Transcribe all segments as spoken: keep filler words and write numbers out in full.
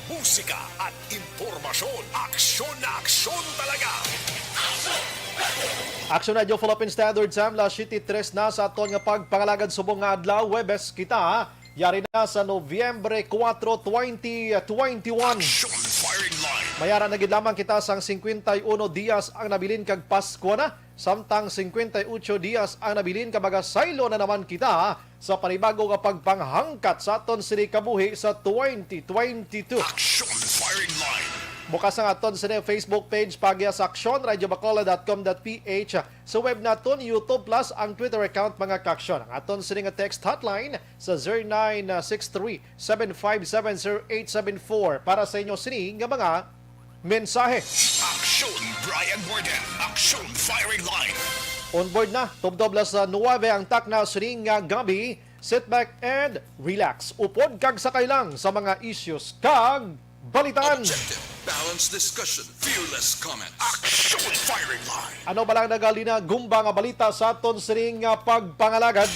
Musika at impormasyon. Aksyon na aksyon talaga. Aksyon Radyo Philippine Standard Time, las siyete tres na sa aton nga pagpangalagad subong nga adlaw. Huwebes kita, yari na sa Nobyembre kuwatro, twenty twenty-one. Aksyon Firing Line. Mayara na gid lamang kita sang singkwenta y uno dias ang nabilin kag Pasko na. Samtang singkwenta y ocho dias ang nabilin, kag magasaylo na naman kita sa panibago nga pagpanghangkat sa aton sini kabuhi sa twenty twenty-two. Action Firing Line. Bukas ang aton sini Facebook page, pagya sa action radio bacolod dot com dot p h. Sa web naton, YouTube, plus ang Twitter account, mga kaaksyon. Ang aton sini nga text hotline sa zero nine six three, seven five seven, zero eight seven four para sa inyo sini nga mga mensahe. Aksyon Brian Warden. Aksyon Firing Line. On board na, tubtob las nuwebe ang takna sining nga gabi. Sit back and relax. Upod kag sakay lang sa mga issues kag balitaan. Objective, balanced discussion, fearless comment. Aksyon Firing Line. Ano ba lang nagalinagumba nga balita sa aton sining nga pagpangalagad?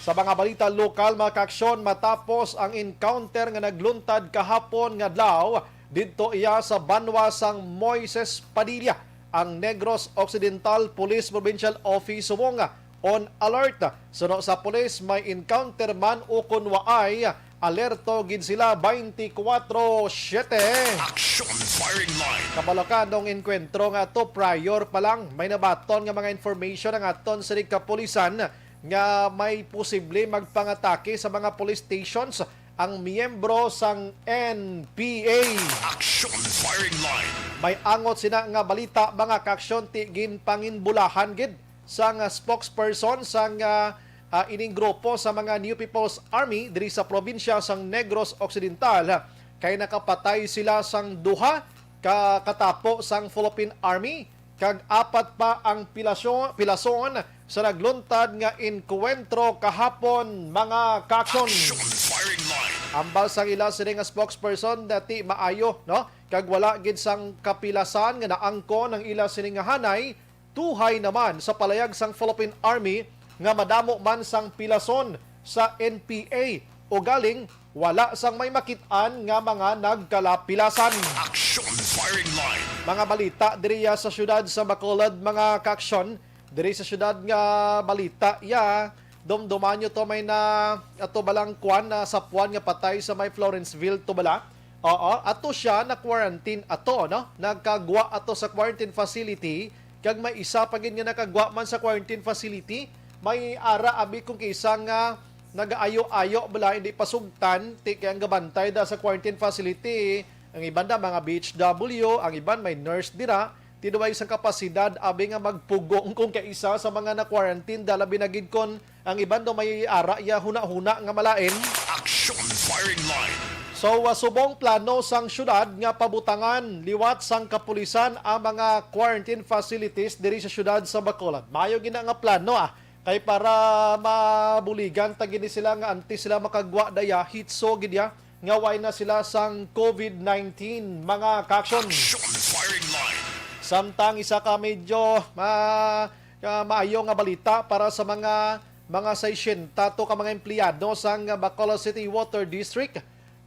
Sa mga balita lokal, mga kaaksyon, matapos ang encounter nga nagluntad kahapon nga adlaw, didto iya sa banwa sang Moises Padilla, ang Negros Occidental Police Provincial Office subong on alert. Suno sa pulis, may encounter man ukon waay, alerto gid sila twenty-four seven. Action Firing Line. Kabalo ka, anong enkwentro nga to, prior pa lang, may nabaton nga mga information ang aton sining kapulisan nga may posible magpangatake sa mga police stations ang miyembro sang N P A. Action Firing Line. May angot sina nga balita, mga kaaksyon, ti ginpanginbulahan gid sang spokesperson sang, ah, ah, ining grupo sa mga New People's Army diri sa probinsya sang Negros Occidental, kay nakapatay sila sang duha ka katapo sang Philippine Army, kag apat pa ang pilasyo-, pilason sa nagluntad nga engkwentro kahapon, mga kaaksyon. Action Firing Line. Ambal sang ila sini nga spokesperson, dati maayo, no? Kag wala gid sang kapilasan nga naangkon ang ila sini nga hanay, tuhay naman sa palayag sang Philippine Army nga madamo man sang pilason sa N P A, ugaling wala sang may makit-an nga mga nagkalapilasan. Action Firing Line. Mga balita diriya sa siyudad sa Bacolod, mga kaaksyon. Diri sa siyudad nga balita, ya, dumduman nyo to, may na ato balang kwan na sapuan nga patay sa may Florenceville to bala. Oo, ato siya na quarantine ato, no? Nagkagwa ato sa quarantine facility, kag may isa pa gid nga nakagwa man sa quarantine facility. May ara abi kung kisa nga nagaayo-ayo bala, hindi pasugtan, ti kay ang gabantay da sa quarantine facility, ang iban da mga B H W, ang iban may nurse dira, ti duway sang kapasidad abi nga magpugong kung kaisa sa mga na-quarantine da, labi na gid kon ang iban daw may ara ya huna-huna nga malain. Action Firing Line. So, uh, subong plano sang syudad nga pabutangan liwat sang kapulisan ang mga quarantine facilities diri sa syudad sa Bacolod. Mayo gina nga plano, ah. Kay para mabuligan ta gini sila nga antes sila makagwa daya, hitso gid ya nga way na sila sang covid nineteen, mga kaaksyon. Action Firing Line. Samtang isa ka medyo ma-, ka maayo nga balita para sa mga, mga sesenta to ka mga empleyado sang Bacolod City Water District.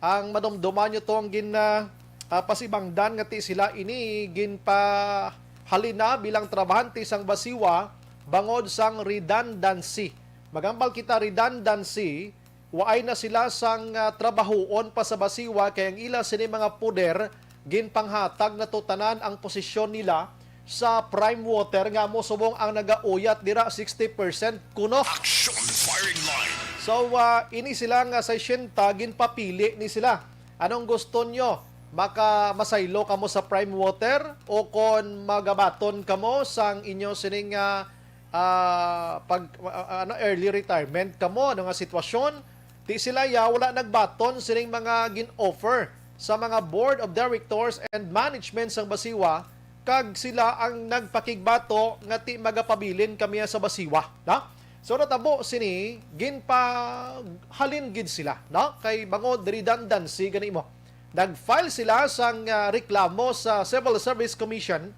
Ang madumduman nyo tong gin, ah, ah, pasibangdan nga ti sila ini ginpahalin na bilang trabahante sang basiwa bangod sang redundancy. Magambal kita redundancy, waay na sila sang, ah, trabahoon pa sa basiwa, kay ang ila sini mga poder ginpanghatag na to tanan ang posisyon nila sa Prime Water nga amo subong ang nagauyat dira sixty percent kuno. Action Firing Line. So, ah, ini sila nga sesenta, ginpapili ni sila. Anong gusto nyo? Maka-, masaylo kamo sa Prime Water o kon magabaton kamo sang inyo sining, ah, ah, pag, ah, ano, early retirement kamo? Ano nga sitwasyon? Ti sila ya wala nagbaton sining mga gin-offer sa mga board of directors and management sang basiwa, kag sila ang nagpakigbato nga ti magapabilin kami sa basiwa, na? So, natabo sini, ginpahalin gid sila, no? Kay bangod redundancy gani mo. Nag-file sila sang, ah, reklamo sa Civil Service Commission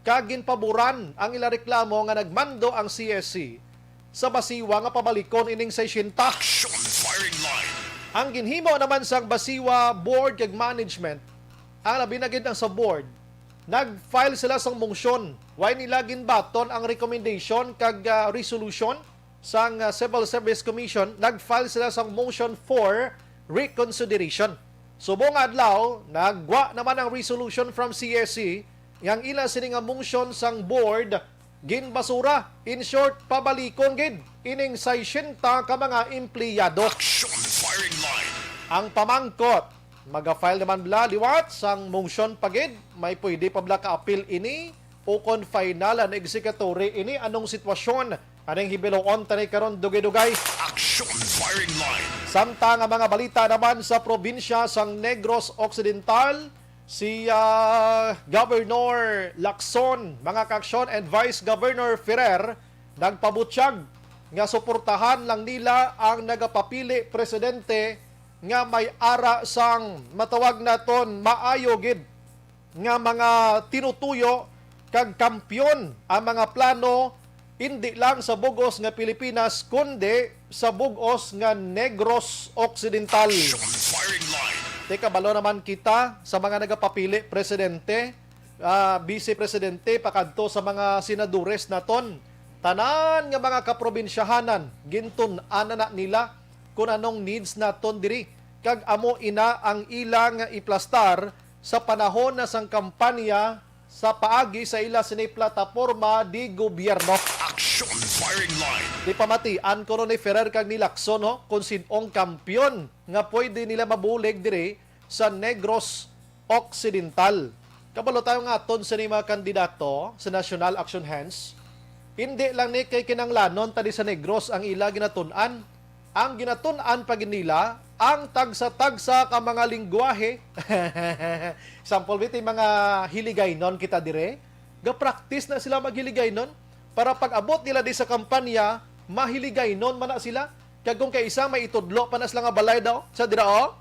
kag ginpaboran ang ila reklamo nga nagmando ang C S C sa basiwa nga pabalikon ining sesenta. Action Firing Line. Ang ginhimo naman sang Basiwa Board kag Management, ang labi na gid ang sa board, nag-file sila sang motion. Why nila ginbaton ang recommendation kag, ah, resolution sang, ah, Civil Service Commission? Nag-file sila sang motion for reconsideration. Subong nga adlaw, nagwa naman ang resolution from C S C, nga ang ila sini nga motion sang board ginbasura. In short, pabalikon gid ining sesenta ka mga empleyado. Action firing line. Ang pamangkot, maga-file naman bala liwat sang motion pa gid? May pwede pa bala ka-appeal ini? O kon final and executory ini, anong sitwasyon? Aning hibiloon tani karon dugay-dugay. Action firing line. Samtang ang mga balita naman sa probinsya sang Negros Occidental, si, ah, Governor Lacson, mga kaaksyon, and Vice Governor Ferrer nagpabutyag nga suportahan lang nila ang nagapapili presidente nga may ara sang matawag naton maayo gid nga mga tinutuyo kag kampiyon ang mga plano, hindi lang sa bug-os nga Pilipinas, kundi sa bug-os nga Negros Occidental. Action firing line. Te, kabalo naman kita sa mga nagapapili presidente, ah, vice presidente, pakadto sa mga senadores naton. Tanan nga mga kaprobinsyahanan, gintun-an na, na nila kung anong needs naton diri, kag amo ina ang ilang iplastar sa panahon na sang kampanya sa paagi sa ila sini plataporma di gobyerno. Action firing line. Di pamatian kuno ni Ferrer kag ni Lacson, ho, kung sin-ong kampiyon nga pwede nila mabulig diri sa Negros Occidental. Kabalo tayo nga aton sini mga kandidato sa National Action Hands. Hindi lang ni kay kinanglanon tadi sa Negros ang ila ginatun-an. Ang ginatun-an pa gid nila ang tagsa-tagsa ka mga lingwahe. Sample, biti mga Hiligaynon kita dire. Ga-practice na sila maghiligaynon para pag-abot nila di sa kampanya, mahiligaynon man na sila. Kag kung kay isa may itudlo pa na sila nga balay daw sa dira, oh.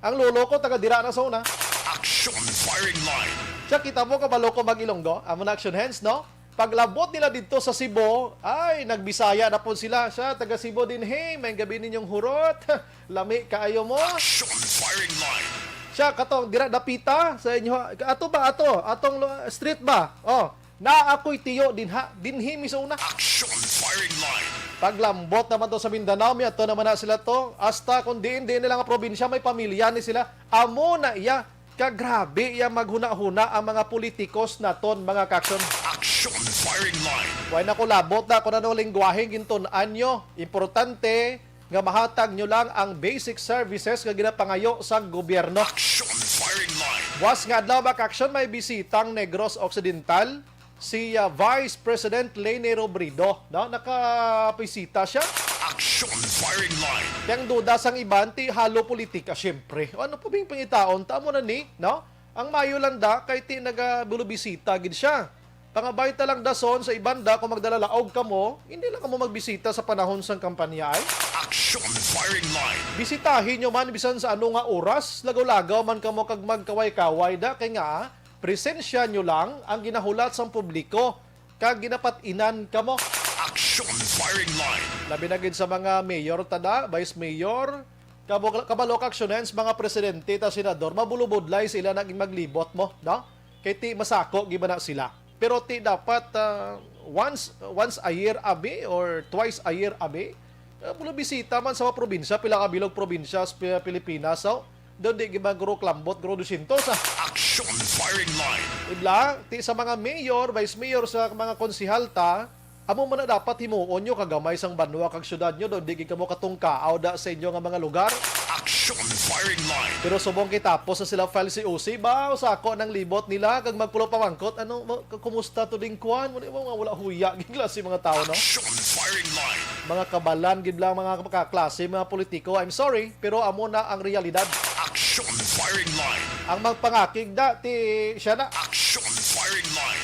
Ang lolo ko taga dira na sa una. Action firing line. Siya, kita mo, kabalo ko mag-Ilonggo. Amo na action hands, no? Paglabot nila didto sa Cebu, ay, nagbisaya na pud sila. Siya, taga Cebu din, hey, may gabi ninyong hurot. Lami kaayo mo. Action firing line. Siya, katong dira dapita sa inyo. Ato ba, ato? Atong lo-, street ba? Oh, na ako'y tiyo dinha, dinhi mi sa una. Action firing line. Paglambot naman to sa Mindanao, mi ato naman na sila to. Hasta kung diin-diin nila nga probinsya, may pamilya ni sila. Amo na iya. Kagrabe iya maghuna-huna ang mga politikos naton, mga kaksyon. Action firing line. Way na ko labot na kung ano lingwahe gintun-an nyo. Importante nga mahatag nyo lang ang basic services nga ginapangayo sa gobyerno. Action firing line. Buwas nga adlaw, mga kaksyon, may bisitang Negros Occidental si, ah, Vice President Leni Robredo, no? Nakabisita siya. Action firing line. Kay ang duda sang iban, ti halo politika, siyempre. O, ano pa bing pangitaon? Tamo na ni, no? Ang mayo lang da, kay ti nagabulubisita gid siya. Pangabay ta lang dason sa iban da, kung magdalalaog kamo, hindi lang kamo magbisita sa panahon sang kampanya, ay. Action firing line. Bisitahin nyo man bisan sa ano nga oras, lagaw-lagaw man kamo kag magkaway-kaway da, kay nga, presensya nyo lang ang ginahulat sang publiko, kag ginapat-inan kamo. Action firing line. Labi na gid sa mga mayor ta da, vice mayor, kabo-, kabalo ka, action hands, mga presidente ta, senador, mabulubudlay sila naging maglibot mo, no? Kay ti masako gid ba na sila. Pero ti dapat, ah, once, once a year abi or twice a year abi, ah, bulubisita man sa mga probinsya, pila ka bilog probinsya sa Pi-, Pilipinas, so, daw di gid man guro klambot, guro dusyentos, ah. Action firing line. Ibla, ti sa mga mayor, vice mayor, sa mga konsehal ta, amo man na dapat himuon nyo kagamay sang banwa kag syudad nyo, daw di gid kamo katungkaaw da sa inyo nga mga lugar. Action firing line. Pero subong kay tapos na sila file C O C, ba, usa ako nang libot nila, kag magpulo pamangkot, ano, mo, k-, kumusta to ding kwan? Mo, mo, nga wala huya, gid klase mga tao, no? Action firing line. Mga kabalan, gid lang, mga kaklase, mga politiko. I'm sorry, pero amo na ang realidad. Action firing line. Ang magpangakig da, ti siya na. Action firing line.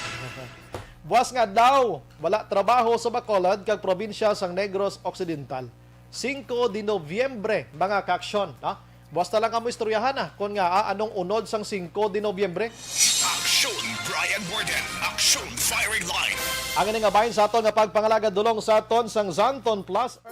Buwas nga adlaw, wala trabaho sa Bacolod kag probinsya sang Negros Occidental. Singko de Nobyembre, mga kaaksyon, no? Buwas na lang kamo istoryahan na kon nga, ah, anong unod sang singko de Nobyembre. Action, Brian Warden. Action, firing line. Ang ini nga bahin sa aton nga pagpangalagad dulong sa aton sang Zanton Plus.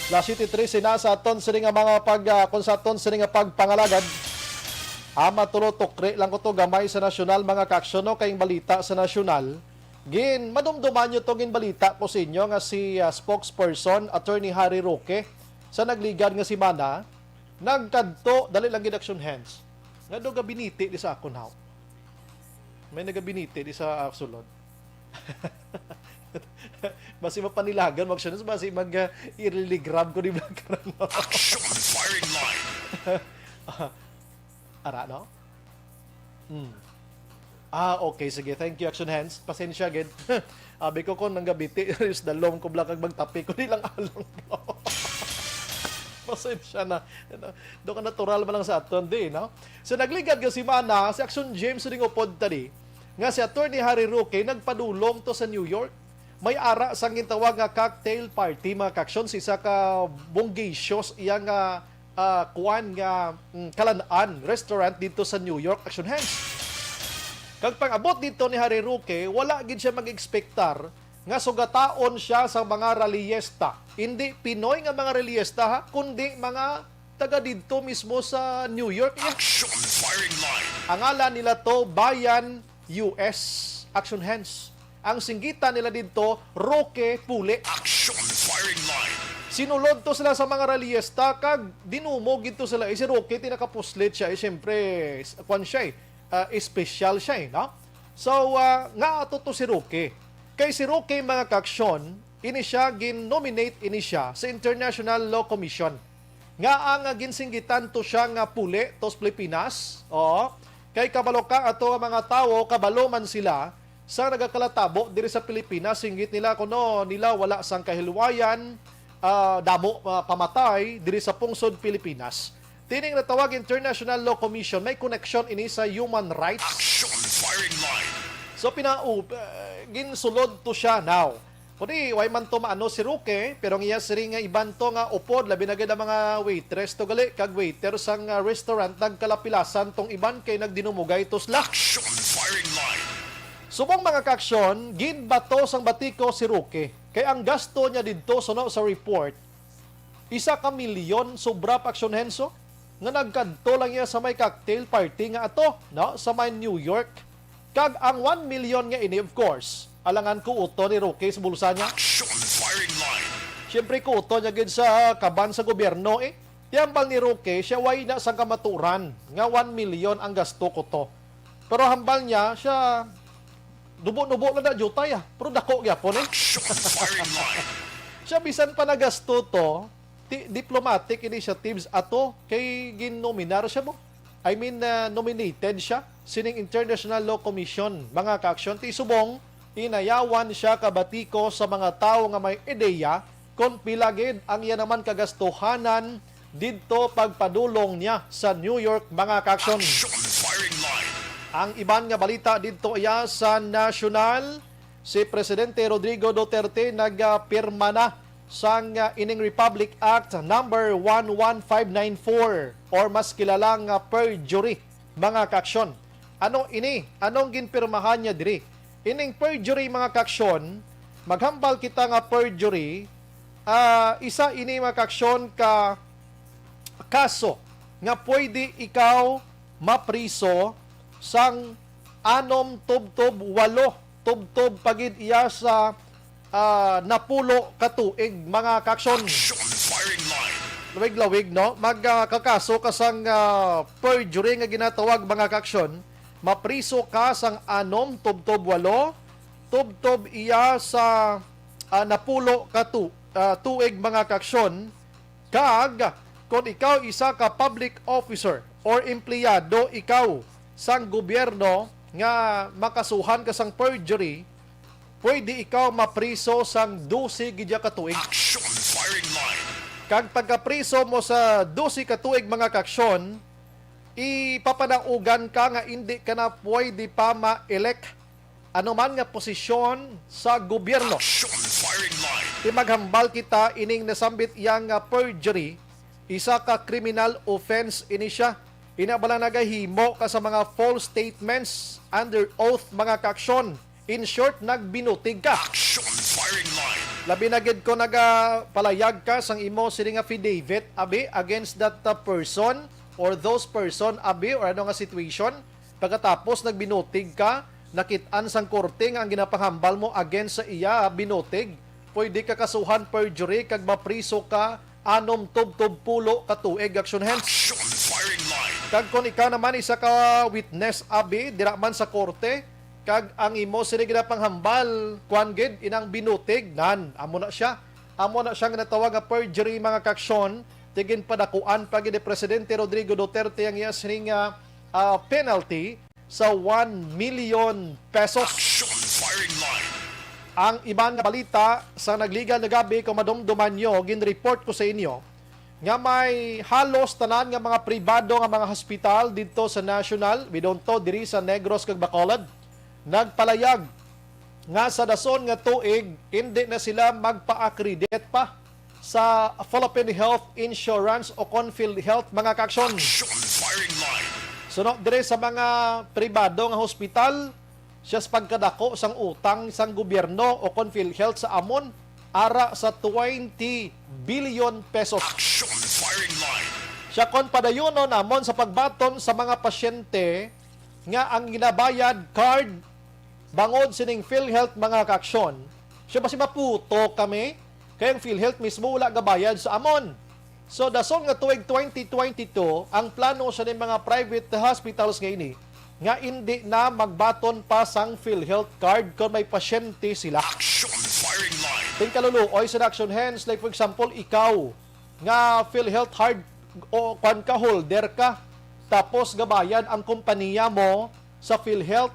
Las siete trese na sa aton sini nga mga pag, ah, kung sa aton sini nga pagpangalagad. Ah, matulo, tukri lang ko to gamay sa nasyonal, mga kaaksyon, no? Kay ang balita sa nasyonal, gin, madumduman nyo to, gin balita ko sa inyo nga si, ah, spokesperson, Attorney Harry Roque, sa nagligad nga semana, nagkadto, dali lang gid, Action Hands. Nga do gabinete di sa akon, haw? May nagabinete di sa, ah, sulod. Basi mapanilagan, mag-, basi mag, ah, early grab ko di ba karon? Action firing line. Ara, no? Hmm. Ah, okay, sige. Thank you, Action Hands. Pasensya gid. Abi ko, kung nanggabiti, is the long ko bla kag magtapi ko, di lang along. Pasensya na. Do ka natural man lang sa aton, di, no? So, nagligad nga semana, si Action James ning upod tadi, nga si Attorney Harry Roque nagpadulong to sa New York. May ara sang gintawag nga cocktail party, mga kaaksyon, sa isa ka bonggisyo sa iya nga, ah, kuan nga, mm, kalan-an restaurant dito sa New York, Action Hands. Kag pag-abot dito ni Harry Roque, wala gid siya mag-ekspektar nga sugataon siya sa mga rallyista. Hindi Pinoy nga mga rallyista, ha, kundi mga taga didto mismo sa New York, ya. Action firing line. Ang ngalan nila to, Bayan U S, Action Hands. Ang singgitan nila didto, Roque Pule. Action firing line. Sinulod to sila sa mga rallyista kag dinumog gid to sila. Eh, si Roque, tinakapuslit siya. Eh, siyempre, s-, kwan siya eh. Ah, espesyal siya eh, no? So, ah, nga ato to si Roque. Kay si Roque, mga kaaksyon, ini siya, gin-nominate ini siya sa International Law Commission. Nga ang, ah, ginsinggitan to siya nga puli to sa Pilipinas. Oo. Kay kabalo ka, ato nga mga tawo, kabalo man sila sa nagakalatabo diri sa Pilipinas, singgit nila kuno nila wala sang kahilwayan, ah, damo, ah, pamatay diri sa pungsod Pilipinas. Tining natawag International Law Commission, may koneksyon ini sa human rights. Action firing line. So, pina-, uh, ginsulod to siya now. Kundi, way man to maano si Roque, pero ang iya siring nga iban to nga upod, labi na gid ang mga waitress to gali, kag waiter sang, ah, restaurant, nagkalapilasan tong iban kay nagdinumugay to sila. Action firing line. Subong, mga kaaksyon, ginbato sang batiko si Roque. Kay ang gasto niya didto, suno sa report, isa ka milyon sobra pa, Action Hands, nga nagkadto lang iya sa may cocktail party nga ato, no, sa may New York. Kag ang one million nga ini, of course, alangan kuuto ni Roque sa bulsa niya. Action firing line. Siyempre, kuuto niya gid sa kaban sa gobyerno, eh. Ti hambal ni Roque, siya way na sang kamaturan nga one million ang gasto ko to. Pero hambal niya, siya, dubo-dubo lang na jutay, ah. Pero dako gyapon, eh. Action firing line. Siya, bisan pa nagasto to, ti-, diplomatic initiatives ato kay ginnominar siya mo. I mean, uh, nominated siya sining International Law Commission, mga kaaksyon. Ti subong, inayawan siya ka batiko sa mga tawo nga may ideya kon pila gid ang iya naman kagastuhanan didto pagpadulong niya sa New York, mga kaaksyon. Action firing line. Ang iban nga balita didto iya sa nasyonal, si Presidente Rodrigo Duterte nagapirma na sang, ah, ining Republic Act number one one five nine four, or mas kilala nga perjury, mga kaaksyon. Ano ini? Anong ginpirmahan niya diri? Ining perjury, mga kaaksyon, maghambal kita nga perjury, ah, isa ini, mga kaaksyon, ka kaso nga pwede ikaw mapriso sang anom tubtob walo, tubtob pa gid iya sa, ah, napulo ka tuig, mga kaaksyon. Action firing line. Lawig-lawig, no? Mag, ah, kakaso ka sang, ah, perjury nga ginatawag, mga kaaksyon. Mapriso ka sang anom tubtob walo, tubtob iya sa, ah, napulo ka tu-, ah, tuig, mga kaaksyon. Kag kon ikaw isa ka public officer or empleyado ikaw sang gobyerno nga makasuhan ka sang perjury, pwede ikaw mapriso sang dose gid ya ka tuig. Action firing line. Kag pagkapriso mo sa dose ka tuig, mga kaaksyon, ipapanaugan ka nga indi ka na pwede pa ma-elect anuman nga posisyon sa gobyerno. Action firing line. Ti maghambal kita ining nasambit iya nga perjury, isa ka criminal offense ini siya. Ina bala nagahimo ka sa mga false statements under oath, mga kaaksyon. In short, nagbinutig ka. Action firing line. Labi na gid ko nagapalayag ka sang imo sini nga affidavit, abi, against that uh, person or those person, abi, or ano nga situation. Pagkatapos nagbinutig ka, nakit-an sang korte nga ang ginapanghambal mo against sa iya binutig, pwede ka kasuhan perjury kag mapriso ka anom tubtob pulo ka tuig, Action Hands. Action firing line. Kag kon ikaw naman isa ka witness, abi, dira man sa korte, kag ang imo sini ginapanghambal, kuan gid, inang binutig, nan, amo na siya. Amo na siya nga natawag nga perjury, mga kaaksyon, ti ginpadakuan pa gid ni Presidente Rodrigo Duterte ang iya sini nga ah, penalty sa one million pesos. Action firing line. Ang iban nga balita sa naglegal nga gab-i, kung madumduman nyo, ginreport ko sa inyo nga may halos tanan nga mga pribado nga mga hospital didto sa National, bidunto diri sa Negros kag Bacolod, nagpalayag nga sa dason nga tuig, hindi na sila magpa-accredit pa sa Philippine Health Insurance o kon PhilHealth, mga kaaksyon. Action firing line. Suno dire sa mga pribado nga hospital, siya sa pagkadako sang utang sang gobyerno o kon PhilHealth sa amon, ara sa twenty billion pesos. Action firing line. Siya kon padayonon namon sa pagbaton sa mga pasyente nga ang ginabayad card bangod sining PhilHealth, mga kaaksyon. Siya, basi maputo kami, kay ang PhilHealth mismo wala gabayad sa amon. So, dason nga tuig twenty twenty-two, ang plano sa ning mga private hospitals nga ini, nga indi na magbaton pa sang PhilHealth card kon may pasyente sila. Action firing line. Tingkaluluoy sa Action Hands, like for example, ikaw, nga PhilHealth hard o kwan ka, holder ka, tapos gabayad ang kompanya mo sa PhilHealth,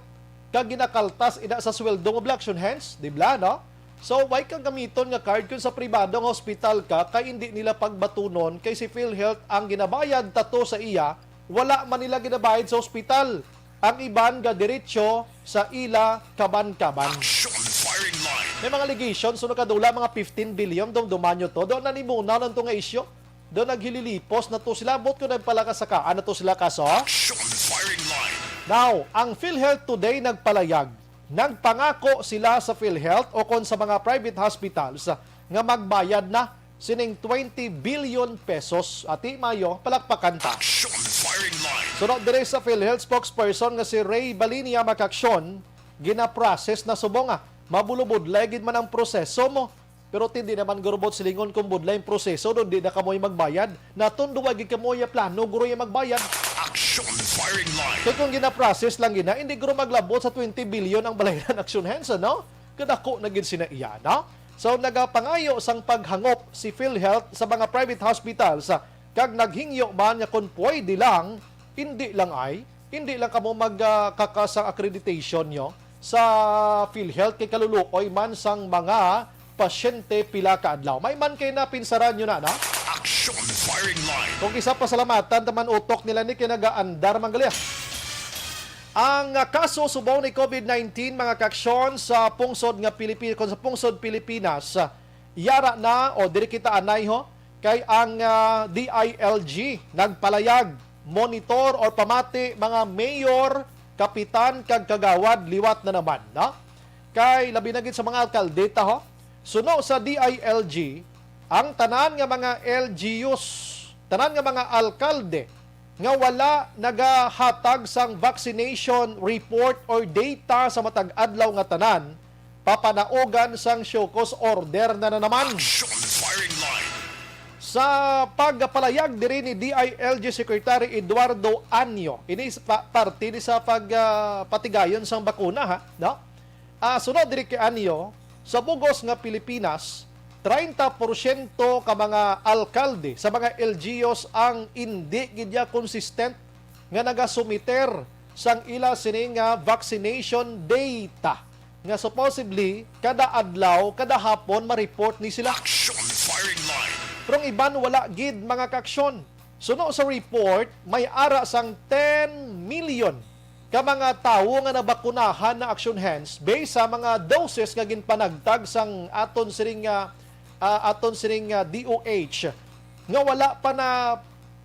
kag ginakaltas ina sa sweldo mo, bala, Action Hands, di bala, no? So, why ka gamiton nga card kung sa pribado nga hospital ka, kay hindi nila pagbatunon, kay si PhilHealth ang ginabayad tato sa iya, wala man nila ginabayad sa hospital. Ang iban gadiretso sa ila kaban-kaban. Action firing line. May mga allegations, so nakadula mga fifteen billion, dumduman nyo to. Doon nanimunaw lang to nga isyu. Doon naghililipos na to sila. Ambot ko nagpalakasakaan na to sila kaso. Action firing line. Now, ang PhilHealth Today nagpalayag, nagpangako sila sa PhilHealth o kon sa mga private hospitals nga magbayad na sining twenty billion pesos. Ati Mayo, palakpakan ta. Action firing line. Sunod diri sa PhilHealth spokesperson nga si Ray Balinia, mga kaaksyon, ginaprocess na subong nga mabulubudlay gid man ang proseso mo. Pero ti, di naman gurubot silingon kung budlay ang proseso, do di na kamoy magbayad. Naton duwa gid kamoy plano, guro, yung magbayad. Action firing line. Kay kung ginaprocess lang gina, hindi guro maglabot sa twenty billion ang balayran, Action Hands, no? Kadako na gid sina iya, no? So, nagapangayo sang paghangop si PhilHealth sa mga private hospitals, ah, kag naghingyo man nga kung pwede lang, hindi lang ay, hindi lang kamo mag, ah, kaka sang accreditation nyo sa PhilHealth kay kaluluoy man sang mga pasyente pila ka adlaw. May man kay napinsaran nyo na, na? Action firing line. Kung isa pasalamatan taman utok nila ni kay nagaandar man gali. Ang, ah, kaso subong ni COVID nineteen, mga kaaksyon, sa pungsod nga Pilipi-, kung sa pungsod Pilipinas, ah, yara na o diri kita anay ho, kay ang, ah, D I L G nagpalayag, monitor or pamati mga mayor, kapitan kag kagawad liwat na naman, no? Kay labi na gid sa mga alkalde ta ho. Suno sa D I L G, ang tanan nga mga L G Us, tanan nga mga alkalde nga wala nagahatag sang vaccination report or data sa matag adlaw nga tanan, papanaugan sang show cause order na, na naman. Action firing line. Sa pagpalayag diri ni D I L G Secretary Eduardo Anyo, ini sa pa-, parte ni sa pag, ah, patigayon sang bakuna, ha, no? Ah, sunod diri kay Anyo, sa bugos nga Pilipinas, treinta porsyento ka mga alkalde sa mga L G Us ang indi gid ya consistent nga nagasumiter sang ila sini nga vaccination data nga supposedly kada adlaw, kada hapon ma-report ni sila. Action firing line. Pero ang iban wala gid, mga kaaksyon. Suno sa report, may ara sang ten million ka mga tawo nga nabakunahan na, Action Hands, based sa mga doses nga ginpanagtag sang aton siring nga, ah, aton siring nga D O H, nga wala pa na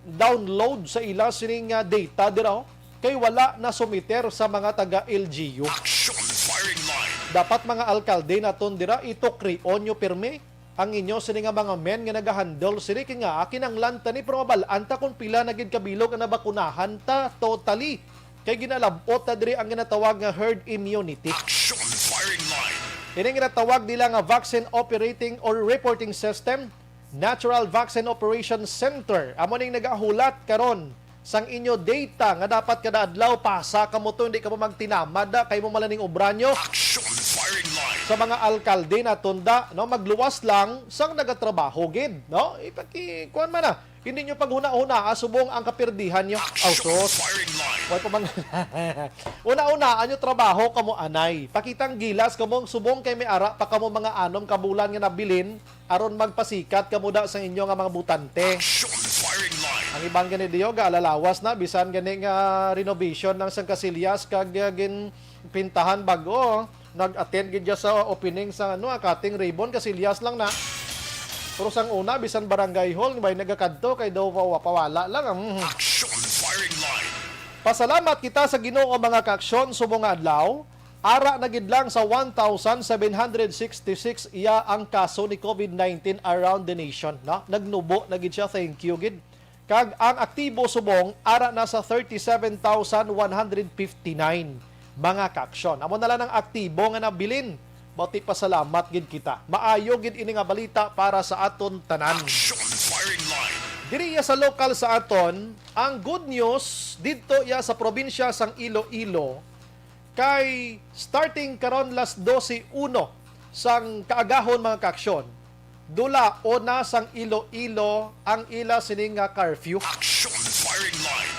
download sa ila sining, ah, data dira, oh, kay wala na sumiter sa mga taga L G U. Action firing line. Dapat, mga alkalde naton dira, itukrion nyo pirmi ang inyo sini nga mga men nga nagahandle sini, kay nga kinahanglan ta ni, pero mabal-an ta kung pila na gid kabilog ang nabakunahan ta totally. Kay ginalab-ot na diri ang ginatawag nga herd immunity. Action firing line. Ini ginatawag nila nga Vaccine Operating or Reporting System, Natural Vaccine Operation Center. Amo ning nagahulat karon sang inyo data nga dapat kada adlaw pasa kamo to, hindi kamo magtinamad, ah, kay mo malaning obra nyo. Action firing line. Sa mga alkalde naton da, no, magluwas lang sang nagatrabaho gid, no? Ipaki-, kuwan man na. Hindi nyo paghuna-hunaa subong ang kapirdihan nyo. Aw, sus. Firing line. Way pa man. Una-unaan nyo trabaho kamo anay. Pakitang gilas kamo subong kay may ara pa kamo mga anom ka bulan nga nabilin aron magpasikat kamo da sa inyo nga mga butante. Action firing line. Ang iban gani diyo gaalalawas na bisan gani nga renovation ng sang kasilyas kag, ah, ginpintahan bag-o. Nag-attend gid siya sa opening sa, ano, ah, cutting ribbon, kasilyas lang na. Pero sang una, bisan barangay hall, may nagakadto kay daw pa-, pawala lang. Mm. Action firing line. Pasalamat kita sa Ginoo, mga kaaksyon, subong nga adlaw. Ara na gid lang sa one thousand seven hundred sixty-six iya ang kaso ni COVID nineteen around the nation, no? Nagnubo na gid siya, thank you gid. Kag ang aktibo subong ara na sa thirty-seven thousand one hundred fifty-nine, mga kaaksyon. Amo na lang ang aktibo nga nabilin. Mao ti pasalamat gid kita. Maayo gid ini nga balita para sa aton tanan. Action firing line. Diri ya sa lokal sa aton, ang good news didto ya sa probinsya sang Iloilo, kay starting karon las dose uno sang kaagahon, mga kaaksyon, dulaon na sang Iloilo ang ila sini nga curfew. Action firing line.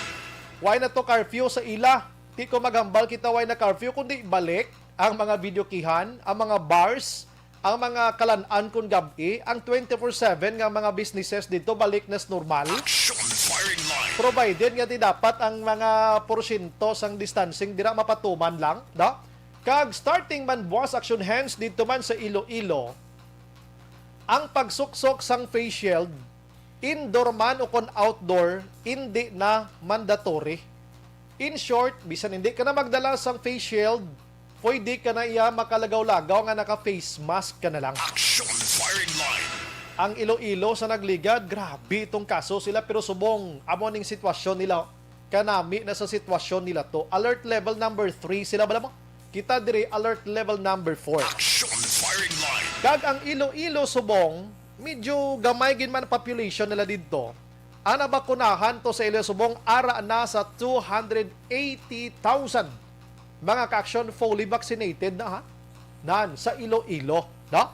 Why na to curfew sa ila? Di ko maghambal kita why na curfew, kundi balik ang mga videokihan, ang mga bars, ang mga kalan-an kun gab-i, ang twenty-four seven nga mga businesses dito balik na sa normal. Action firing line. Provided nga di dapat ang mga porsyento sang distancing dira mapatuman lang, no? Kag starting man buwas, action hands, dito man sa Iloilo, ang pagsuksok sang face shield, indoor man o kon outdoor, indi na mandatory. In short, bisan hindi ka na magdala sang face shield, pwede ka na iya makalagaw-lagaw nga naka-face mask ka na lang. Action firing line. Ang Iloilo sa nagligad, grabe itong kaso sila, pero subong, amo ning sitwasyon nila. Kanami na sa sitwasyon nila to. Alert level number three sila, bala mo? Kita diri, alert level number four. Action firing line. Kag ang Iloilo subong, medyo gamay gid man ang population nila didto. Ang nabakunahan to sa Iloilo subong, ara na sa two hundred eighty thousand. Mga kaaksyon, fully vaccinated na, ha? Nan, sa Iloilo, no?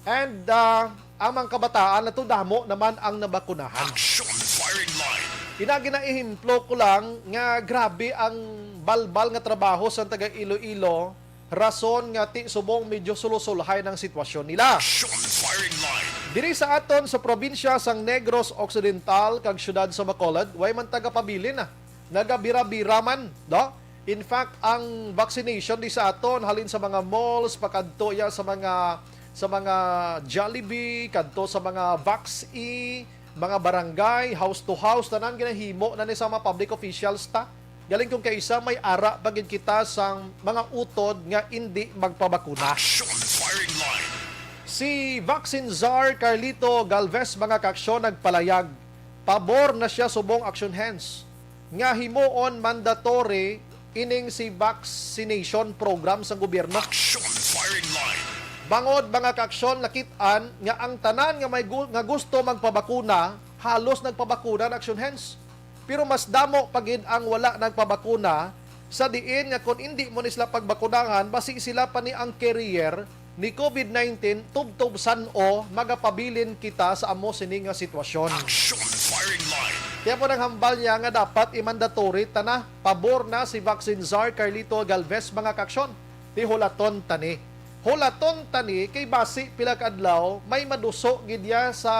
And, ah, ang mga kabataan na to, damo naman ang nabakunahan. Action firing line. Ina, ginaehemplo ko lang nga grabe ang balbal nga trabaho sa taga Iloilo, rason nga ti subong medyo sulusulhay ng sitwasyon nila. Action firing line. Diri sa aton sa probinsya sang Negros Occidental kag siyudad sa Bacolod, way man tagapabilin na. Nagabira-bira man, no? In fact, ang vaccination di sa aton, halin sa mga malls, pakadto ya sa mga, sa mga Jollibee, kadto sa mga Vax-E, mga barangay, house to house, tanan ginahimo na ni sa mga public officials ta. Galing kung kaisa, may ara pa gid kita sang mga utod nga indi magpabakuna. Action firing line. Si Vaccine Czar Carlito Galvez, mga kaaksyon, nagpalayag, pabor na siya subong action hands nga himuon mandatory ining si vaccination program sang gobyerno. Action firing line. Bangod, mga kaaksyon, nakit-an nga ang tanan nga may gu-, nga gusto magpabakuna, halos nagpabakuna na, action hands. Pero mas damo pa gid ang wala nagpabakuna, sa diin nga kon indi mo ni sila pagbakunahan, basi sila pa ni ang carrier ni COVID nineteen, tubtob san-o magapabilin kita sa amo sini nga sitwasyon. Action firing line. Kaya mo nang hambal niya nga dapat i-mandatory ta na, pabor na si Vaccine Czar Carlito Galvez, mga kaaksyon. Ti hulaton tani. Hulaton tani kay basi pila ka adlaw may maduso gid ya sa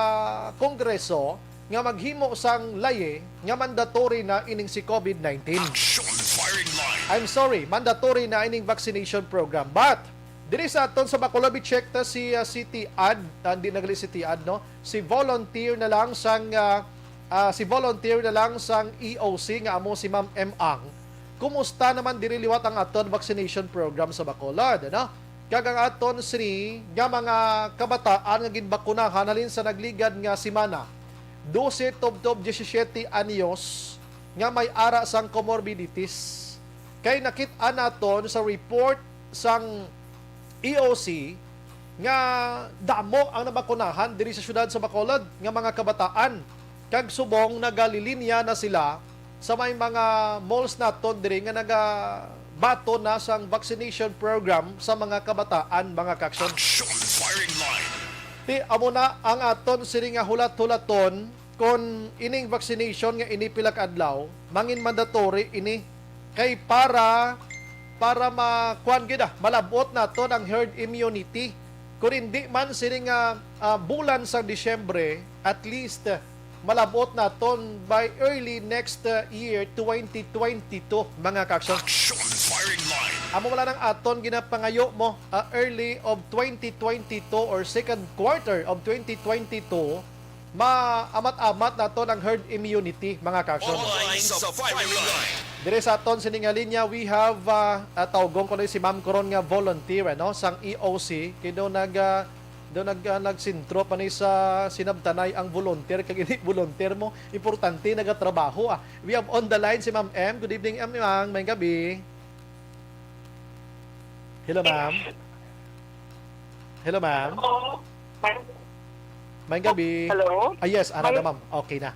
Kongreso nga maghimo sang laye nga mandatory na ining si COVID nineteen. Action firing line. I'm sorry, mandatory na ining vaccination program. But diri sa aton sa Bacolod, check ta si, ah, City Ad, ah, hindi na gali City Ad, no? Si volunteer na lang sang, ah, ah, si volunteer na lang sang E O C nga amo si Ma'am M Ang. Kumusta naman diri liwat ang aton vaccination program sa Bacolod, ano? Kag ang aton sini nga mga kabataan nga ginbakunahan halin sa nagligad nga semana, dose tubtob diyesisiyete anyos nga may ara sang comorbidities. Kay nakit-an naton sa report sang E O C nga damo ang nabakunahan diri sa siyudad sa Bacolod nga mga kabataan, kag subong nagalilinya na sila sa may mga malls naton diri nga nagabaton na sang vaccination program sa mga kabataan, mga kaaksyon. Action Firing Line. Ti amo na ang aton sini nga hulat-hulaton kon ining vaccination nga ini pila ka adlaw mangin mandatory ini kay para para ma kuan gid, ah, malab-ot naton ang herd immunity. Kung hindi man sini nga, ah, bulan sang Disyembre, at least, ah, malab-ot naton by early next, ah, year, twenty twenty-two, mga kaaksyon. Action Firing Line. Amo wala nang aton ginapangayo mo, ah, early of twenty twenty-two or second quarter of twenty twenty-two, maamat-amat naton ang herd immunity, mga kaaksyon. Online sa Firing Line. Dire sa aton sini nga linya, we have, ah, ah, tawgon ko na si Ma'am Coron nga volunteer, ano, sang E O C. Kay daw nag, ah, daw nag, ah, nagsentro pa ni sa sinabtanay ang volunteer kag hindi volunteer mo. Importante, nagatrabaho, ah. We have on the line si Ma'am M. Good evening, Ma'am. Maayong gabi. Hello, ma'am. Hello, ma'am. Hello. May- Maayong gabi. Hello? Ah, yes, ara na, May- ma'am. Okay na.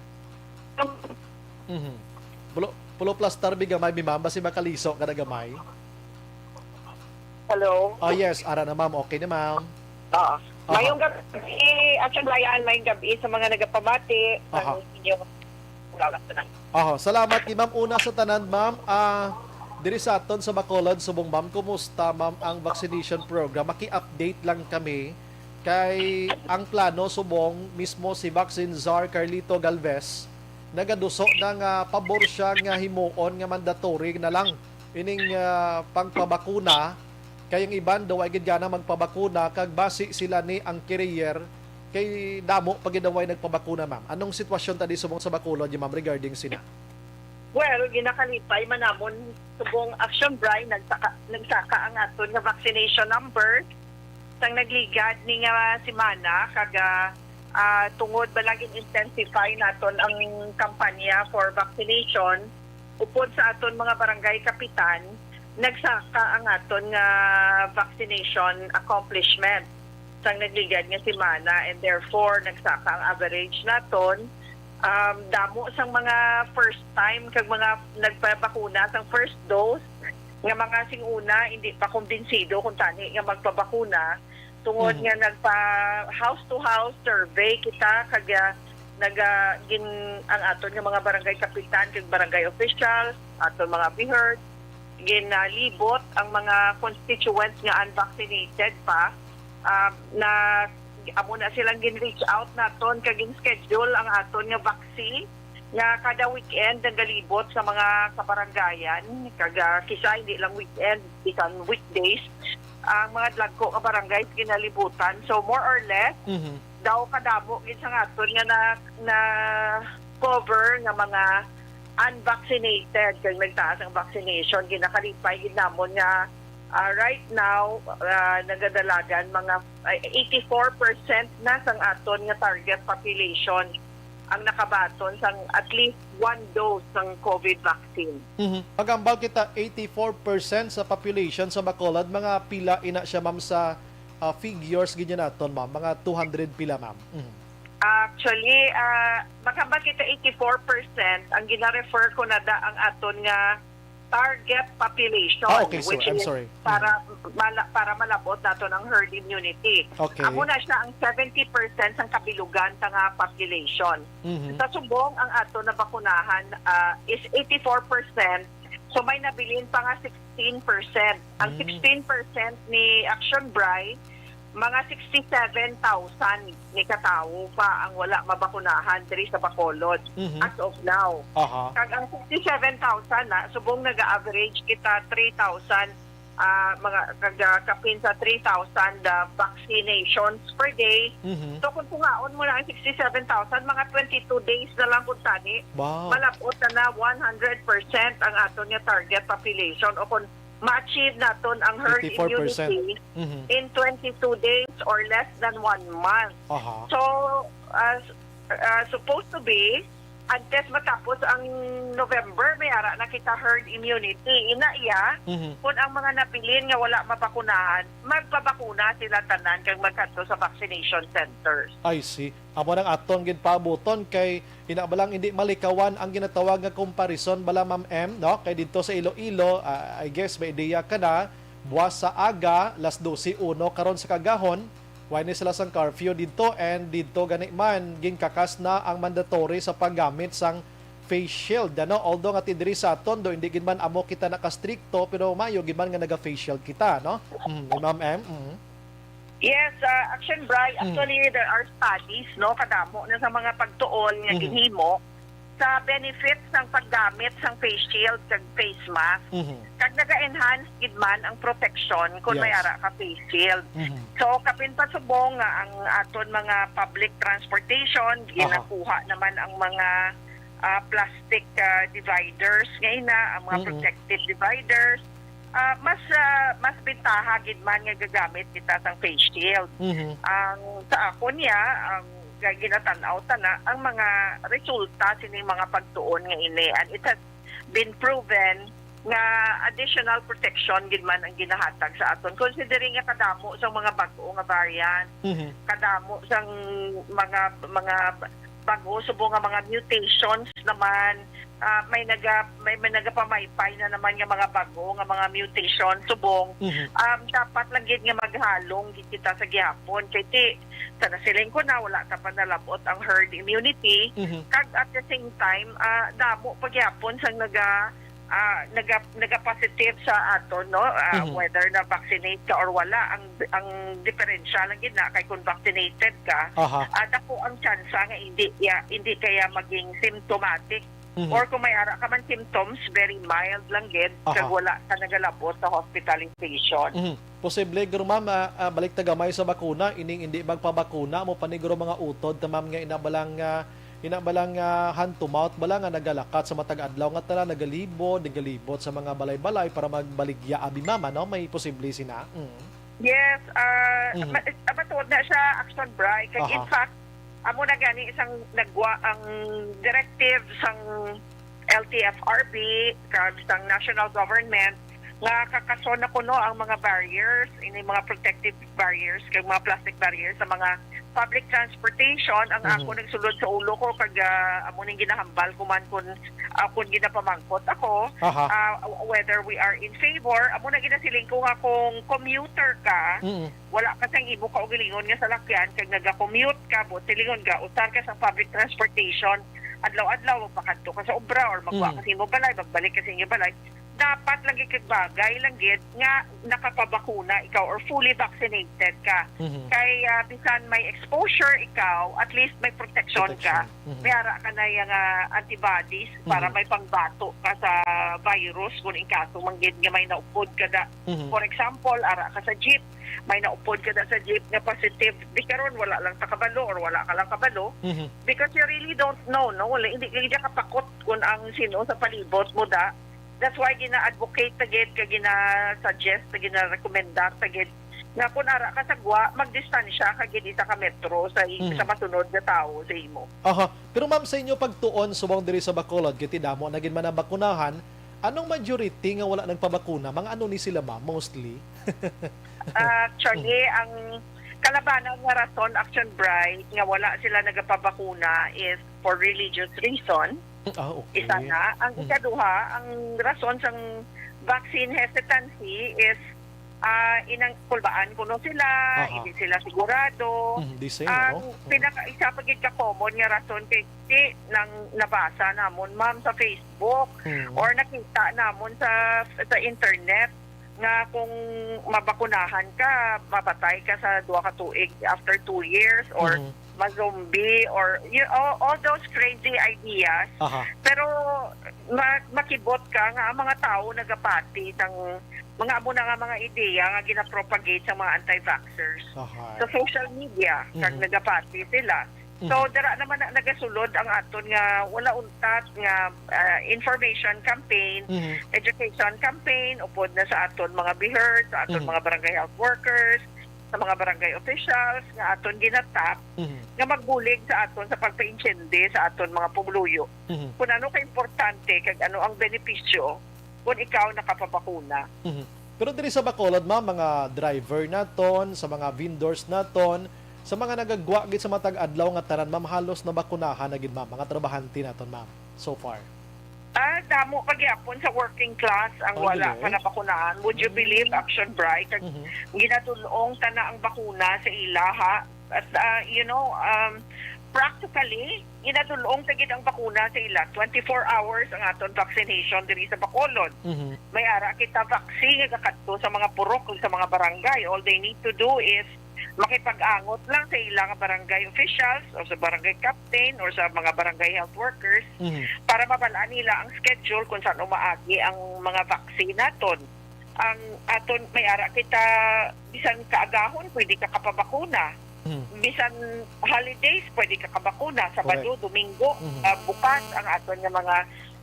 Mhm. Pulo, pulo plastar bi gamay, mi, ma'am. Basi makaliso ka na gamay. Hello? Oh, yes, ara na, ma'am. Okay na, ma'am. Oo. Aha. Maayong gabi, Action Brian. Maayong gabi sa mga nagapamati. Aha. Ang inyo. Salamat na. Aha, salamat ni ma'am. Una sa tanan, ma'am, ah, diri sa aton sa Bacolod, subong, ma'am, kumusta, ma'am, ang vaccination program? Maki-update lang kami kay ang plano subong mismo si Vaccine Czar Carlito Galvez nagaduso na nga pabor siya nga himuon nga mandatory na lang ining, ah, pagpabakuna, kay ang iban daw ay gid gana magpabakuna kag basi sila ni ang carrier kay damo pa gid daw ay nagpabakuna, ma'am. Anong sitwasyon ta di subong sa Bacolod, ma'am, regarding sina? Well, ginakalipay man namon subong Action Bri, nagsaka, nagsaka ang aton nga vaccination number sang nagligad ni nga semana, kag, ah, ah, tungod ba lang in-intensify naton ang kampanya for vaccination upod sa aton mga barangay kapitan, nagsaka ang aton nga vaccination accomplishment sang nagligad nga semana, and therefore nagsaka ang average naton. Um, damo sang mga first time kag mga nagpabakuna sang first dose nga mga sing-una hindi pa kumbinsido kung tani nga magpabakuna, tungod Mhm. nga nagpa house to house survey kita, kag, ah, naga gin ang aton nga mga barangay kapitan kag barangay officials, aton mga BHERT, ginalibot ang mga constituents nga unvaccinated pa, ah, na amo na silang gin-reach out naton kag gin-schedule ang aton nga vaccine nga kada weekend nagalibot sa mga kabarangayan, kag, ah, kisa hindi lang weekend, bisan weekdays, ang mga dagko nga barangay ginalibutan. So, more or less, Mhm. daw kadamo gid sa aton nga na, na cover nga mga unvaccinated kag nagtaas ang vaccination. Ginakalipay gid namon nga, ah, right now, ah, nagadalagan mga, ah, eighty-four percent na sang aton nga target population ang nakabaton sang at least one dose sang COVID vaccine. Mhm. Pag-ambal kita, eighty-four percent sa population sa Bacolod, mga pila ina siya, ma'am, sa, ah, figures gid naton, ma'am? Mga two hundred pila, ma'am? Mhm. Actually, ah, mag-ambal kita eighty-four percent, ang gina-refer ko na da ang aton nga target population, Ah, okay, sir. which I'm is sorry. para Mhm. mala-, para malab-ot naton ang herd immunity. Okay. Amo na siya ang seventy percent sang kabilugan ta nga population. Mhm. Sa subong, ang ato nabakunahan, ah, is eighty-four percent. So, may nabilin pa nga sixteen percent. Ang Mm. sixteen percent ni Action Bri, mga sixty-seven thousand ni katawo pa ang wala mabakunahan diri sa Bacolod Mhm. as of now. Aha. Kag ang sixty-seven thousand na, subong naga-average kita three thousand, ah, mga kag, ah, kapin sa three thousand, ah, vaccinations per day. Mhm. So, kung tungaon mo na ang sixty-seven thousand, mga twenty-two days na lang kung tani, Wow. malab-ot na na one hundred percent ang aton nga target population, o kung ma-achieve naton ang herd immunity in twenty-two days or less than one month. Aha. So, as, uh, supposed to be, antes matapos ang November, may ara na kita herd immunity. Ina iya, Mhm. kung ang mga nabilin nga wala mabakunahan, magpabakuna sila tanan kag magkadto sa vaccination centers. I see. Amo nang aton gid paabuton kay ina ba lang hindi malikawan ang ginatawag nga comparison bala, Ma'am M, no? Kay didto sa Iloilo, ah, I guess may ideya ka na, buwas sa aga, las dose uno karon sa kagahon, way ni sila sang curfew didto, and didto gani man ginkakas na ang mandatory sa paggamit sang face shield, ano? Although nga ti diri sa aton do hindi gid man amo kita nakastrikto, pero mayo gid man nga naga-face shield kita, no? Mm, Ma'am M. Mm. Yes, uh, Action Bri, Mm. actually, there are studies, no, kadamo na sa mga pagtuon nga Mhm. ginhimo sa benefits sang paggamit sang face shield kag face mask. Mhm. Kag naga-enhance gid man ang protection kung may Yes. ara ka face shield. Mhm. So, kapin pa subong nga ang aton mga public transportation, Aha. ginakuha naman ang mga, ah, plastic, ah, dividers nga ina, ang mga Mm-mm. protective dividers, ah, mas, ah, mas bintaha gid man nga gagamit kita sang face shield. Mhm. Ang sa akon niya, ang ga-, ginatan-aw ta na ang mga resulta sining mga pagtuon nga ini, and it has been proven nga additional protection gid man ang ginahatag sa aton, considering nga kadamo sang mga bag-o nga variant, Mhm. kadamo sang mga, mga bag-o subong nga mga mutations naman, ah, may naga-, may, may nagapamaypay na naman nga mga bag-o nga mga mutation subong. Mhm. Um, dapat lang gid nga maghalong gid kita sa gihapon. Kay ti, sa nasiling ko na, wala ta pa nalabot ang herd immunity. Mhm. Kag at the same time, ah, damo pa gihapon sang naga-, ah, naga-, naga-positive sa aton, no? Ah, Mhm. whether na vaccinate ka or wala, ang, ang diferensya lang gid na kay kung vaccinated ka, Aha. ah, dako ang tsansa nga hindi ya-, hindi kaya maging symptomatic. Mhm. Or kung may ara ka man symptoms, very mild lang gid, Aha. kag wala ka nagalabot sa hospitalization. Mhm. Posible, guro, ma'am, ah, ah, balik ta gamay sa bakuna, ining hindi magpabakuna, amo pa ni, guro, mga utod ta, ma'am, nga ina ba lang, ah, ina ba lang, ah, hand to mouth ba lang nga nagalakat sa matag adlaw nga tanan, nagalibot, nagalibot sa mga balay-balay para magbaligya abi, ma'am, ano? May posible sina? Mm. Yes, ah, Mhm. ma-, ah, matuod na siya, Action Bri. Kag in Aha. fact, amo na gani isang nagwa ang directive sang L T F R B kag sang national government nga kakason na kuno ang mga barriers, ini mga protective barriers kag mga plastic barriers sa mga public transportation. Ang Mhm. ako nagsulod sa ulo ko kag, ah, amo ning ginahambal ko man kun, ah, kun ginapamangkot ako, Aha. ah, w-, whether we are in favor, amo na ginasiling ko nga kung commuter ka, Mm. wala ka sang imo kaugalingon nga salakyan kag naga-commute ka, buot silingon ga usar ka sa public transportation, adlaw-adlaw magpakadto ka sa obra or magwa Mhm. ka sa imo balay, magbalik ka sa inyo balay, dapat lang gid kag bagay lang gid nga nakapabakuna ikaw or fully vaccinated ka. Mhm. Kay, ah, bisan may exposure ikaw, at least may protection ka. Protection. Mhm. May ara ka na yang, ah, antibodies para Mhm. may pangbato ka sa virus kung in kaso man gid nga may naupod ka da. Mhm. For example, ara ka sa jeep, may naupod ka da sa jeep nga positive. Di karon, wala lang ta kabalo or wala ka lang kabalo. Mhm. Because you really don't know, no? Wala, hindi, hindi ka kapakot kung ang sino sa palibot mo da. That's why gina-advocate ta gid, kag gina-suggest, kag gina-recommendar ta gid nga kung ara ka sa gwa, magdistansya ka gid isa ka metro sa i-, Mhm. sa masunod nga tawo sa imo. Aha. Pero, ma'am, sa inyo pagtuon subong diri sa Bacolod, kay ti damo na gid man ang bakunahan, anong majority nga wala nagpabakuna? Mga ano ni sila, ma'am, mostly? Actually, ang kalabanan nga rason, Action Bri, nga wala sila nagapabakuna is for religious reason. Ah, okay. Isa na. Ang Mm. ikaduha, ang rason sang vaccine hesitancy is, ah, inang kulbaan kuno sila, Aha. hindi sila sigurado. Mm, the same, Ang no? Mm. pinaka, isa pa gid ka common nga rason kay ti nang nabasa namon, ma'am, sa Facebook Mm. or nakita namon sa, sa internet nga kung mabakunahan ka, mapatay ka sa duha ka tuig after two years, or Mhm. ma-zombie, or, you, all, all those crazy ideas. Aha. Pero ma-, makibot ka nga ang mga tawo nagapati sang mga amo na nga mga ideya nga ginapropagate sa mga anti-vaxxers Aha. sa social media, kag Mhm. nagapati sila. So, Mhm. dara naman na nagasulod ang aton nga wala untat nga, ah, information campaign, Mhm. education campaign, upod na sa aton mga BIHERT, sa aton Mhm. mga barangay health workers, sa mga barangay officials nga aton ginatap Mhm. nga magbulig sa aton sa pagpaintiende sa aton mga pumuluyo Mhm. kung ano ka importante kag ano ang benepisyo kung ikaw nakapabakuna. Mhm. Pero diri sa Bacolod, ma'am, mga driver naton, sa mga vendors naton, sa mga nagagwa gid sa matag adlaw nga tanan, ma'am, halos nabakunahan na gid, ma'am, mga trabahante naton, ma'am, so far. Ah, damo pa gyapon sa working class ang Ay, wala pa galing. nabakunahan. Would you believe, Mm. Action Bright, kag Mhm. ginadul-ong ta na ang bakuna sa ila, ha? At, ah, you know, um, practically, ginadul-ong ta gid ang bakuna sa ila. Twenty-four hours ang aton vaccination diri sa Bacolod. Mhm. May ara kita vaccine nga gakadto sa mga purok ug sa mga barangay. All they need to do is makipag-angot lang sa ila nga barangay officials o sa barangay captain or sa mga barangay health workers Mhm. para mabal-an nila ang schedule kung saan umaagi ang mga vaccine naton. Ang aton, may ara kita, bisan kaagahon, pwede ka kapabakuna. Mhm. Bisan holidays, pwede ka kabakuna. Sabado, Correct. Domingo, Mhm. ah, bukas ang aton nga mga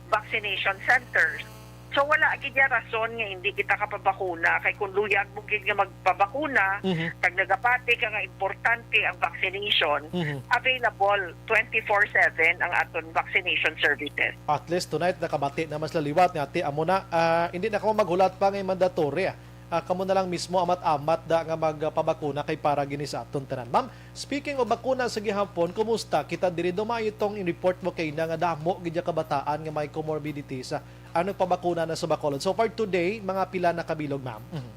vaccination centers. So, wala gid ya rason nga hindi kita kapabakuna. Kay kung luyag mo gid nga magpabakuna, Mhm. kag nagapati ka nga importante ang vaccination, Mhm. available twenty-four seven ang aton vaccination services. At least tonight, nakabati naman sila liwat nga, "Ti, amo na, ah, hindi na kamo maghulat pa nga mandatory, ah. Ah, kamo na lang mismo amat-amat da nga magpabakuna kay para gini sa aton tanan." Ma'am, speaking of bakuna sa gihapon, kumusta kita diri? Dumayo tong in-report mo kay na nga damo gid ang kabataan nga may comorbidities, ah, ang nagpabakuna na sa Bacolod. So far today, mga pila na kabilog, ma'am? Mhm.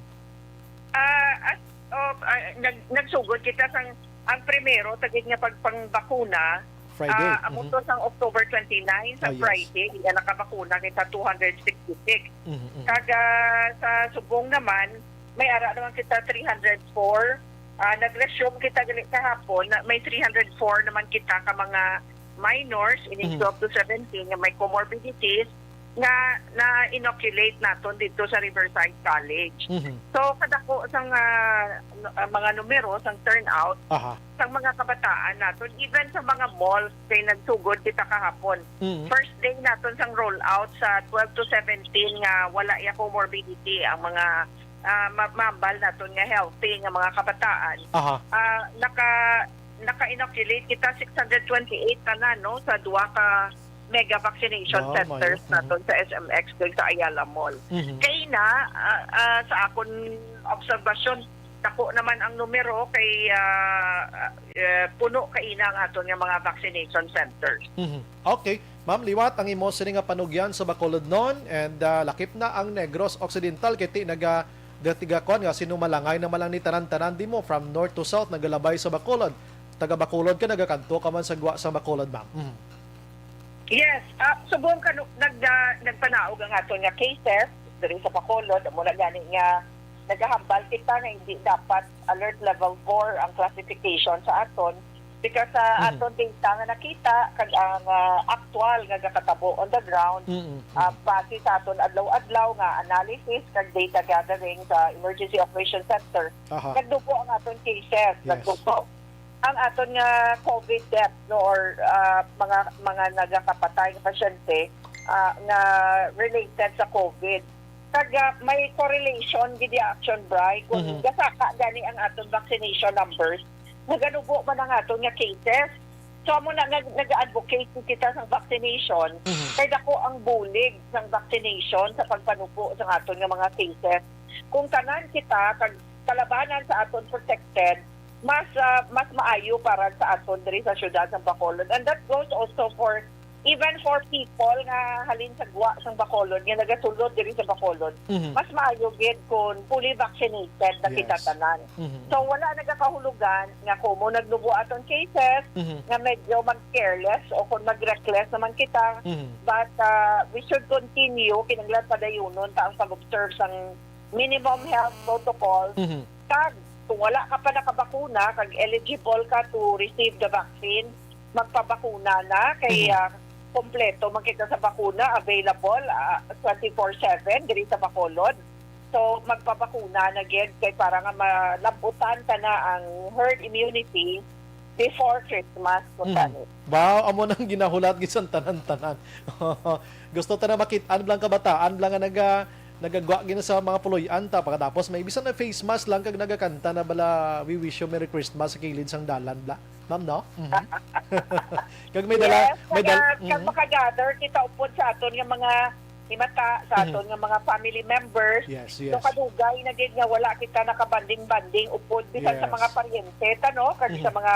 Ah, as of, ah, nag-, nagsugod kita sang, ang primero, ta gid nga pagpangbakuna, Friday. ah, amo Mhm. to sang October twenty-nine, sa Ah, yes. Friday, nga nakabakuna kita two hundred sixty-six. Mhm, mhm. Kag, ah, sa subong naman, may ara naman kita three hundred four. Ah, nag-resume kita gali kahapon, na may three hundred four naman kita ka mga minors, ining Mhm. twelve to seventeen, nga may comorbidities, nga na-inoculate naton dito sa Riverside College. Mhm. So, kadako sang, ah, n-, ah, mga numero, sang turnout, Aha. sang mga kabataan naton, even sa mga malls, kay nagsugod kita kahapon. Mhm. First day naton sang rollout sa twelve to seventeen nga wala ya comorbidity ang mga, ah, ma-, mambal naton nga healthy nga mga kabataan. Aha. Ah, naka-, naka-inoculate kita six hundred twenty-eight tanan, no, sa duha ka mega vaccination Wow, centers mayo. Mhm. naton sa S M X kag sa Ayala Mall. Mhm. Kay na, ah, ah, sa akon obserbasyon, dako naman ang numero kay, ah, eh, puno kaina ang aton nga mga vaccination centers. Mhm. Okay. Ma'am, liwat ang imo sini nga panugyan sa Bacolodnon and, ah, lakip na ang Negros Occidental kay ti naga-, gatigakuan nga sinumalangay naman lang ni tanan-tanan di mo from north to south nagalabay sa Bacolod. Taga Bacolod ka, nagakadto ka man sa gwa sa Bacolod, ma'am. Mhm. Yes, ah, subong ka nu-, nag-, ah, nagpanaog ang aton nga cases diri sa Bacolod, amo na gani nga nagahambal kita nga hindi dapat alert level four ang classification sa aton because sa Mhm. aton data nga nakita kag ang, ah, aktual nga gakatabo on the ground, Mhm. ah, Mhm. base sa aton adlaw-adlaw nga analysis kag data gathering sa Emergency Operation Center, Aha. nagdugo ang aton cases, Yes. nagdugo ang aton nga COVID death, no, or, ah, mga, mga nagakapatay nga pasyente, ah, nga related sa COVID. Kag, ah, may correlation gid ya, Action Bri, kung Mhm. gasaka gani ang aton vaccination numbers, naganubo man ang aton nga cases. So, amo na, nag-, nag-advocate kita sa vaccination, Mhm. kay dako ang bulig sa vaccination sa pagpanubo sa aton nga mga cases. Kung tanan kita, kag kalabanan sa aton protected, mas, ah, mas maayo para sa aton diri sa siyudad sa Bacolod. And that goes also for, even for people nga halin sa gwa sa Bacolod, nga nagasulod diri sa Bacolod. Mhm. Mas maayo gid kung fully vaccinated na kita Yes. tanan. Mhm. So, wala nagakahulugan nga kumo nagnubo aton cases, Mhm. nga medyo mag-careless o kung mag-reckless naman kita. Mhm. But, ah, we should continue, kinahanglan padayunon ta ang pag-observe sang minimum health protocol. Mhm. Kag kung wala ka pa nakabakuna, kag eligible ka to receive the vaccine, magpabakuna na. Kay, Mhm. ah, kompleto man kita sa bakuna, available, ah, twenty-four seven diri sa Bacolod. So, magpabakuna na gid kay para nga malabutan ta na ang herd immunity before Christmas, kung Mhm. tani. Wow, amo nang ginahulat gid sang tanan-tanan. Gusto ta na makit-an bala ang kabataan bala nga naga-, nagagwa gid na sa mga puloy-an ta, pagkatapos may bisan na face mask lang kag nagakanta na bala, "We wish you Merry Christmas" sa kilid sang dalan bala. Ma'am, no? Mhm. Kag may dala, Yes, may dal-, kag, kag mhm. makagather kita upod sa aton nga mga himata, sa Mhm. aton nga mga family members. Yes, So, yes. kadugay na gid nga wala kita nakabanding-banding upod bisan sa Yes. mga paryente ta, no? Kag sa Mhm. mga,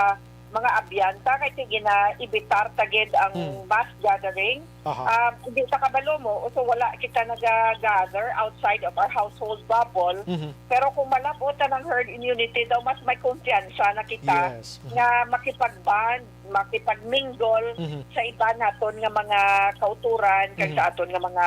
mga abyan ta, kay sige na, ibitar ta gid ang Mm. mass gathering. Aha. Um, hindi ta kabalo mo, so wala kita naga-gather outside of our household bubble. Mhm. Pero kung malab-ot ta ng herd immunity daw, mas may kumpiyansa na kita Yes. Mhm. nga makipag-bond, makipag-mingle Mhm. sa iba naton nga mga kauturan, kag Mhm. sa aton nga mga,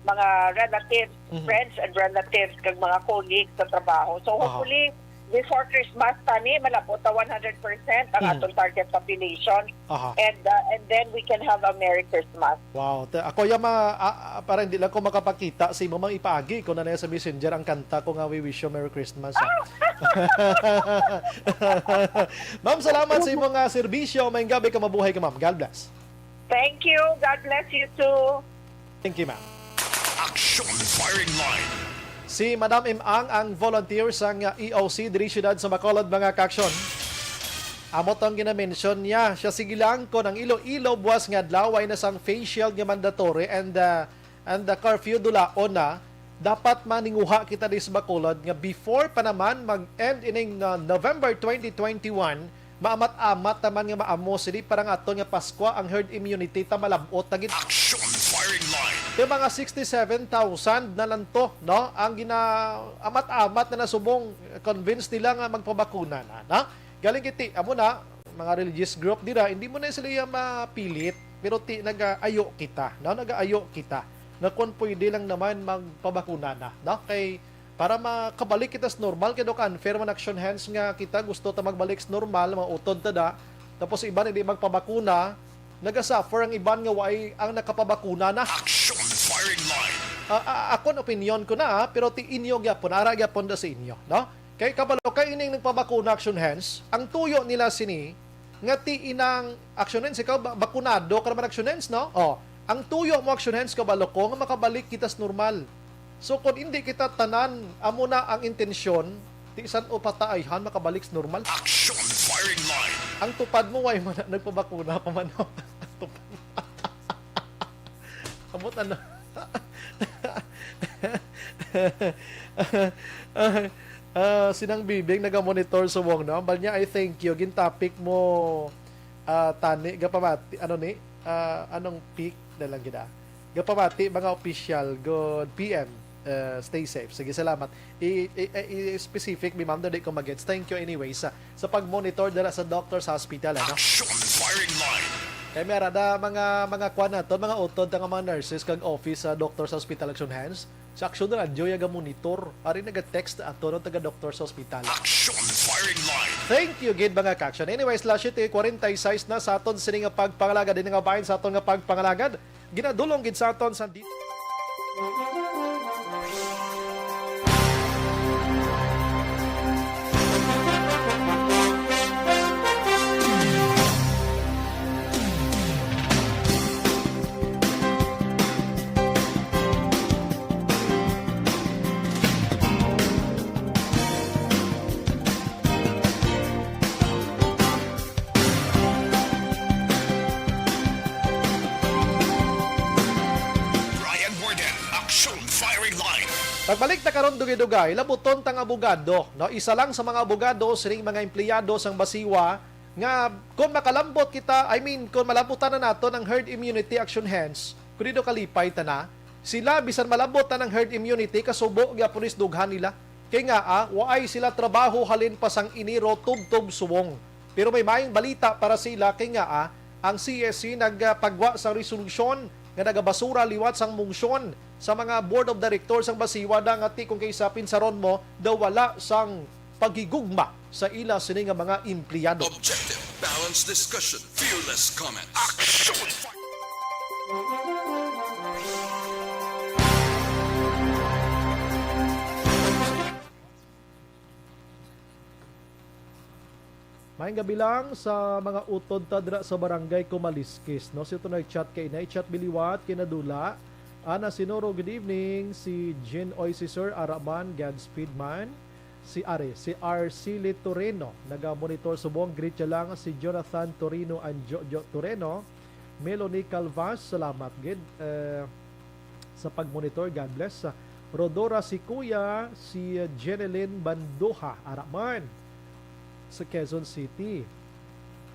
mga relatives, Mhm. friends and relatives, kag mga colleagues sa trabaho. So, Aha. hopefully, before Christmas, tani, malab-ot ta one hundred percent ang Mm. aton target population. Aha. And, uh, and then we can have a Merry Christmas. Wow. Te-, ako ya ma-, ah, ah, para hindi lang ko makapakita sa imo, ma'am, ipaagi ko na na sa Messenger ang kanta ko nga We Wish You Merry Christmas, ah. Ma'am, salamat sa imong, ah, serbisyo. Maayong gabi ka, mabuhay ka, ma'am. God bless. Thank you. God bless you too. Thank you, ma'am. Action Firing Line. Si Madam Im Ang ang volunteer sang E O C diri siyudad sa Bacolod, mga kaaksyon. Amo tong ginamention niya. Siya, sige lang, kon ang Iloilo buwas nga adlaw ay na sang face shield nga mandatory and, uh, and the curfew dulaon na, dapat maninguha kita diri sa Bacolod nga before pa naman mag-end ining, uh, November twenty twenty-one, maamat-amat naman nga maamo sini para nga aton nga Paskwa ang herd immunity ta malab-ot na gid. Action Firing Line. Yung mga sixty-seven thousand na lang to, no? Ang gina-, amat-amat na nasubong, convinced nila nga magpabakuna na, no? Galing kiti, amo na, mga religious group dira, hindi mo na sila iya mapilit, pero ti, nagaayo kita, no? Nagaayo kita na kung pwede lang naman magpabakuna na, no? Kay para makabalik kita sa normal, kay daw ka-unfair man, Action Hands, nga kita gusto ta magbalik sa normal, mga utod ta da, tapos iban hindi magpabakuna, nagasuffer ang iban nga waay ang nakapabakuna na. Action Firing Line. Ah, ah, akon opinion ko na, ah, pero ti inyo gyapon, ara gyapon da sa inyo, no? Kay kabalo kay ining nagpabakuna, Action Hands, ang tuyo nila sini nga ti inang Action Hands, ikaw ba-, bakunado ka naman, Action Hands, no? Oh, ang tuyo mo, Action Hands, kabalo ko nga makabalik kita sa normal. So, kung hindi kita tanan, amo na ang intensyon, ti san o pataayhan makabalik sa normal. Action Firing Line. Ang tupad mo, way man na nagpabakuna pa man. Tupad. Ambot ano? Ah, ah, sinang bibing naga-monitor sa wong, no? Bal niya, I thank you. Gin-topic mo, ah, tani, gapamati, ano ni? Ah, anong peak na lang gid, ah? Gapamati, mga opisyal, good P M. Uh, stay safe. Sige, salamat. I, i, i-specific mi, ma'am, daw di ko magets. Thank you anyways sa, sa pag-monitor dala sa doctor's hospital, ano? Action Firing Line. Kay may ara da mga, mga kwan naton, mga utod ta nga mga nurses kag office sa doctor's hospital, Action Hands. Sa Action Radio, yaga monitor. Ari naga-text ato ng taga doctor's hospital. Action Firing Line. Thank you gid, mga ka-action. Anyways, alas siyete kwarenta y seis na sa aton sini nga pagpangalagad. Ini nga bahin sa aton nga pagpangalagad. Ginadulong gid sa aton sa di- Brian Warden, Action Firing Line. Pagbalik ta karon, dugay-dugay, labuton tang abogado, no? Isa lang sa mga abogado sining mga empleyado sang Basiwa nga kung makalambot kita, I mean, kung malabutan na naton ang herd immunity, Action Hands, kung dito kalipay ta na, sila, bisan malabot na ang herd immunity, kasubo gyapon is dughan nila. Kay nga, ah, waay sila trabaho halin pa sang Enero tubtob subong. Pero may maayong balita para sila, kay nga, ah, ang C S C nagpagwa sa resolusyon nga nagabasura liwat sang mongsyon sa mga board of directors sang Basiwa da nga ti kung kaysa pinsaron mo daw wala sang paghigugma sa ila sini nga mga empleyado. Objective, balanced discussion, fearless comments. Action! Maayong gabi lang sa mga utod ta dira sa Barangay Kumaliskis, no? Si ito nag-chat kay Inay Chat Biliwat, kinadula. Ana Sinoro, good evening. Si Jean Oy, si Sir Araman, Godspeed man. Si Ari, si Arceli Toreno, naga-monitor subong. Greet siya lang si Jonathan Torino and Jojo Toreno. Melanie Calvas, salamat gid, eh, sa pag-monitor. God bless. Rodora, si Kuya, si Jeneline Bandoha, Araman, sa Quezon City.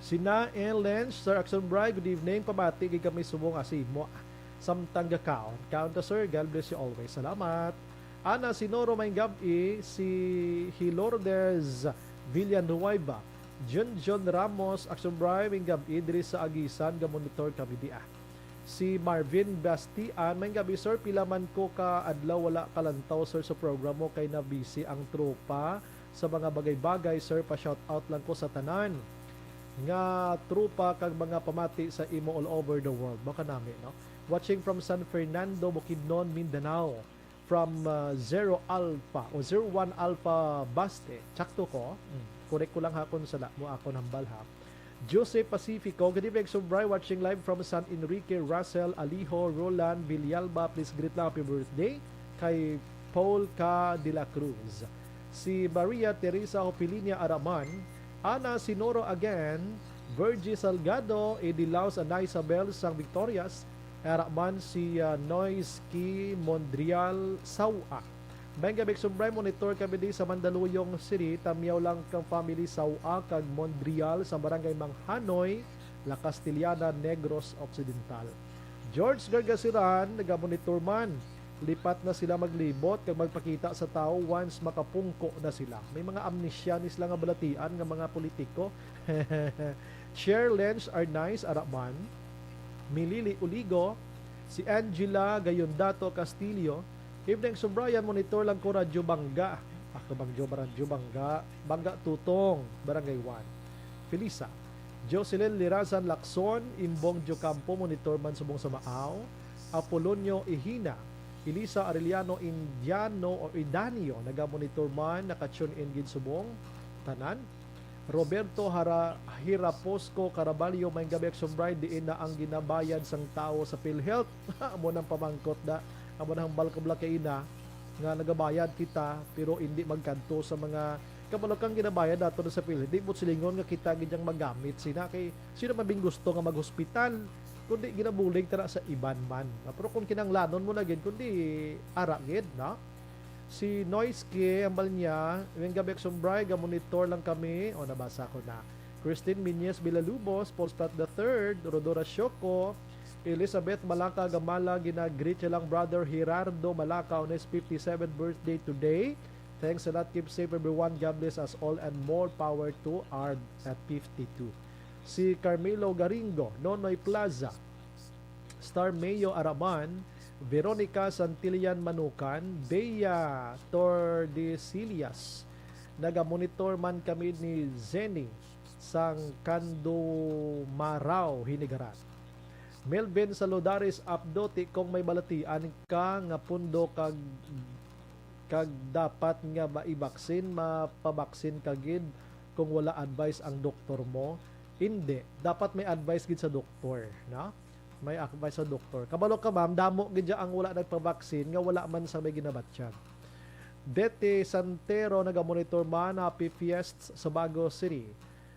Si Nael Lenz, Sir Action Bry, good evening. Pamati gid kami subong, ah, si mo, ah, samtang gakaon. Kaon ta, sir. God bless you always. Salamat. Ana Sinoro, maayong gab-i. Si Hilordes Villanueva, Junjun Ramos, Action Bry, maayong gab-i. Diri sa Aguisan, ga-monitor kami di, ah. Si Marvin Bastian, maayong gab-i, sir. Pila man ko ka adlaw wala kalantaw, sir, sa programa mo kay na-busy ang tropa sa mga bagay-bagay, sir. Pa-shout out lang ko sa tanan nga tropa kag mga pamati sa imo all over the world. Baka nami, no? Watching from San Fernando, Bukidnon, Mindanao. From, uh, Zero Alpha o Zero One Alpha Baste. Sakto ko? Mm. Correct ko lang ha kung sala mo akon hambal ha. Jose Pacifico, good evening, Sir Bry, watching live from San Enrique. Russell Alijo, Roland Villalba, please greet lang, happy birthday kay Paul Ka de la Cruz. Si Maria Teresa Hopilinia Araman, Ana Sinoro again, Virgie Salgado, Eddie Laos, Ana Isabel sang Victorias, Araman si, ah, Noisky Mondrial Sawa. Maayong gab-i, Sir Bry, monitor kami di sa Mandaluyong City. Tamyaw lang kang family Sawa kag Mondrial sa Barangay Manghanoy, La Castellana, Negros Occidental. George Gargasiran, naga-monitor man. Lipat na sila maglibot kag magpakita sa tawo once makapungko na sila. May mga amnesya ni sila nga balatian nga mga politiko. Share Lens are nice, Araman. Milili Uligo, si Angela Gayondato Castillo. Evening, Sir Brian, monitor lang ko Radyo Bangga. Ako, Bangjo, Radyo Bangga. Bangga Tutong, Barangay one. Felisa. Jocelyn Lirazan Lacson, Imbong Diocampo, monitor man subong sa Maaw. Apolonio Ihina, Elisa Arellano Indiano o Idanio, naga-monitor man, naka-tune in gid subong. Tanan. Roberto Hara-, Hiraposco Caraballo, maayong gab-i, Action Bry, diin na ang ginabayad sang tawo sa PhilHealth? Amo nang pamangkot da. Amo nang hambal ko bala kay ina nga nagabayad kita, pero hindi magkadto sa mga kabalo kang ginabayad nato na sa PhilHealth. Di mo silingon nga kita gid ang magamit sina, kay sino man bing gusto nga maghospital, kundi ginabulig tara sa iban man. Pero kung kinanglanon mo na gid, kundi ara gid, no? Si Noisky, hambal niya, "Maayong gab-i, Action Bry, ga-monitor lang kami." O, nabasa ko na. Christine Miñez Villalubos, Paul Sprat the third, Rodora Sioco, Elizabeth Malaka Gamala, gina-greet siya lang, Brother Gerardo Malaka on his fifty-seventh birthday today. Thanks a lot. Keep safe, everyone. God bless us all and more power to R at fifty-two. Si Carmelo Garingo, Nonoy Plaza, Star Mayo Araman, Veronica Santillan Manukan, Bea Tordesillas. Naga-monitor man kami ni Zenny sang Kandumarao, Hinigaran. Melvin Saludares Abdo, ti kung may balatian ka nga pundo kag, kag dapat nga maibaksin, mapabaksin ka gid kung wala advice ang doktor mo? Hindi. Dapat may advice gid sa doktor, no? May advice sa doktor. Kabalo ka, ma'am, damo gid dya ang wala nagpabaksin nga wala man sa may ginabatyag. Dete Santero, naga-monitor man, happy fiesta sa Bago City.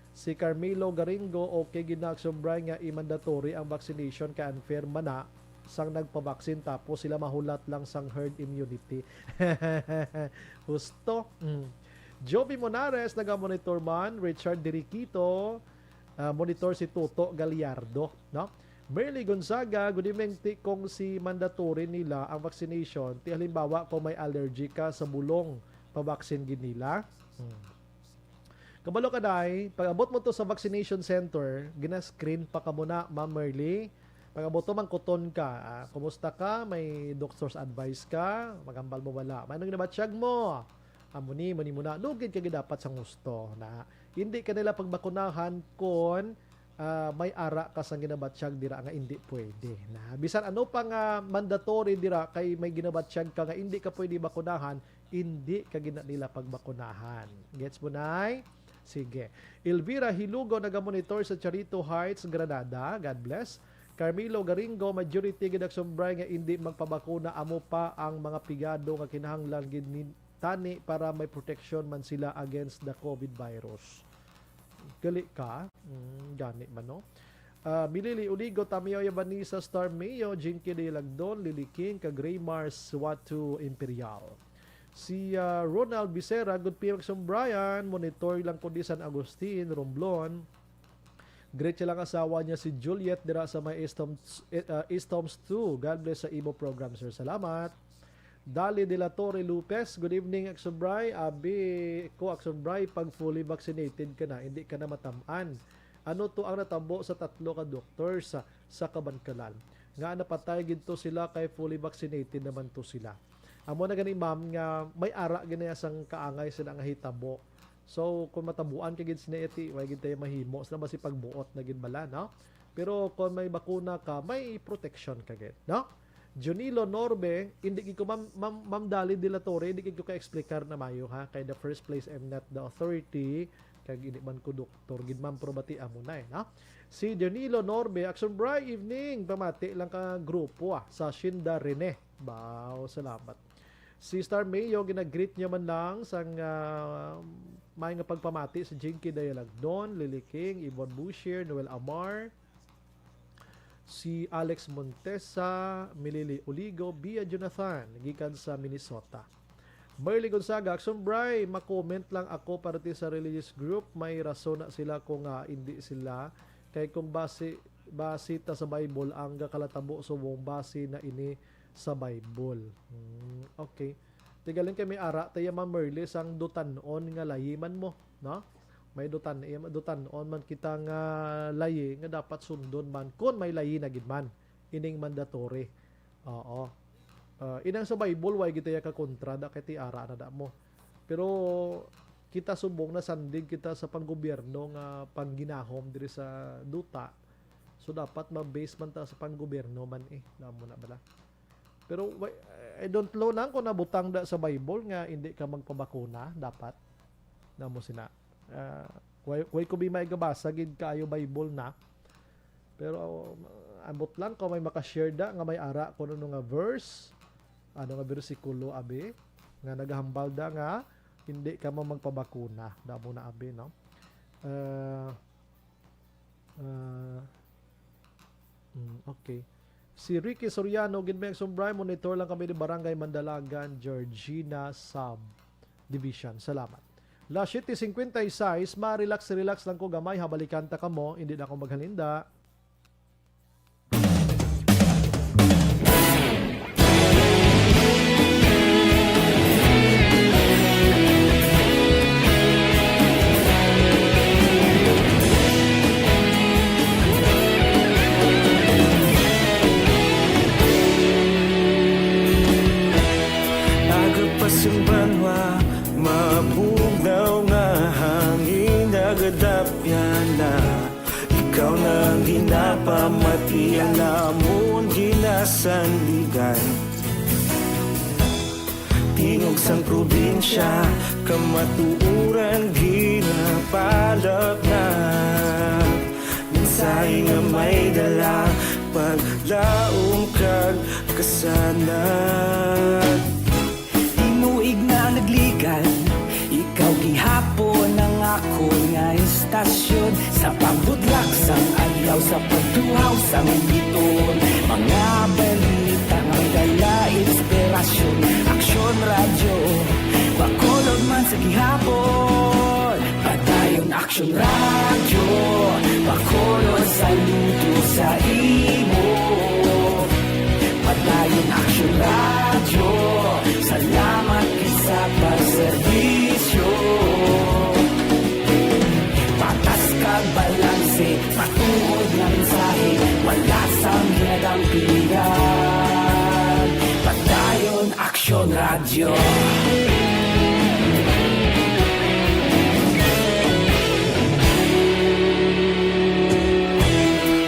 Si Carmelo Garingo, okay gid na, Action Bry, nga i-mandatory ang vaccination kay unfair man na sang nagpabaksin tapos sila mahulat lang sang herd immunity. Husto. Mm. Jovi Monares, naga-monitor man. Richard Diriquito, ah, monitor si Toto Gallardo, no? Merly Gonzaga, good evening. Ti kung si mandatory nila ang vaccination, ti halimbawa kung may allergy ka sa bulong, pabaksin gid nila. Hmm. Kabalo ka, day, pag-abot mo to sa vaccination center, gina-screen pa ka muna, Ma'am Merly. Pag-abot to, mangkuton ka, ah, kumusta ka? May doctor's advice ka? Magambal mo wala? May anong ginabatyag mo? Amo ni, muni mo na. Lugid ka gid dapat sa gusto na hindi ka nila pagbakunahan kon, ah, may ara ka sang ginabatyag dira nga hindi pwede. Na bisan ano pa nga mandatory dira kay may ginabatyag ka nga hindi ka pwede bakunahan, hindi ka gina nila pagbakunahan. Gets mo, Nay? Sige. Elvira Hilugo, nagamonitor sa Charito Heights, Granada. God bless. Carmelo Garingo, majority gid, Aksumbray, nga indi magpabakuna, amo pa ang mga pigado nga kinahanglan gid ni tani para may protection man sila against the COVID virus. Gali ka? Mm, gani man, no? Ah, Milili Uligo, Tamio Yabanisa, Star Mayo, Jinky Dialagdon, Lily King, kag Raymar Suato Imperial. Si, ah, Ronald Becerra, "Good P M, Aksumbray, monitor lang ko di San Agustin, Romblon. Greet siya lang asawa niya si Juliet dira sa may East Tombs, eh, ah, East Tombs two. God bless sa imo program, sir. Salamat." Dali de la Torre Lopez, "Good evening, Aksumbray. Abi ko, Aksumbray, pag fully vaccinated ka na, hindi ka na matam-an. Ano to ang natabo sa tatlo ka doktor sa, sa Kabankalan? Nga napatay gid to sila kay fully vaccinated naman to sila." Amo na gani, ma'am, nga may ara gid na sang kaangay sila nga hitabo. So, kung matabuan ka gid sina iti, way gid tayo mahimo. Sila basi pagbuot na gid bala, no? Pero kung may bakuna ka, may protection ka gid, no? Junilo Norbe, hindi gid ko, ma'am, ma'am, ma'am Dali de la Torre, hindi gid ko ka-explicar na mayo, ha? Kay the first place, I'm not the authority. Kag hindi man ko doktor gid, ma'am, pero bati amo na, eh, no? Si Junilo Norbe, "Aksumbray, evening. Pamati lang ka grupo, ah, sa Shinda Rene." Baw, salamat. Si Star Mayo, ginagreet niya man lang sang, ah, may nga pagpamati si Jinky Dialagdon, Lily King, Yvonne Bushir, Noel Amar, si Alex Montesa, Milili Uligo, Bia Jonathan, gikan sa Minnesota. Merly Gonzaga, "Aksumbray, ma-comment lang ako parte sa religious group, may rason na sila kung nga hindi sila. Kay kung basi, basi ta sa Bible, ang gakalatabo subong basi na ini sa Bible." Hmm, okay. Tigaling kay may ara tayo, Ma'am Merly, sang dutan-on nga layi man mo, no? May dutan, dutan-on man kita nga layi nga dapat sundon man, kun may layi na gid man, ining mandatory. Oo. Ah, inang sa Bible, way gid tayo ka kontra da kay ti ara na da mo. Pero kita subong nasandig kita sa panggobyerno nga pangginahom diri sa duta. So, dapat ma-base man ta sa panggobyerno man, eh. Alam mo na bala? Pero wa-, I don't know lang kung nabutang da sa Bible nga hindi ka magpabakuna, dapat. Namo sina. Ah, way, way ko bi maigabasa gid kaayo Bible na. Pero, ah, ambot lang kung may makashare da nga may ara kung ano nga verse, ano nga bersikulo, abi, nga nagahambal da nga hindi ka man magpabakuna. Damo na, abi, no? Ah, ah, mm, okay. Si Ricky Soriano, "Gid may Aksumbray, monitor lang kami ni Barangay Mandalagan, Georgina Sub Division. Salamat." Las siete cincuenta y seis, ma-relax-relax lang ko gamay ha, balikan ta kamo, hindi na ako maghalinda. Aga pa sang banwa, mabugnaw nga hangin, nagadapyan na. Ikaw na ang ginapamatian namon ginasandigan. Tingog sang probinsya, kamatuoran ginapalapnag. Mensahe nga may dala, paglaom kag kasanag. Tinuig na nagligad, ikaw gihapon ang akon nga istasyon. Sa pagbudlak sang adlaw, sa pagtuhaw sang biton, mga balita nga may dala inspirasyon. Aksyon Radyo, Bacolod man sa gihapon. Padayon Aksyon Radyo, Bacolod, saludo sa imo. Padayon Aksyon Radyo, salamat gid sa pagserbisyo. Patas kag balanse, matuod nga mensahe, wala sang ginadampigan. Padayon Aksyon Radyo.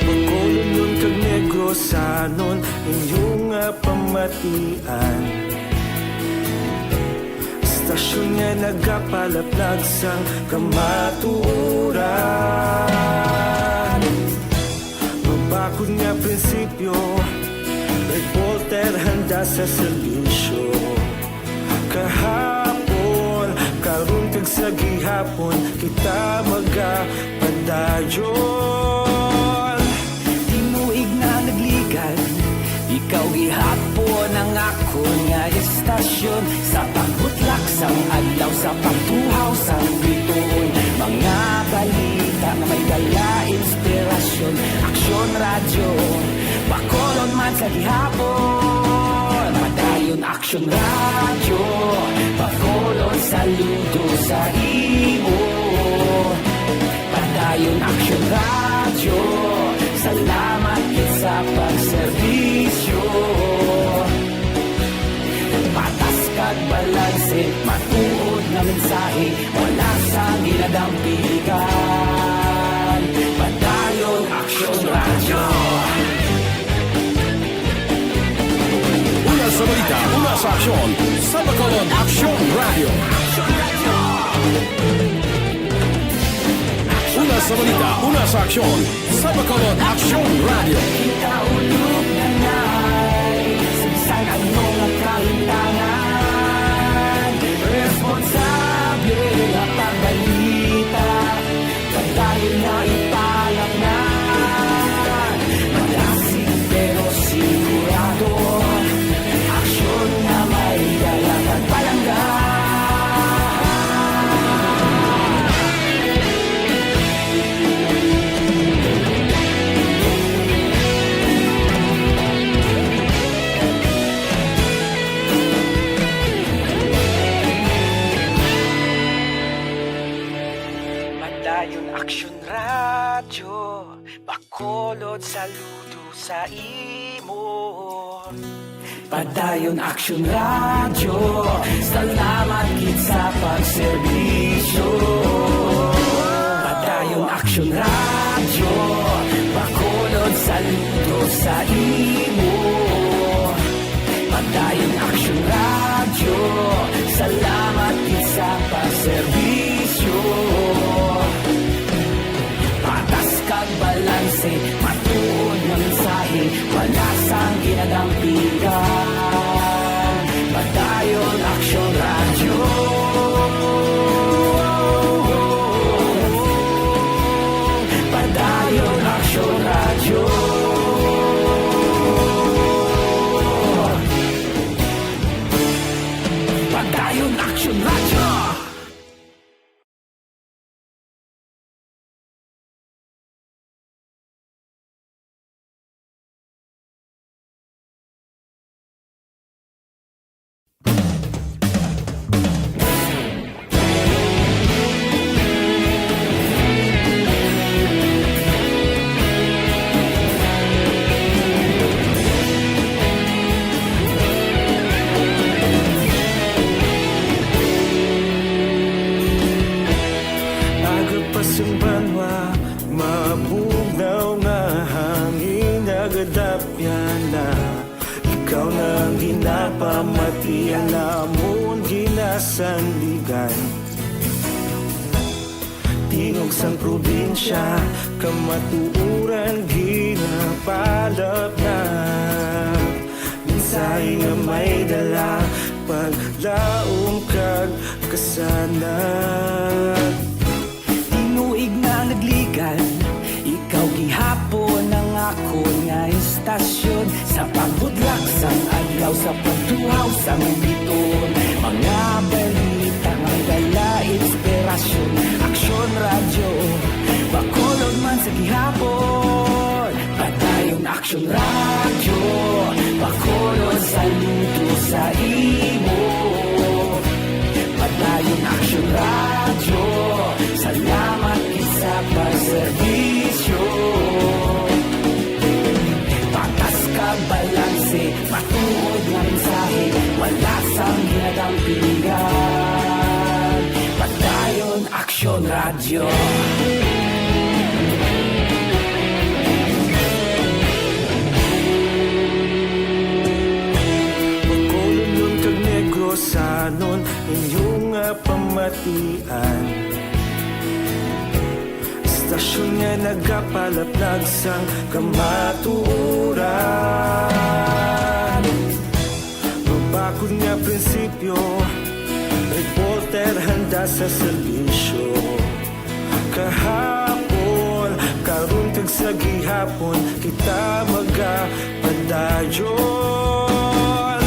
Bacolodnon kag Negrosanon, inyo nga pamatian. Sa Istasyon nga nagapalaplag sang kamatuoran. Mabakod nga prinsipyo, reporter handa sa serbisyo. Kahapon, karon kag sa gihapon, kita magapadayon. Tinuig na nagligan, ikaw gihapon ang akon nga istasyon. Sa pagbutlak sang adlaw, sa pagtuhaw sang bituon, mga balita nga may dala inspirasyon. Aksyon Radyo, Bacolod man sa gihapon. Padayon Aksyon Radyo, Bacolod, saludo sa imo. Padayon Aksyon Radyo, salamat gid sa pagserbisyo. Patas kag balanse, matuod nga mensahe, wala sang ginadampigan. Padayon Aksyon Radyo. Una sa balita, una sa aksyon, sa Bacolod Aksyon Radyo. Una sa balita, una sa aksyon, sa Bacolod Aksyon Radyo. Kita ulog na nay, sa bisan ano nga kahintangan, responsable nga pagbalita, padayon na ipalapnan. Malasig pero sigurado, aksyon nga may dala kag palangga. Padayon Aksyon Radyo, Bacolod, saludo sa imo. Padayon Aksyon Radyo, salamat gid sa pagserbisyo. Padayon Aksyon Radyo, Bacolod, saludo sa imo. Padayon Aksyon Radyo, salamat gid sa pagserbisyo. Patas kag balanse, matuod nga mensahe, wala sang ginadampigan. Padayon Aksyon Radyo. Padayon Aksyon Radyo. Padayon Aksyon Radyo. Aga pa sang banwa, mabugnaw nga hangin nagadapyan na. Ikaw na ang ginapamati, ang amon ginasandigan. Tingog sang probinsya, kamatuoran ginapalapnag. Mensahe nga may dala, paglaom kag kasanag. Tinuig na nagligan, ikaw gihapon ang akon nga istasyon. Sa pagbutlak sang adlaw, sa pagtuhaw sang bituon, mga balita nga may dala inspirasyon. Aksyon Radyo, Bacolod man sa gihapon. Padayon Aksyon Radyo, Bacolod, saludo sa imo. Padayon Aksyon Radyo, salamat gid sa pagserbisyo. Patas kag balanse, matuod nga mensahe, wala sang ginadampigan. Padayon Aksyon Radyo. Bacolod kag Negros, sa Nun inyong nga pamatian, istasyon nga nagapalatlag sang kamatuoran. Mabakod nga prinsipyo, reporter handa sa serbisyo. Kahapon, karon kag sa gihapon, kita magapadayon.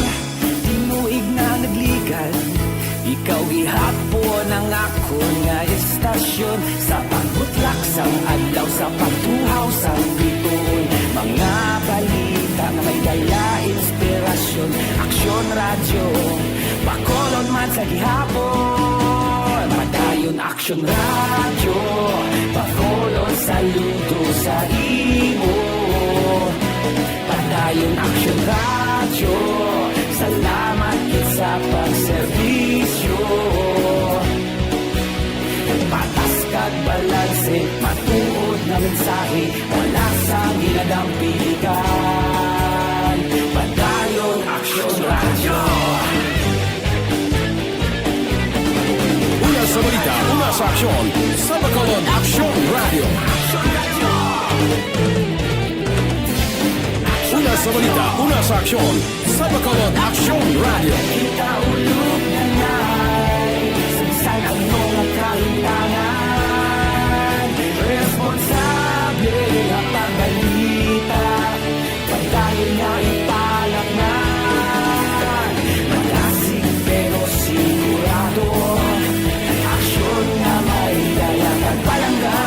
Tinuig na nagligan, ikaw gihapon ang akon nga istasyon. Sa pagbutlak sang adlaw, sa pagtuhaw sang bituon, mga balita nga may dala inspirasyon. Aksyon Radyo, Bacolod man sa gihapon. Padayon Aksyon Radyo, Bacolod, saludo sa imo. Padayon Aksyon Radyo, salamat gid sa pagserbisyo. Patas kag balanse, matuod nga mensahe, wala sang ginadampigan. Padayon Aksyon Radyo. Una sa balita, una sa aksyon, sa Bacolod Aksyon Radyo. Una sa balita, una sa aksyon, sa Bacolod Aksyon Radyo. Kita ulog na nay, sagsag ang mga kahintangan. Responsable nga pagbalita, padayon nga ipalatngan. Malasig pero sigurado, aksyon nga may dala kag palangga.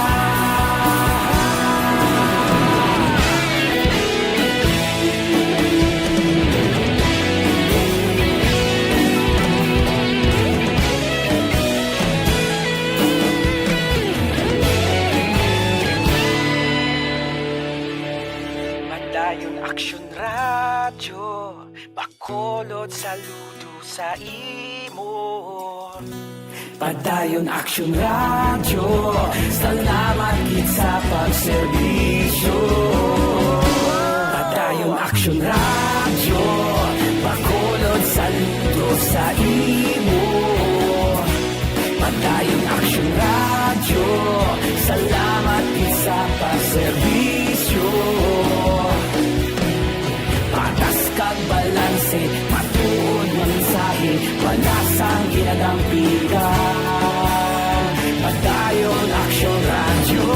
Padayon Aksyon Radyo, Bacolod, saludo sa imo. Padayon Aksyon Radyo, salamat gid sa pagserbisyo. Padayon Aksyon Radyo, Bacolod, saludo sa imo. Padayon Aksyon Radyo, salamat gid sa pagserbisyo. Patas kag balanse, matuod nga mensahe, wala sang ginadampigan. Padayon Aksyon Radyo.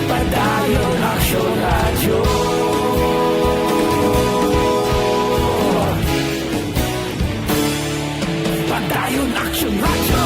Padayon Aksyon Radyo. Padayon Aksyon Radyo.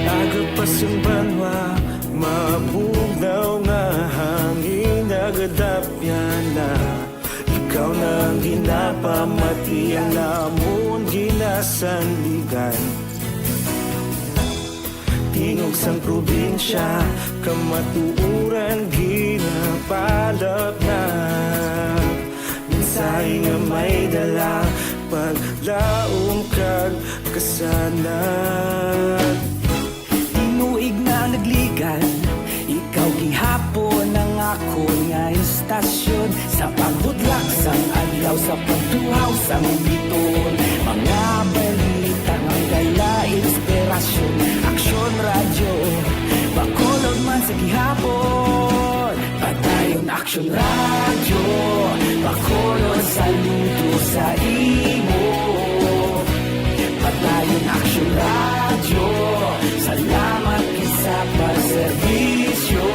Aga pa sang banwa, mabugnaw nga hangin nagadapyan na. Ikaw na ang ginapamati, ang amon ginasandigan. Tingog sang probinsya, kamatuoran ginapalat na. Mensahe nga may dala, paglaom kag kasanag. Tinuig na nagligan, ikaw gihapon ang akon nga istasyon. Sa pagbutlak sang adlaw, sa pagtuhaw sang bituon, mga balita nga may dala inspirasyon. Aksyon Radyo, Bacolod man sa gihapon. Padayon Aksyon Radyo, Bacolod, saludo sa imo. Padayon Aksyon Radyo, salamat gid sa pagserbisyo.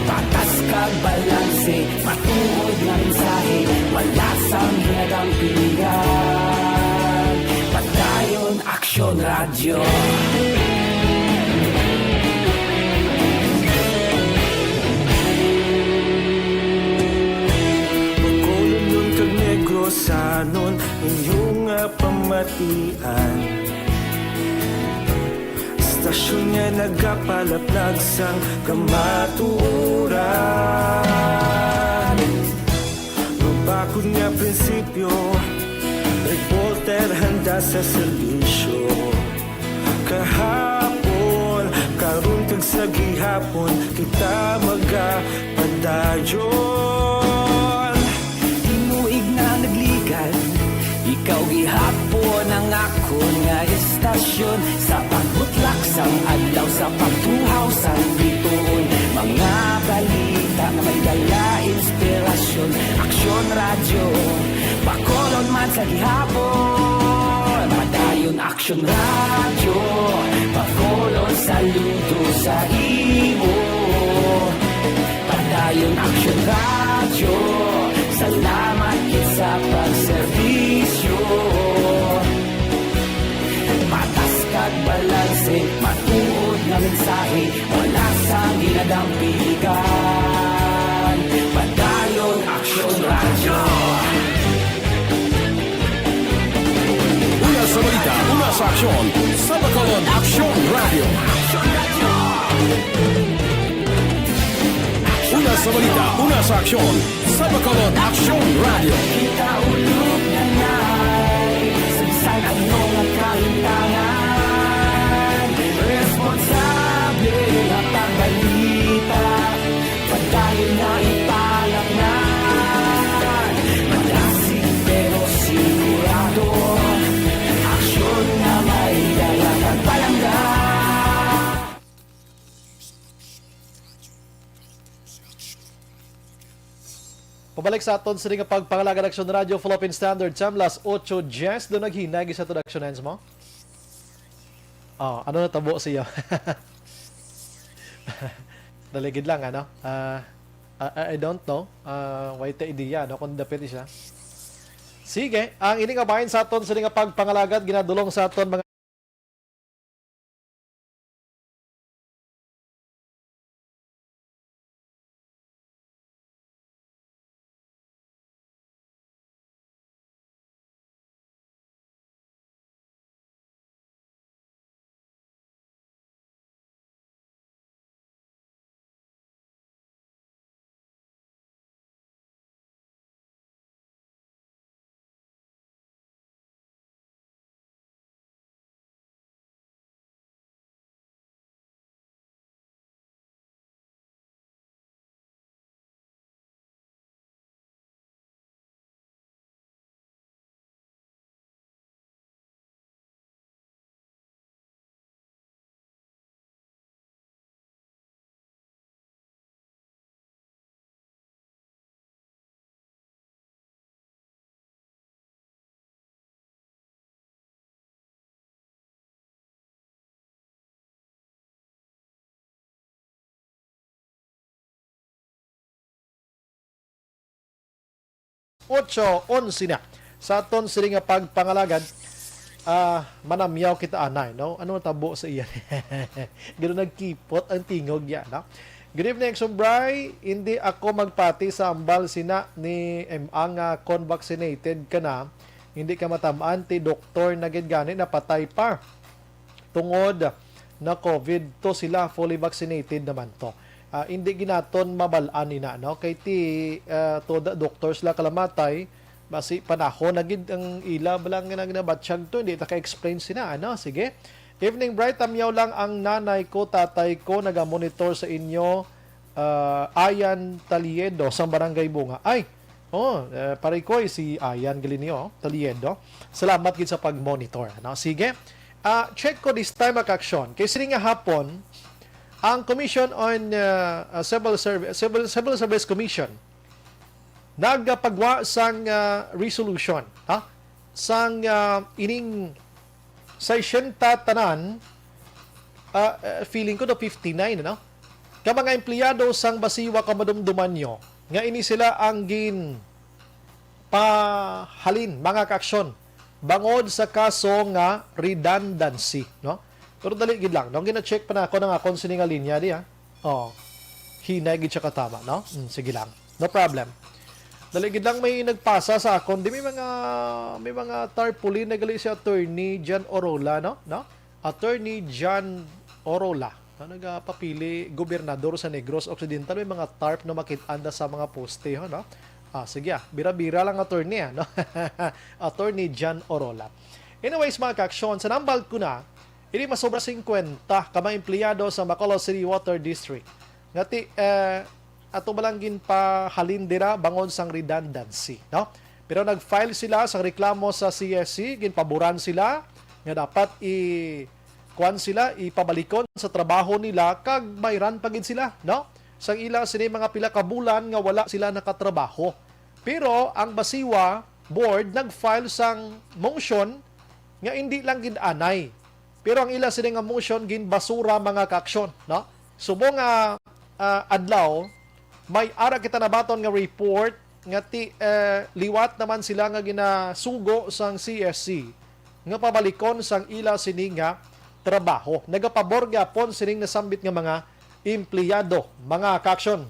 Patas kag balanse, matuod nga mensahe, wala sang ginadampigan. Padayon Aksyon Radyo. Nun inyong nga pamatian, istasyon nga nagapalaplag sang kamatuoran. Mabakod nga prinsipyo, reporter handa sa serbisyo. Kahapon, karon kag sa gihapon, kita magapadayon. Tinuig na nagligan, ikaw gihapon ang akon nga istasyon. Sa pagbutlak sang adlaw, sa pagtuhaw sang bituon, mga balita nga may dala inspirasyon. Aksyon Radyo, Bacolod man sa gihapon. Padayon Aksyon Radyo, Bacolod, saludo sa imo. Padayon Aksyon Radyo, salamat gid sa pagserbisyo. Patas kag balanse, matuod nga mensahe, wala sang ginadampigan. Padayon Aksyon Radyo. Una sa balita, una sa aksyon, sa Bacolod Aksyon Radyo. Una sa balita, una sa aksyon, sa Bacolod Aksyon Radyo. Kita ulog na nay, sa bisan ano nga kahimtangan, responsable nga pagbalita. Padayon nga ipalaknay, madasig pero sigurado, aksyon nga may dala kag palangga. Pabalik sa aton sini nga pagpangalagad, Aksyon Radyo, Philippine Standard Time, las ocho diez. Doon naghinay sa aton aksyon hands mo. Oh, ano natabo siya? Dali gid lang, ano? Ah, I, I don't know. Ah, way ta idea, no? Kung dapit siya. Sige, ang ini nga bahin sa aton sini nga pagpangalagad, ginadulong sa aton mga Ocho onse na. Sa aton sini nga pagpangalagad, ah, manamyaw kita anay, no? Ano ang tabo sa iya? Gano nagkipot ang tingog niya, no? Good evening, Sumbray. Hindi ako magpati sa ambal sina ni M A nga kon vaccinated ka na, hindi ka matam-an, ti doktor na gid gani napatay pa. Tungod na covid to sila, fully vaccinated naman to. Ah, hindi ginaton mabal-an ina, no? Kay ti, ah, to the doctors la kalamatay, basi panahon na gid ang ila bala nga nagnabatyag to, hindi ta ka-explain sina, ano? Sige. Evening bright, tamyaw lang ang nanay ko, tatay ko, nagamonitor sa inyo, ah, Ayan Taliedo, sa Barangay Bunga. Ay, oh, eh, pare ko, eh, si Ayan Galinio Taliedo. Salamat gid sa pag-monitor, no? Sige. Ah, check ko this time, mga ka-aksyon. Kay sini nga hapon, ang Commission on, ah, ah, Civil Serv-, Civil, Civil Service Commission nagapagwa sang, ah, resolution, ha? Sang, ah, ining sesenta tanan, ah, ah, feeling ko do fifty-nine, ano? Ka mga empleyado sang Basiwa kag Madumdumanyo nga ini sila ang gin pahalin, mga kaaksyon, bangod sa kaso nga redundancy, no? Pero dali gid lang, no? Gina-check pa na ako ng akon sini nga linya di, ha? Oh. Hinay gid siya katama, no? Mm, sige lang. No problem. Dali gid lang, may nagpasa sa akon. Di may mga, may mga tarpaulin na gali si Attorney John Orola, no? No? Attorney John Orola. No, nagapapili gobernador sa Negros Occidental, may mga tarp na makit-an da sa mga poste, ho, no? Ah, sige, ah. Bira-bira lang, attorney, ah, no? Attorney John Orola. Anyways, mga kaaksyon, sa nambal ko na, ini masobra singkwenta ka mga empleyado sa Bacolod City Water District. Nga ti, eh, ato ba lang ginpahalin dira bangon sang redundancy, no? Pero nag-file sila sang reklamo sa C S C, ginpaboran sila nga dapat i-, kuwan sila, ipabalikon sa trabaho nila kag bayran pa gid sila, no? Sang ila sini mga pila ka bulan nga wala sila nakatrabaho. Pero ang Basiwa Board nag-file sang motion nga indi lang gid anay. Pero ang ila sini nga motion ginbasura, mga kaaksyon, no? Subong nga, ah, adlaw, may ara kita nabaton nga report nga ti, eh, liwat naman sila nga ginasugo sang C S C nga pabalikon sang ila sini nga trabaho. Nagapabor gyapon sining nasambit nga mga empleyado, mga kaaksyon.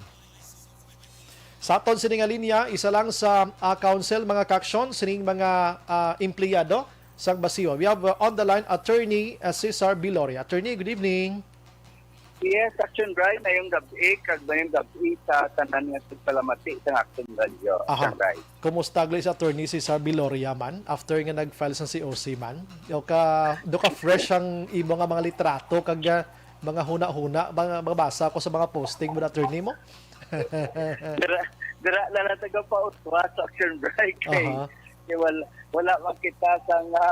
Sa aton sini nga linya, isa lang sa, ah, council, mga kaaksyon, sining mga, ah, empleyado sang Basiwa. We have, uh, on the line, Attorney, uh, Cesar Biloria. Attorney, good evening. Yes, Action Brian, mayong gabi, kag mayong gabi sa tanan nga tigpalamati sa Action Radio. Aha. Action Brian. Kumusta gali si Attorney Cesar Biloria man after nga nag-file sa C O C man? Do ka, do ka fresh ang imo nga mga litrato kag, ah, mga huna-huna, mga mabasa ko sa mga posting mo, attorney mo? Dira, dira na lang taga pautwa sa Action Brian kay, Aha. kay wala, wala man kita sa nga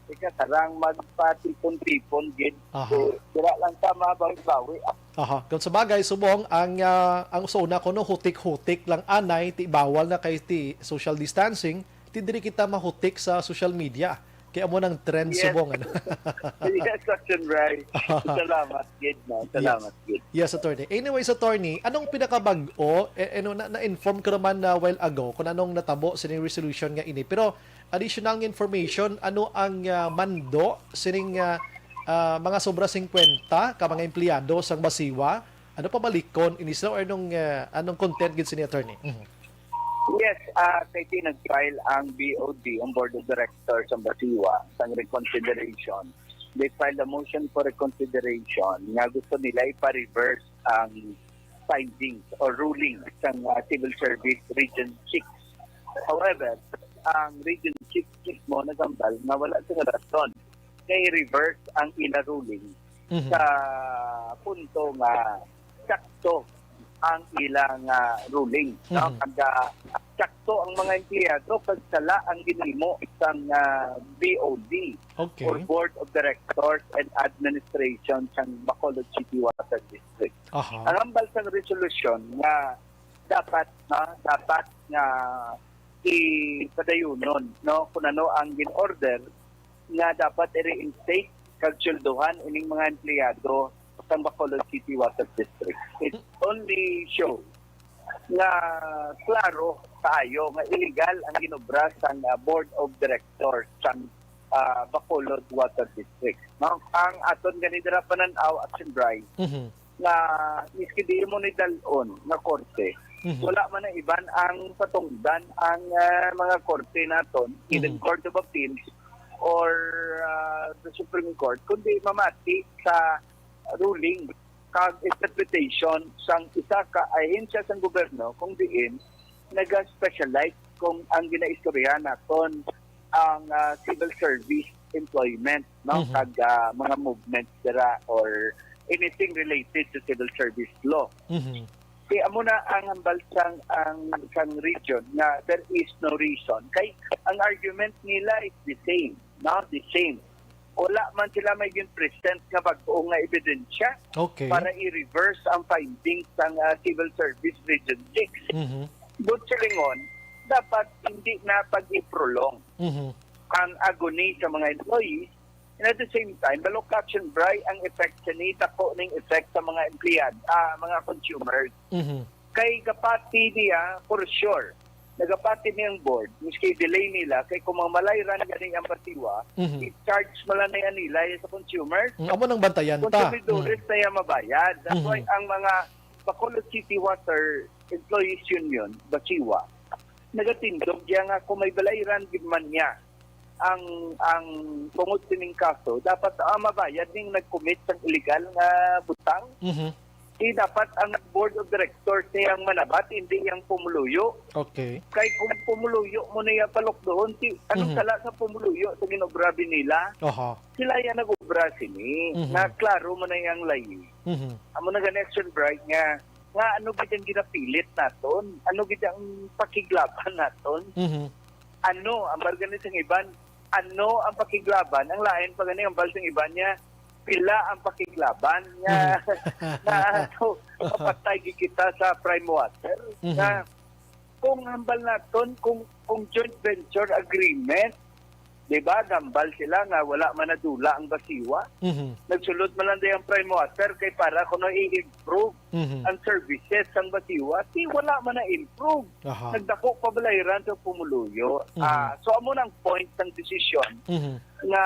ika sarang magpatipon-tipon gid. Aha. So, dira lang ta mabawi-bawi. Aha. Kung sa bagay, subong, ang, ah, ang sa una ko, no, hutik-hutik lang anay, ti bawal na kay ti social distancing, ti diri kita mahutik sa social media. Kay amo nang trend Yes. subong, ano? Yes, Action Brian. Salamat gid, no? Yes. Salamat gid. Yes, attorney. Anyways, attorney, anong pinakabag-o? Eh, ano, na, na-inform ko naman na while ago kung anong natabo sining resolution nga ini. Pero additional nga information, ano ang, ah, mando sining, ah, ah, mga sobra singkwenta ka mga empleyado sang Basiwa? Ano pabalikon ini sila or anong, ah, anong content gid sini, attorney? Mhm. Yes, ah, kay ti nag-file ang B O D, ang Board of Directors, ang Basiwa, sang reconsideration. They filed a motion for reconsideration nga gusto nila ipa-reverse ang findings or ruling sang, ah, Civil Service Region six. However, ang Region six mismo nagambal nga wala sila rason kay reverse ang ila ruling Mhm. sa punto nga sakto ang ilang, ah, ruling, no? Mhm. Ang, ah, sakto ang mga empleyado kag sala ang ginhimo sang, ah, B O D Okay. or Board of Directors and Administration sang Bacolod City Water District. Aha. Ang hambal sang resolusyon nga dapat, no, dapat nga ipadayunon, no, kung ano ang gin-order nga dapat i-reinstate kag sweldohan ining mga empleyado sang Bacolod City Water District. It only shows nga klaro kaayo nga illegal ang ginobra sang, ah, Board of Directors sang, ah, Bacolod Water District. No? Ang aton gani dira panan-aw, Action Brian, Mhm. nga miski di mo ni dal-on nga korte, Mhm. wala man na iban ang patungdan ang, ah, mga korte naton, even Mhm. Court of Appeals or, ah, the Supreme Court, kundi mamati sa ruling kag interpretation sang isa ka ahensya sang gobyerno kung diin naga-specialize kung ang ginaistorya naton ang, ah, civil service employment, no? Mhm. Kag, ah, mga movements dira or anything related to civil service law. Mhm. Kay amo na ang hambal sang, ang, sang region nga there is no reason. Kay ang argument nila is the same, no? The same. Wala man sila may gin-present nga bag-o nga ebidensya Okay. para i-reverse ang findings sang, ah, Civil Service Region six. Mhm. Buot silingon, dapat hindi na pag-iprolong Mhm. ang agony sa mga employees. And at the same time, balok ka, Action Brian, ang effect sa ni, dako ning effect sa mga empleyad, ah, mga consumers. Mhm. Kay gapati niya, for sure, nagapati niya ang board, miski delay nila, kay kung mamalayran gani ang Basiwa, Mhm. i-charge mo lang na yan nila sa consumers. Mm, amo nang bantayan ta. Konsumidores Mm. na yan mabayad. That's Mhm. why ang mga Bacolod City Water Employees Union, Basiwa, nagatindog siya nga kung may balayran gid man niya ang, ang tungod sining kaso, dapat, ah, mabayad ning nag-commit sang illegal nga butang. Mhm. Di dapat ang board of directors niya ang manabat, hindi ang pumuluyo. Okay. Kay kung pumuluyo mo na iya palukdoon, si, anong Mhm. sala sa pumuluyo sa ginobra nila? Aha. Sila yan nag-obra sini, Mhm. nga klaro mo na yang layi. Mhm. Amo na gani, Action Bright, nga, nga ano gid ang ginapilit naton? Ano gid ang pakiglaban naton? Mhm. Ano, ang barga ni sang iban, ano ang pakiglaban? Ang lain pa gani, ang bal sang iban niya, pila ang pakiglaban nga, Mhm. nga, ano, mapatay gid kita sa prime water? Mhm. Nga, kung hambal naton, kung, kung joint venture agreement, di ba, gambal sila nga wala man nadula ang basiwa. Mhm. Nagsulod man lang ang prime water kay para kuno i-improve Mhm. ang services sang basiwa. Di wala man na-improve. Aha. Nagdako pa balayran sa pumuluyo. Mhm. Ah, so, amo nang point sang desisyon Mhm. nga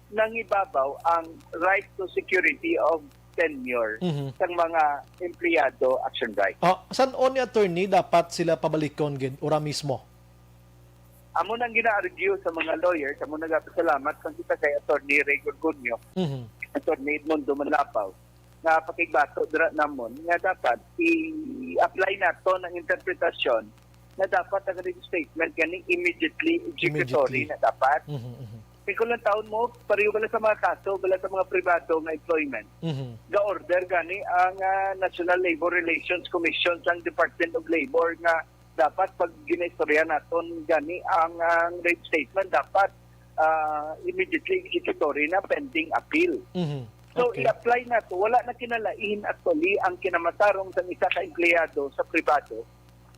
nangibabaw ang right to security of tenure Mhm. sang mga empleyado, Action Bright. Ah, san-o ni attorney dapat sila pabalikon gid ura mismo? Amo nang gina-argue sa mga lawyers, amo nagapasalamat kang kita kay Attorney Ray Gorgonio, Mhm. Attorney Edmundo Manlapaw, nga pakigbato dira namon nga dapat i-apply nato ang interpretasyon na dapat ang reinstatement gani immediately executory Immediately. na dapat. Mhm, mhm. Kay kung lang taon mo, pareho bala sa mga kaso, bala sa mga pribado nga employment. Mhm. Ga-order gani ang, ah, National Labor Relations Commission sang Department of Labor nga dapat pag ginaistorya naton gani ang, ang reinstatement dapat, ah, immediately executory na pending appeal. Mhm. So, Okay. i-apply nato, wala na kinalain actually ang kinamatarong sang isa ka empleyado sa pribado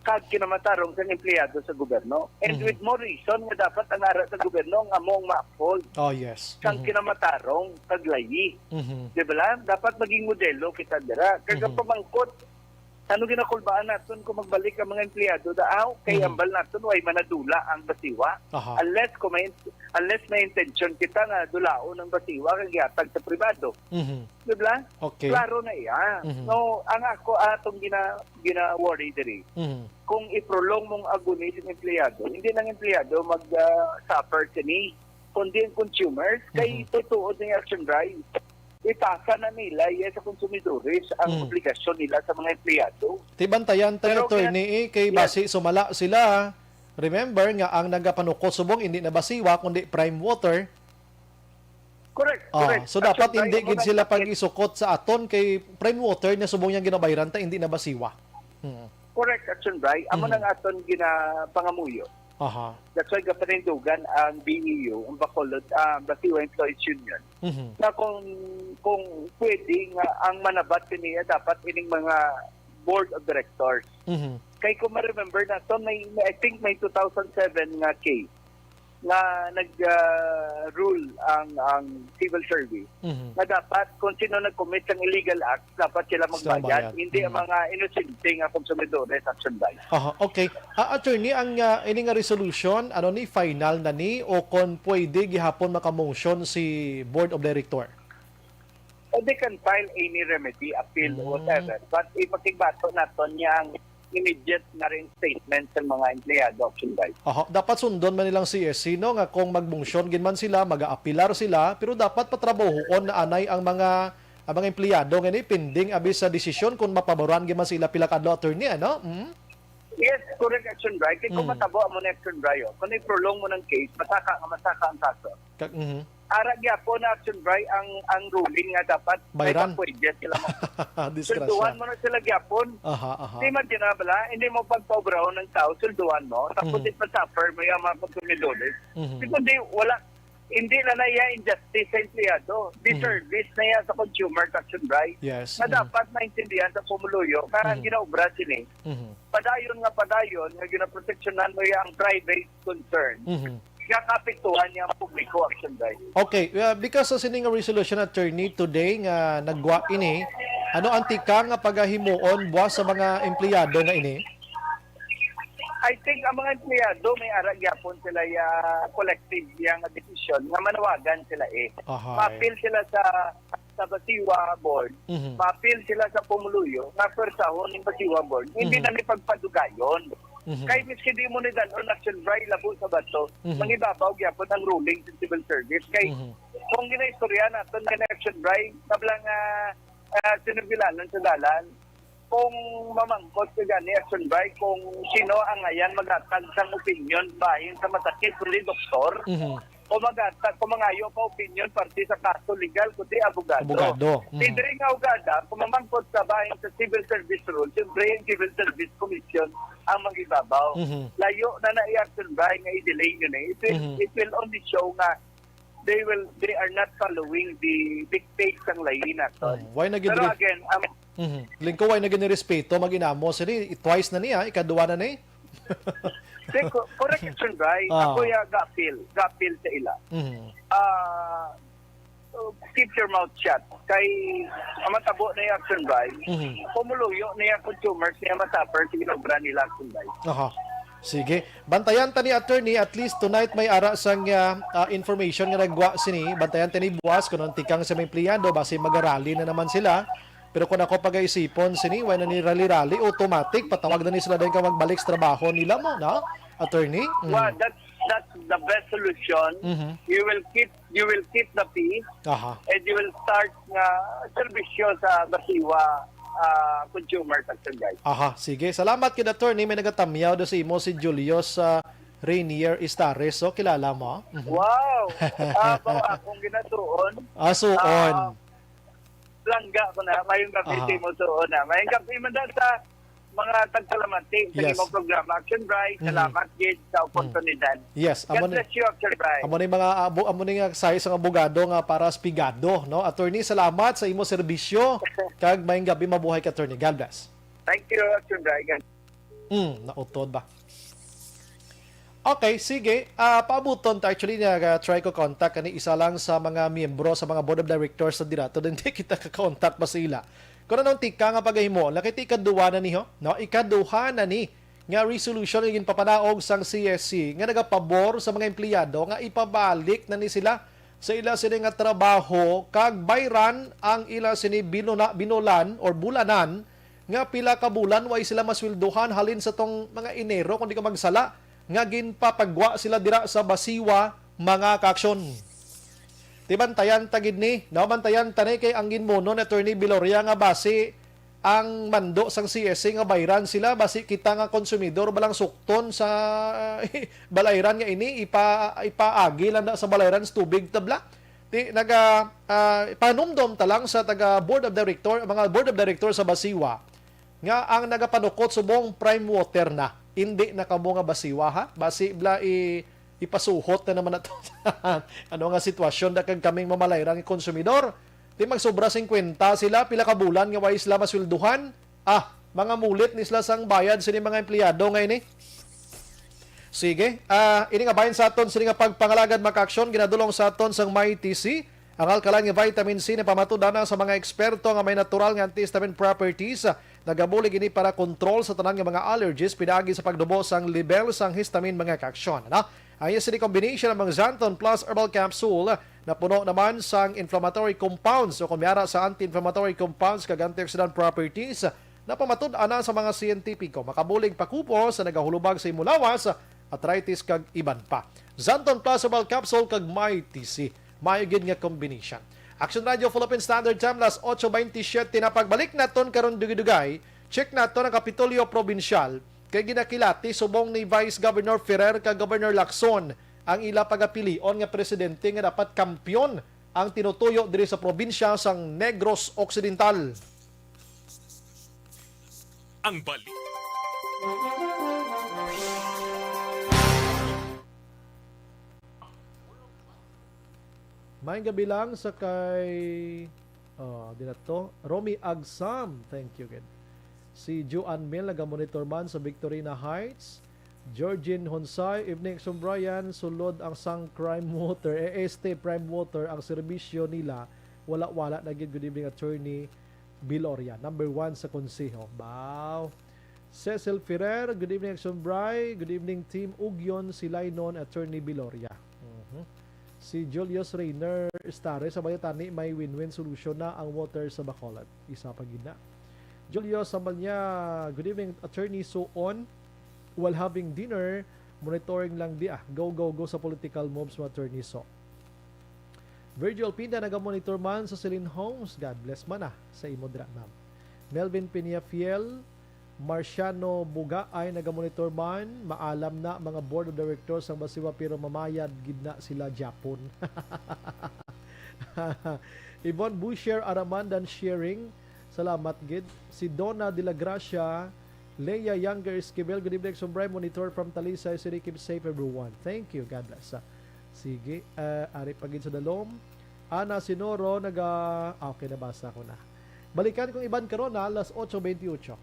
kag kinamatarong sang empleyado sa gobyerno. And Mhm. with more reason nga dapat ang ara sa gobyerno ang amo ang ma-uphold Oh, yes. kang Mhm. kinamatarong kag layi. Mhm. Di ba lang? Dapat maging modelo kita dira. Kag ang Mhm. pamangkot, ano ginakulbaan naton kung magbalik ang mga empleyado daaw? Kay Mhm. ambal naton, way manadula ang basiwa. Aha. Unless kung may, unless may intention kita nga dulaon ang basiwa kag ihatag sa pribado. Mhm. Di ba? Okay. Klaro na iya. Mhm. No, ang ako atong gina-, gina-worry diri, Mhm. kung i-prolong mong agony sa empleyado, hindi lang empleyado mag, ah, suffer sini, kundi ang consumers, kay Mhm. tutuod ni Action Bright. Ipasa na nila iya sa konsumidores ang Mhm. obligasyon nila sa mga empleyado. Ti bantayan ta, Pero attorney, kaya eh, kay Yes. basi sumala sila. Remember nga ang nagapanukot subong hindi na basiwa kundi prime water. Correct, Ah, correct. so dapat Actually, hindi amo gid na sila pag-isukot sa aton kay prime water na subong yang ginabayran ta, hindi na basiwa. Mm. Correct, Action Bright. Amo Mhm. nang aton ginapangamuyo. Aha. That's why gapanindugan ang B E U, ang Bacolod, ah, Basiwa Employees Union. Mhm. Na kung, kung pwede nga ang manabat niya dapat ining mga board of directors. Mhm. Kay kung ma-remember nato, may, may, I think may two thousand seven nga case nga nag, ah, rule ang, ang civil service Mhm. nga dapat kung sino nag-commit sang illegal act, dapat sila Sila magbayad, magbayad. hindi ang Mhm. mga inosente nga konsumidores, Action Bright. Aha, okay. Ah, attorney, ang, ah, ini nga resolution, ano ni, final na ni o kon pwede gihapon maka-motion si Board of Director? Or they can file any remedy, appeal, Mm. whatever. But ipakigbato naton niya ang immediate na reinstatement sa mga empleyado, Action Bright. Aha, dapat sundon man nilang C S C, no, nga kung magmotion gid man sila, mag-aapilar sila, pero dapat patrabahoon na anay ang mga, ang mga empleyado nga ni pending abi sa desisyon kung mapaboran gid man sila pila ka adlaw, attorney, ano? Mm? Yes, correct, Action Bright. Kay kung Mm. matabo amo ni Action Bright, oh, kung i-prolong mo ng case, masaka nga masaka ang kaso. Kag, mhm. Ara gyapon na, Action Bright, ang, ang ruling nga dapat may Bayran. pagpwede sila mo. Disgrasya. Sulduhan mo na sila gyapon. Aha, aha. Di man din na bala, hindi mo pagpaobrahon ng tao, sulduhan mo. Tapos Mhm. ipasuffer mo yung mga konsumidores. Mhm. Di kundi wala, hindi na na iya injustice sa empleyado. Mhm. Disservice na iya sa consumer, Action Bright. Yes. Na Mhm. dapat maintindihan sa pumuluyo na ang Mhm. ginaobra sini. Mhm. Padayon nga padayon, nga ginaproteksyonan mo iya ang private concern. Mhm. Nga kaapektuhan niya ang publiko, Action Bright. Okay, uh, because sa sining resolution, attorney, today nga nagwa ini, ano ang tikang nga pagahimuon buwas sa mga empleyado nga ini? I think ang mga empleyado may ara gyapon sila ya collective ya nga desisyon nga manawagan sila eh. Ahay. Maapil sila sa sa Basiwa Board, Mhm. maapil sila sa pumuluyo nga pwersahon ning Basiwa Board. Hindi Mhm. na ni pagpadugayon. Mhm. Kay miski di mo ni dal-on, Action Bri, labo sa bato, Mhm. mangibabaw gyapon ang ruling sa civil service. Kay Mhm. kung ginaistorya naton nga ni Action Bri, kabla nga, ah, sinugilanon sa dalan, kung mamangkot ka gani, Action Bri, kung sino ang ayan maghatag sang opinion bahin sa masakit, kundi doktor, Mhm. o maghatag, kung mangayo pa opinion parte sa kaso legal, kundi abogado. Abogado. Si Mhm. Dre nga ugada, kung mamangkot sa bahin sa civil service rule, siyempre yung civil service commission ang mag-ibabaw. Mhm. Layo na na i-Action Bri nga i-delay yun eh. It will, Mhm. it will only show nga they will, they are not following the dictates sang layi naton. Oh, why na gid Pero re- again, ang Mhm. Lingko, why na gid ni respeto, mag-inamo? Sini, twice na niya, ikaduha na ni. Di ko, correct, Action Bri. Ah. Ako ya, ga-appeal, ga-appeal sa ila. Mhm. Ah, so, keep your mouth shut. Kay, ang matabo na yung, Action Bri, Mhm. pumuluyo na yung consumers niya masuffer sa ginobra nila, Action Bri. Aha. Sige. Bantayan ta ni, attorney, at least tonight may ara sang, ah, ah, information nga nagwa sini. Bantayan ta ni buwas kung anong tikang sa mga empleyado, basi magarali na naman sila. Pero kung ako pagaisipon sini, wala na ni rally-rally, automatic, patawag na ni sila din ka magbalik sa trabaho nila mo, no? Attorney? Mm. Well, that's, that's the best solution. Mhm. You will keep, you will keep the peace Aha. and you will start nga serbisyo sa Basiwa, ah, consumer section, guys. Aha, sige. Salamat kid attorney. May nagatamyaw do sa imo si Julius, ah, Rainier Istares. So, kilala mo? Mhm. Wow! Ah, ba akong ginatuon? Ah, suon. Ah, langga ko na. Mayong gabi Aha. sa imo suon, ah. Mayong gabi man da sa mga tagkalamati sa Yes. imong programa, Action Bri. Mhm. Salamat gid sa Mm. oportunidad. Yes, God amo ni bless you, Action Bri. Amo ni mga abo-, amo ni nga size ang abogado nga para sa pigado, no? Attorney, salamat sa imo serbisyo. Kag mayong gabi, mabuhay ka, attorney. God bless. Thank you, Action Bri. God Mm, nautod ba? Okay, sige. Ah, paabuton ta. Actually, nag-try ko contact kani isa lang sa mga miyembro sa mga board of directors sa dirato. Hindi kita ka-contact ba sa ila? Kung anong tika nga pagahimo, nakita ikaduha na ni, ho? No? Ikaduha na ni nga resolution nga ginpapanaog sang C S C nga nagapabor sa mga empleyado nga ipabalik na ni sila sa ila sini nga trabaho kag bayran ang ila sini binuna-, binulan or bulanan nga pila ka bulan way sila masweldohan halin sa tong mga Enero, kung di ko magsala, nga ginpapagwa sila dira sa Basiwa, mga kaaksyon. Ti bantayan ta gid ni, no? Bantayan ta ni kay ang ginmuno ni Attorney Biloria nga basi ang mando sang C S C nga bayran sila, basi kita nga konsumidor balang sukton sa balayran nga ini, ipa-, ipaagi lang na sa balayran sa tubig tabla. Ti naga, ah, panumdom ta lang sa taga board of director, mga board of director sa Basiwa nga ang nagapanukot subong prime water na, hindi na kamo nga Basiwa, ha? Basi bla i-, ipasuhot na naman nato. Ano nga sitwasyon da kag kaming mamalayran nga konsumidor? Ti magsobra singkwenta sila, pila ka bulan nga way sila masweldohan? Ah, mga mulit ni sila sang bayad sini mga empleyado nga ini. Sige, ah, ini nga bahin sa aton sini nga pagpangalagad, mga kaaksyon, ginadulong sa aton sang Mighty C. Ang alkaline nga vitamin C napamatud-an na sa mga eksperto nga may natural nga antihistamine properties. Nagabulig ini para control sa tanan nga mga allergies pinaagi sa pagdubo sang level sang histamine, mga kaaksyon, ano? Ang iya sini combination among Xanthone Plus Herbal Capsule na puno naman sang inflammatory compounds o kung may ara sa anti-inflammatory compounds kag antioxidant properties, napamatud-an na sa mga siyentipiko. Makabulig pakupo sa nagahulubag sa imo lawas, arthritis kag iban pa. Xanthone Plus Herbal Capsule kag Mighty C. Maayo gid nga combination. Action Radio Philippine Standard Time, las ocho veintisiete na. Pagbalik naton karon dugay-dugay, check naton ang Kapitolyo Probinsyal kay ginakilati subong ni Vice Governor Ferrer kag Governor Lacson ang ila pagapilion nga presidente nga dapat kampiyon ang tinutuyo diri sa probinsya sang Negros Occidental. Ang balik. Maayong gabi lang sa kay, oh, di na to. Romy Agsam, thank you gid. Si Joanne Mil nagamonitor man sa Victorina Heights. Georgine Honsay, evening, Action Brian. Sulod ang sang Prime Water, eh, este Prime Water, ang serbisyo nila, wala-wala na gid. Good evening, Attorney Biloria. Number one sa konseho. Baw. Cecil Ferrer, good evening, Action Bri. Good evening, Team Ugyon, si Lainon, Attorney Biloria. Mhm. Si Julius Rayner Estares, sa Bayatani, may win-win solution na ang water sa Bacolod. Isa pa gid na. Julius Sambalnya, good evening, Attorney Suon. while having dinner, monitoring lang di ah. Go, go, go sa political moves mo, Attorney So. Virgil Pinda nagamonitor man sa Celine Homes. God bless man ah sa imo dira, ma'am. Melvin Peñafiel, Marciano Bugaay nagamonitor man. Maalam na mga board of directors sang Basiwa pero mamayad gid na sila Japon. Yvonne Busher Aramandan sharing. Salamat gid. Si Donna de la Gracia, Leia Younger Esquivel, good evening, Sombray Monitor from Talisay City. Keep safe, everyone. Thank you. God bless. Ah, sige, ah, ari pa gid sa dalom. Ana Sinoro, naga-, ah, okay, nabasa ko na. Balikan kong iban karon, ha, alas otso bentiocho.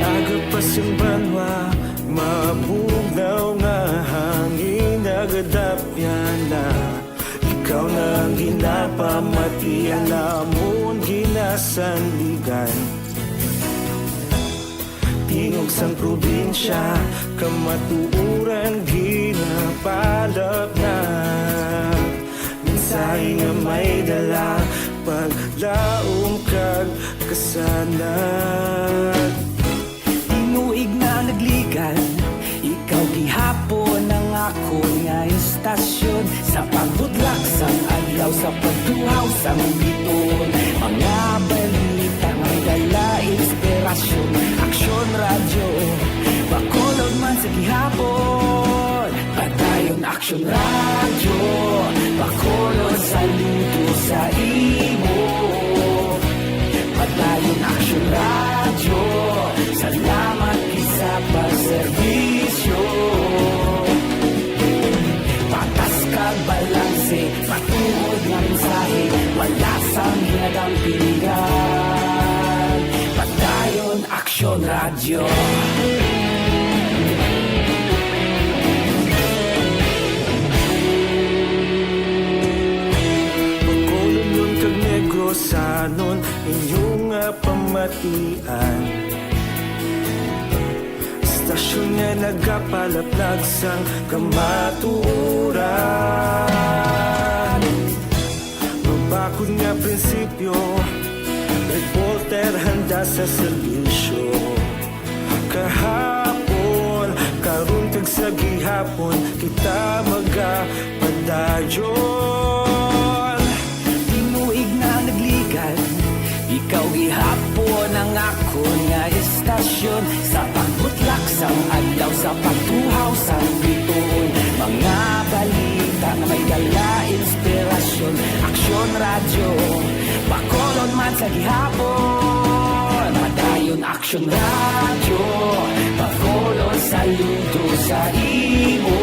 Aga pa sing banwa, mabugnaw nga hangin nagadapyan na. Ikaw na ang ginapamati, alamon ginasandigan. Tingog sang probinsya, kamatuoran ginapalapnat. Mensahe nga may dala, paglaom kag kasanag. Tinuig na nagligan, ikaw gihapon ang akon nga istasyon. Sa pagbudlak sang adlaw, sa pagtuhaw sang bituon, mga balita nga may dala inspirasyon. Aksyon Radyo, Bacolod man sa gihapon. Padayon Aksyon Radyo, Bacolod, saludo sa imo. Padayon Aksyon Radyo, salamat gid sa pagserbisyo. Patas kag balanse, matuod nga mensahe, wala sang hinadampingan. Padayon Aksyon Radyo. Bacolodnon kag Negrosanon, inyo nga pamatian. Istasyon nga nagapalaplag sang kamatuoran. Mabakod nga prinsipyo, reporter handa sa serbisyo. Kahapon, karon kag sa gihapon, kita magapadayon. Tinuig na nagligan, ikaw gihapon ang akon nga istasyon. Sa pagbutlak sang adlaw, sa pagtuhaw sang bituon, mga balita nga may dala inspirasyon. Aksyon Radyo, Bacolod man sa gihapon. Padayon Aksyon Radyo, Bacolod, saludo sa imo.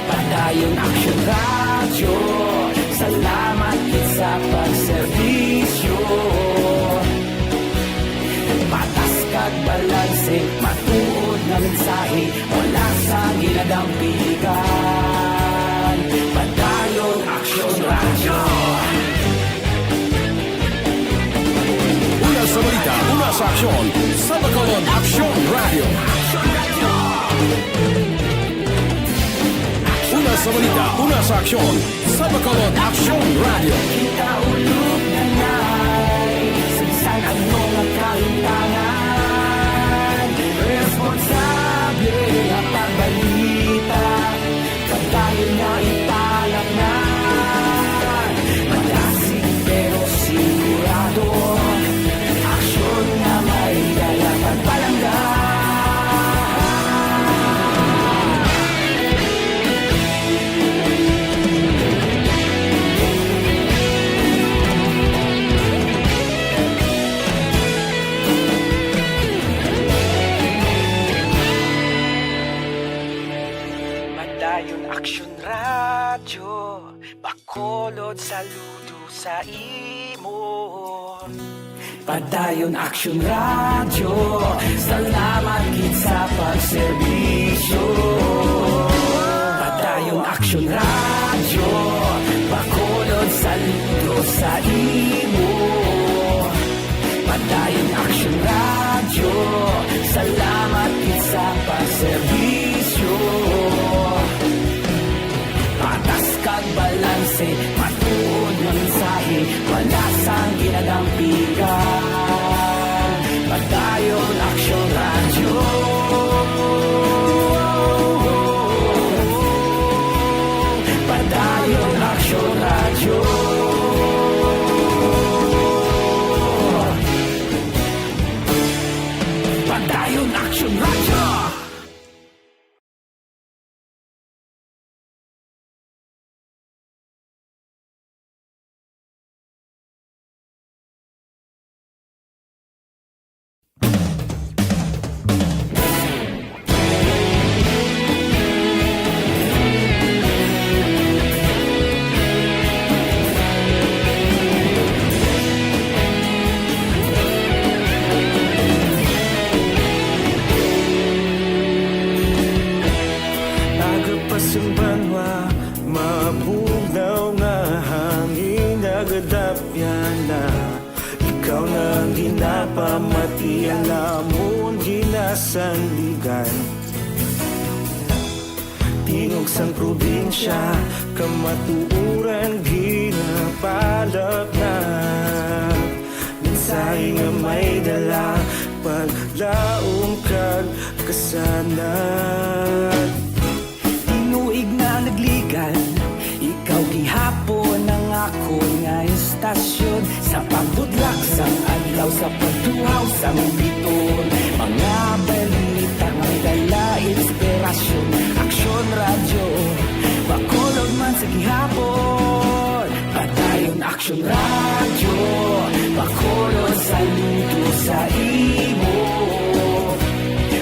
Padayon Aksyon Radyo, salamat gid sa pagserbisyo. Patas kag balanse, matuod nga mensahe, wala sang ginadampigan. Padayon Aksyon Radyo. Una sa balita, una sa aksyon, sa Bacolod Aksyon Radyo. Una sa balita, una sa aksyon, sa Bacolod Aksyon Radyo. Kita ulog na nay, sa bisan ano nga kalimtangan, responsable nga pagbalita, padayon nga ipalapngan. Madasig pero sigurado, aksyon nga may dala pagpalangga. Padayon Aksyon Radyo, Bacolod, saludo sa imo. Padayon Aksyon Radyo, salamat gid sa pagserbisyo. Padayon Aksyon Radyo, Bacolod, saludo Imo Padayon Aksyon Radyo, salamat gid sa pagserbisyo. Patas kag balanse, matuod nga mensahe, wala sang ginadampigan. Padayon Aksyon Radyo. Padayon Aksyon Radyo. Padayon Aksyon Radyo. Aga pa sang banwa, mabugnaw nga hangin, nagadapyan na. Ikaw na ang ginapamati, ang amon ginasandigan. Tingog sang probinsya, kamatuoran ginapalapnap. Mensahe nga may dala, paglaom kag kasanag. Tinuig na nagligan, ikaw gihapon ang akon nga istasyon. Sa pagbudlak sang adlaw, sa pagtuhaw sang biton, mga balita nga may dala inspirasyon. Aksyon Radyo, Bacolod man sa gihapon. Padayon Aksyon Radyo, Bacolod, saludo sa imo.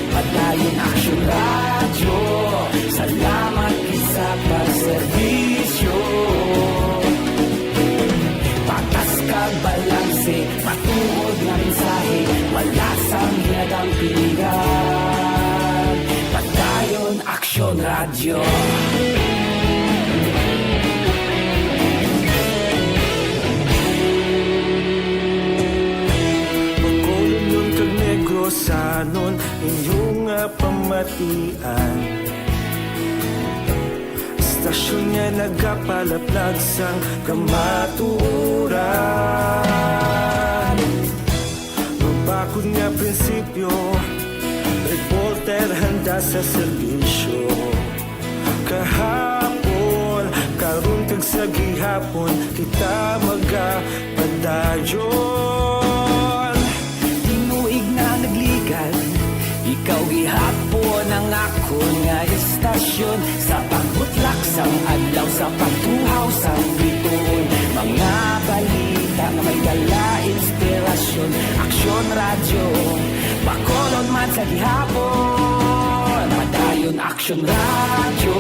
Padayon Aksyon Radyo, salamat gid sa pagserbisyo. Patas kag balanse, matuod nga mensahe, wala sang ginadampigan. Padayon Aksyon Radyo. Bacolodnon kag Negrosanon, inyo nga pamatian. Istasyon nga nagapalaplag sang kamatuoran. Mabakod nga prinsipyo, reporter handa sa serbisyo. Kahapon, karon kag sa gihapon, kita magapadayon. Tinuig na nagligan, ikaw gihapon ang akon nga istasyon. Sa pagbutlak sang adlaw, sa pagtuhaw sang bituon, mga balita nga may dala inspirasyon. Aksyon Radyo, Bacolod man sa gihapon. Padayon Aksyon Radyo,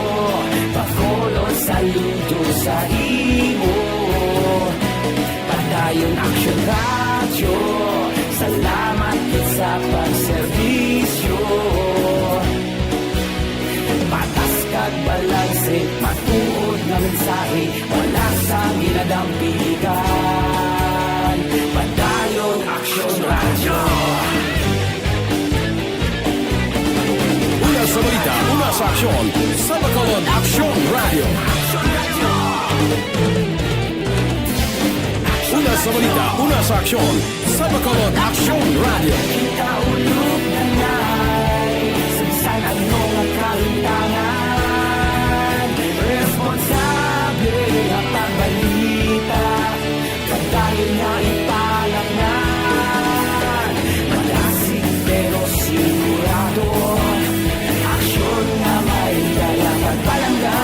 Bacolod, saludo sa imo. Padayon Aksyon Radyo, salamat gid sa pagserbisyo. Patas kag balanse, matuod nga mensahe, wala sang ginadampigan. Padayon Aksyon Radyo. Una sa balita, una sa aksyon, sa Bacolod Aksyon Radyo. Una sa balita, una sa aksyon, sa Bacolod Aksyon Radyo. Kita ulog na nai, sa bisan ano nga kalintangan, responsable nga pagbalita, padayon nga ipalapngan. Malasig pero sigurado, aksyon nga may dala pagpalangga.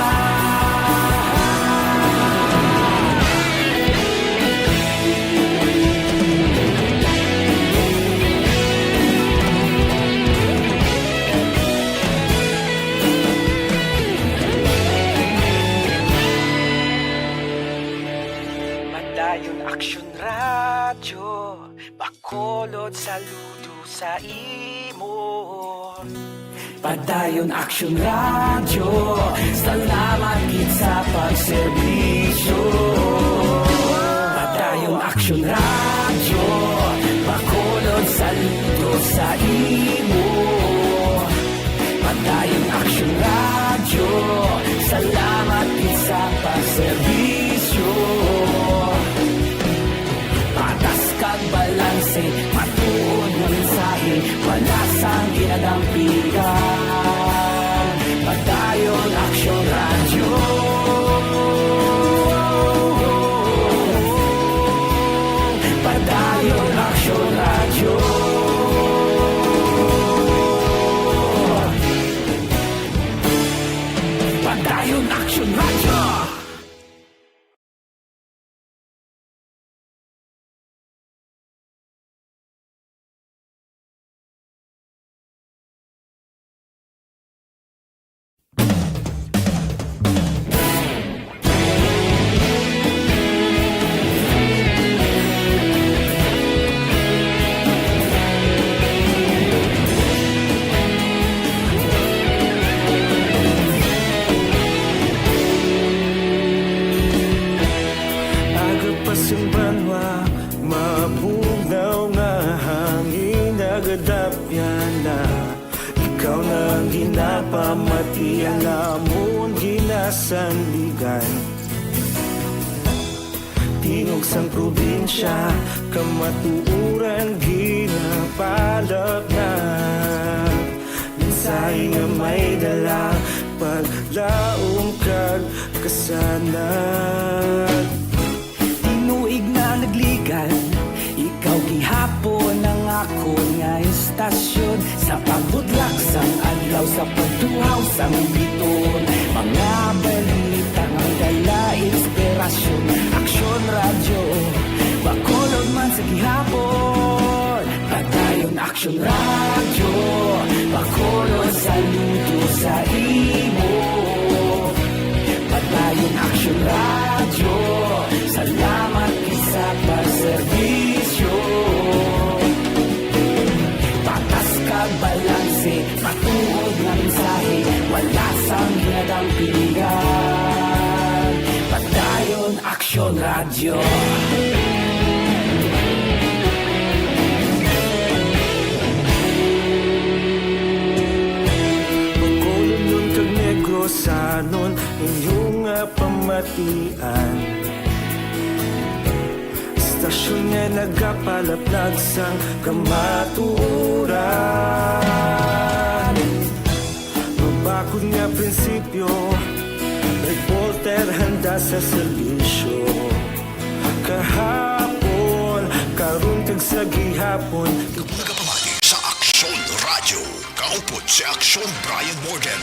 Padayon Aksyon Radyo, Bacolod, saludo sa imo. Padayon Aksyon Radyo, salamat gid sa pagserbisyo. Padayon Aksyon Radyo, Bacolod, saludo sa imo. Padayon Aksyon Radyo, salamat gid sa pagserbisyo. Patas kag balanse, matuod nga mensahe, wala sang ginadampigan. Padayon Aksyon Radyo. Padayon Aksyon Radyo. Padayon Aksyon Radyo. Aga pa sing banwa, mabugnaw nga hangin nagadapyan na. Ikaw na ang ginapamati, ang amon ginasandigan. Tingog sang probinsya, kamatuoran ginapalapnag. Mensahe nga may dala, paglaom kag kasanag. Tinuig na nagligan, ikaw gihapon ang akon nga istasyon. Sa pagbudlak sang adlaw, sa pagtuhaw sang biton, mga balita nga dala inspirasyon. Aksyon Radyo, Bacolod man sa gihapon. Padayon Aksyon Radyo, Bacolod, saludo sa imo. Padayon Aksyon Radyo, salamat gid sa pagserbisyo. Patas kag balanse, matuod nga mensahe, wala sang ginadampigan. Padayon Aksyon Radyo. Bacolodnon kag Negrosanon, inyo nga pamatian. Istasyon nga nagapalaplag sang kamatuoran. Mabakod nga prinsipyo, reporter handa sa serbisyo. Kahapon, karon kag sa gihapon. Nagapamati sa Aksyon Radyo. Kaupod si Aksyon Brian Morden.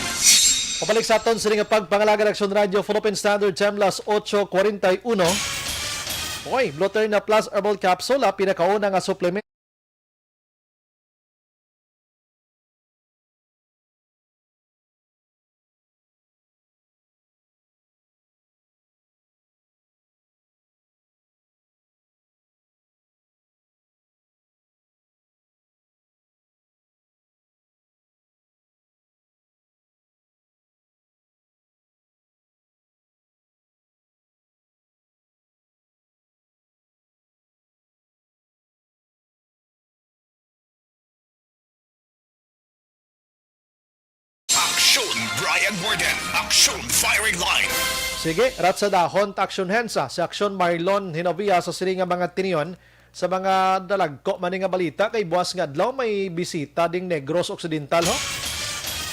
Pabalik sa aton sini nga pagpangalagad, Aksyon Radyo, Philippine Standard Time, las ocho cuarenta y uno. Oy, Bluterna Plus Herbal Capsule, ah, pinakauna nga suplemento. Aksyon Brian Morden, Aksyon Firing Line. Sige, ratsadahon ta Aksyon Hensa, si Aksyon Marlon Hinovia sa sini nga mga tinion sa mga dalagko man ni nga balita kay buwas nga adlaw may bisita ding Negros Occidental, ho.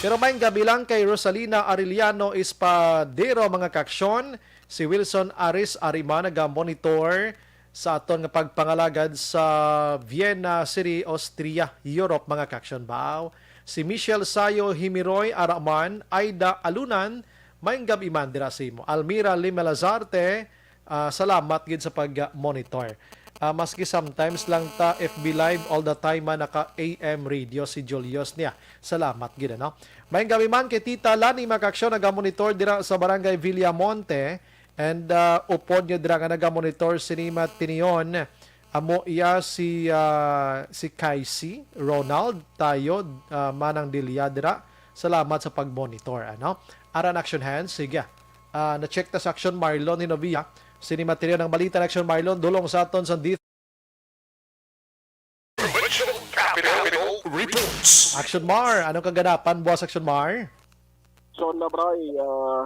Pero may gabi lang kay Rosalina Arellano Espadero, mga kaaksyon, si Wilson Aris Arima naga-monitor sa aton nga pagpangalagad sa Vienna City, Austria, Europe, mga kaaksyon. Baw. Si Michelle Sayo Himiroy Araman, Aida Alunan, may gabi man dira sa imo. Almira Limelazarte, ah, salamat gid sa pag-monitor. Ah, maski sometimes lang ta F B Live all the time man naka A M radio si Julius niya. Salamat gid, ano? May gabi man kay Tita Lani, mga kaaksyon, naga-monitor dira sa Barangay Villamonte. And, ah, upod niyo dira nga naga-monitor sini nga tinion, amo iya si, ah, si Kaisi Ronald Tayo, ah, Manang Delia dira. Salamat sa pag-monitor, ano? Aran Action Hands, sige. Ah, na-check ta sa Action Marlon Hinovia. Sini material ng balita na Action Marlon, dulong sa aton sa D Provincial Capitol Reports. Action Mar, anong kaganapan buwas Action Mar? So, na, Bray, ah,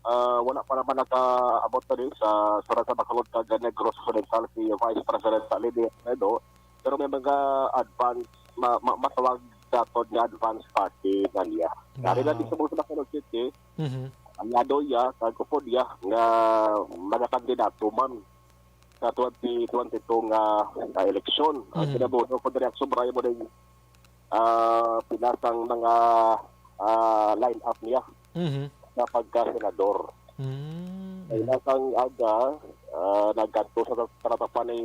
ah, wala pa naman nakaabot na din sa Surang sa Bacolod kag Negros Occidental si Vice President Leni Robredo, pero may mga advance, ma, ma, matawag daton nga advance party na niya. Nari na Wow. din sa mga Bacolod City, Mhm. aliado iya, kag upod iya nga mga kandidato man sa twenty twenty-two nga, nga eleksyon. Ang Mhm. kinabuhi ko diri, Action Mar, mo ding, ah, pinasang mga, ah, line-up niya Mhm. sa pagka-senador. Mm. Ay, nasang aga, ah, nagkadto sa talatapan ni,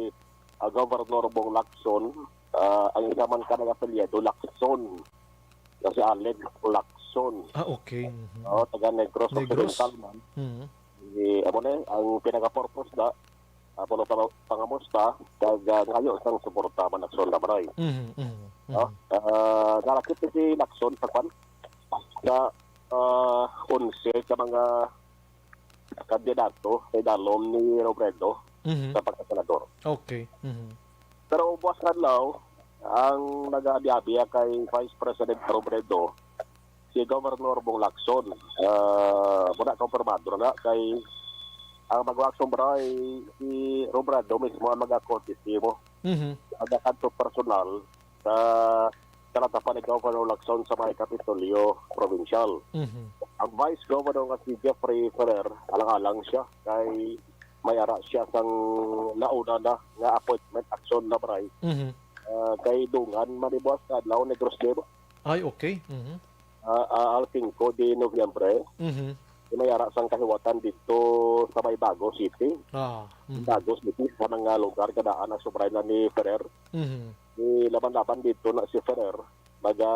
ah, Governor Bong Lacson, ah, ang isa man ka nag-apelyido Lacson, na si Alex Lacson. Ah, okay. Mhm. Oh, taga Negros Negros? Occidental man. Mhm. Di, amo na, ang pinaka-purpose na, ah, puno pang-, pangamusta, kag, ah, ngayo sang suporta man Lacson na, Bray. Mhm, mhm, No? mhm. Ah, nalakip ni si Lacson sa kwan, sa, ah, onse ka mga kandidato kay dalom ni Robredo Mhm. sa pagkasenador. Okay. Mhm. Pero buwas nga adlaw, ang nag-aabi-abi kay Vice President Robredo, si Governor Bong Lacson. Ah, wala, kompirmado na kay ang mag-action, Bray, si Robredo mismo ang mag-courtesy mo. Mhm. Magakadto personal sa talatapan ni Governor Lacson sa may Kapitolyo Provincial. Mhm. Ang Vice Governor nga si Jeffrey Ferrer, alang-alang siya kay may ara siya sang nauna na nga appointment, Action Mar, Bray. Mhm. Ah, kay dungan man ni buwas nga adlaw, Negros Day, Ay, okay. Mhm. ah, ah, al singko de Nobyembre, Mhm. may ara sang kahiwatan dito sa may Bago City. Ah, mhm. Bago City, sa mga lugar kadaan ang sobray na ni Ferrer. Mhm. Ni laban-laban dito na si Ferrer, maga,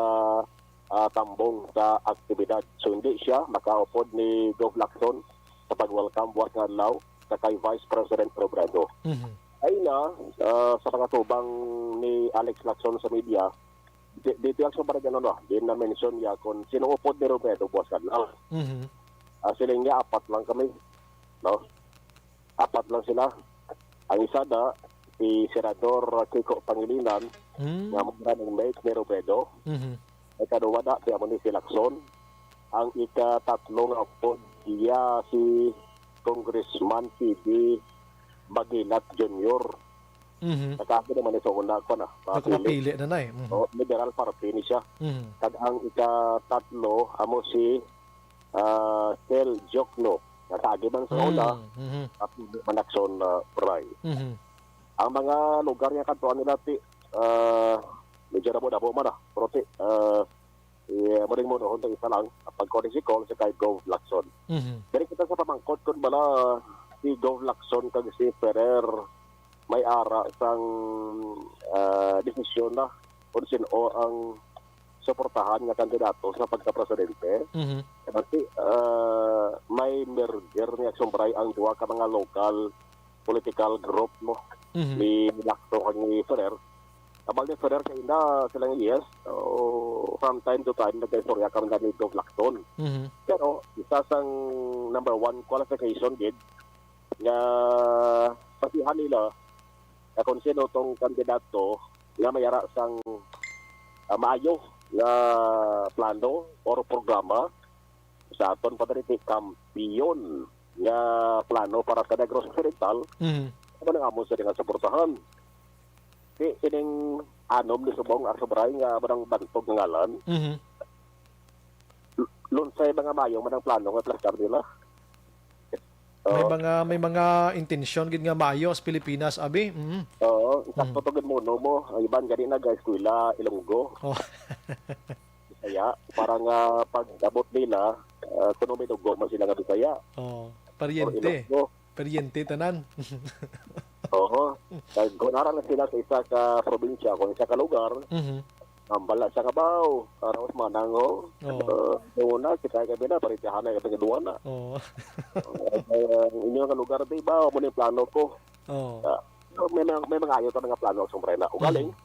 ah, tambong sa aktibidad. So, hindi siya makaupod ni Gov Lacson sa pag-welcome buwas nga adlaw sa kay Vice President Robredo. Mhm. Ay na, ah, sa pagkatubang ni Alex Lacson sa media, di, dito ang sa barangay, ano, no? Di na-mention niya kung sino upod ni Robredo buwas nga adlaw. Mhm. Ah, siling niya, apat lang kami, no? Apat lang sila. Ang isa na, si Senador Kiko Pangilinan, Mm. nga mo running mate ni Robredo. Mhm. Ikaduha na, si amo ni si Lacson. Ang ikatatlo nga upod, iya si Congressman P D Maginat Junior. Mhm. Nakaagi naman ni sa una ko na, Ako napili. Napili na na eh. Mhm. O, Liberal Party ni siya. Mhm. Kag ang ikatatlo, amo si, ah, Sel Jokno. Nakaagi man sa una, Mm, mhm. napili man Lacson, ah, Bray. Mhm. Ang mga lugar nga kantuan nila, ti, ah, medyo damo-damo man, ah. Pero ti, ah, eh, mo rin mo, no, isa lang, ang pag-courtesy call sa kay Gov Lacson. Mhm. Diri kita sa pamangkot kung bala si Gov Lacson kag si Ferrer may ara sang, ah, desisyon na kung sino ang suportahan nga kandidato sa pagkapresidente. Mhm. Kasi, ah, may merger ni Action Bray ang duha ka mga local political group mo, Mhm. ni Lacson kag ni Ferrer. Kabal ni Ferrer kay na silang yes, so, from time to time nagkaistorya kami na ni Gov Lacson. Mhm. Pero isa sang number one qualification gid nga pasihan nila nga kung sino tong kandidato nga may ara sang, ah, maayo nga plano or programa sa aton pa diri, kampiyon nga plano para sa Negros Occidental, Mhm. amo nang amon sa nga suportahan. Di, sining anom ni subong Action Bray nga amo nang bantog nga ngalan. Mhm. L-, lunsay mga maayo man ang plano nga plastar nila. May Oo. mga, may mga intensyon gid nga maayo sa Pilipinas, abi. Mhm. Oo, sakto Mhm. to gid mo, no, mo. Ang iban gani nag-eskwela Ilonggo. Oh. Bisaya, para nga pag-abot nila, ah, kuno may dugo man sila nga Bisaya. Oh, Or paryente. Ilonggo. Paryente tanan. Oo. Kag kung ara lang sila sa isa ka probinsya, kung isa ka lugar, Mhm. ang bala sa kabaw, para mas manang, oh. Oo. Uh, una, kita kami na, parintihan na kami duwa na. Oo. Uh, inyo nga lugar, di ba? Amo ni plano ko. Oo. Ah, so, may mga, may mga ayo ta nga plano sa mga na. Ugaling, Mhm.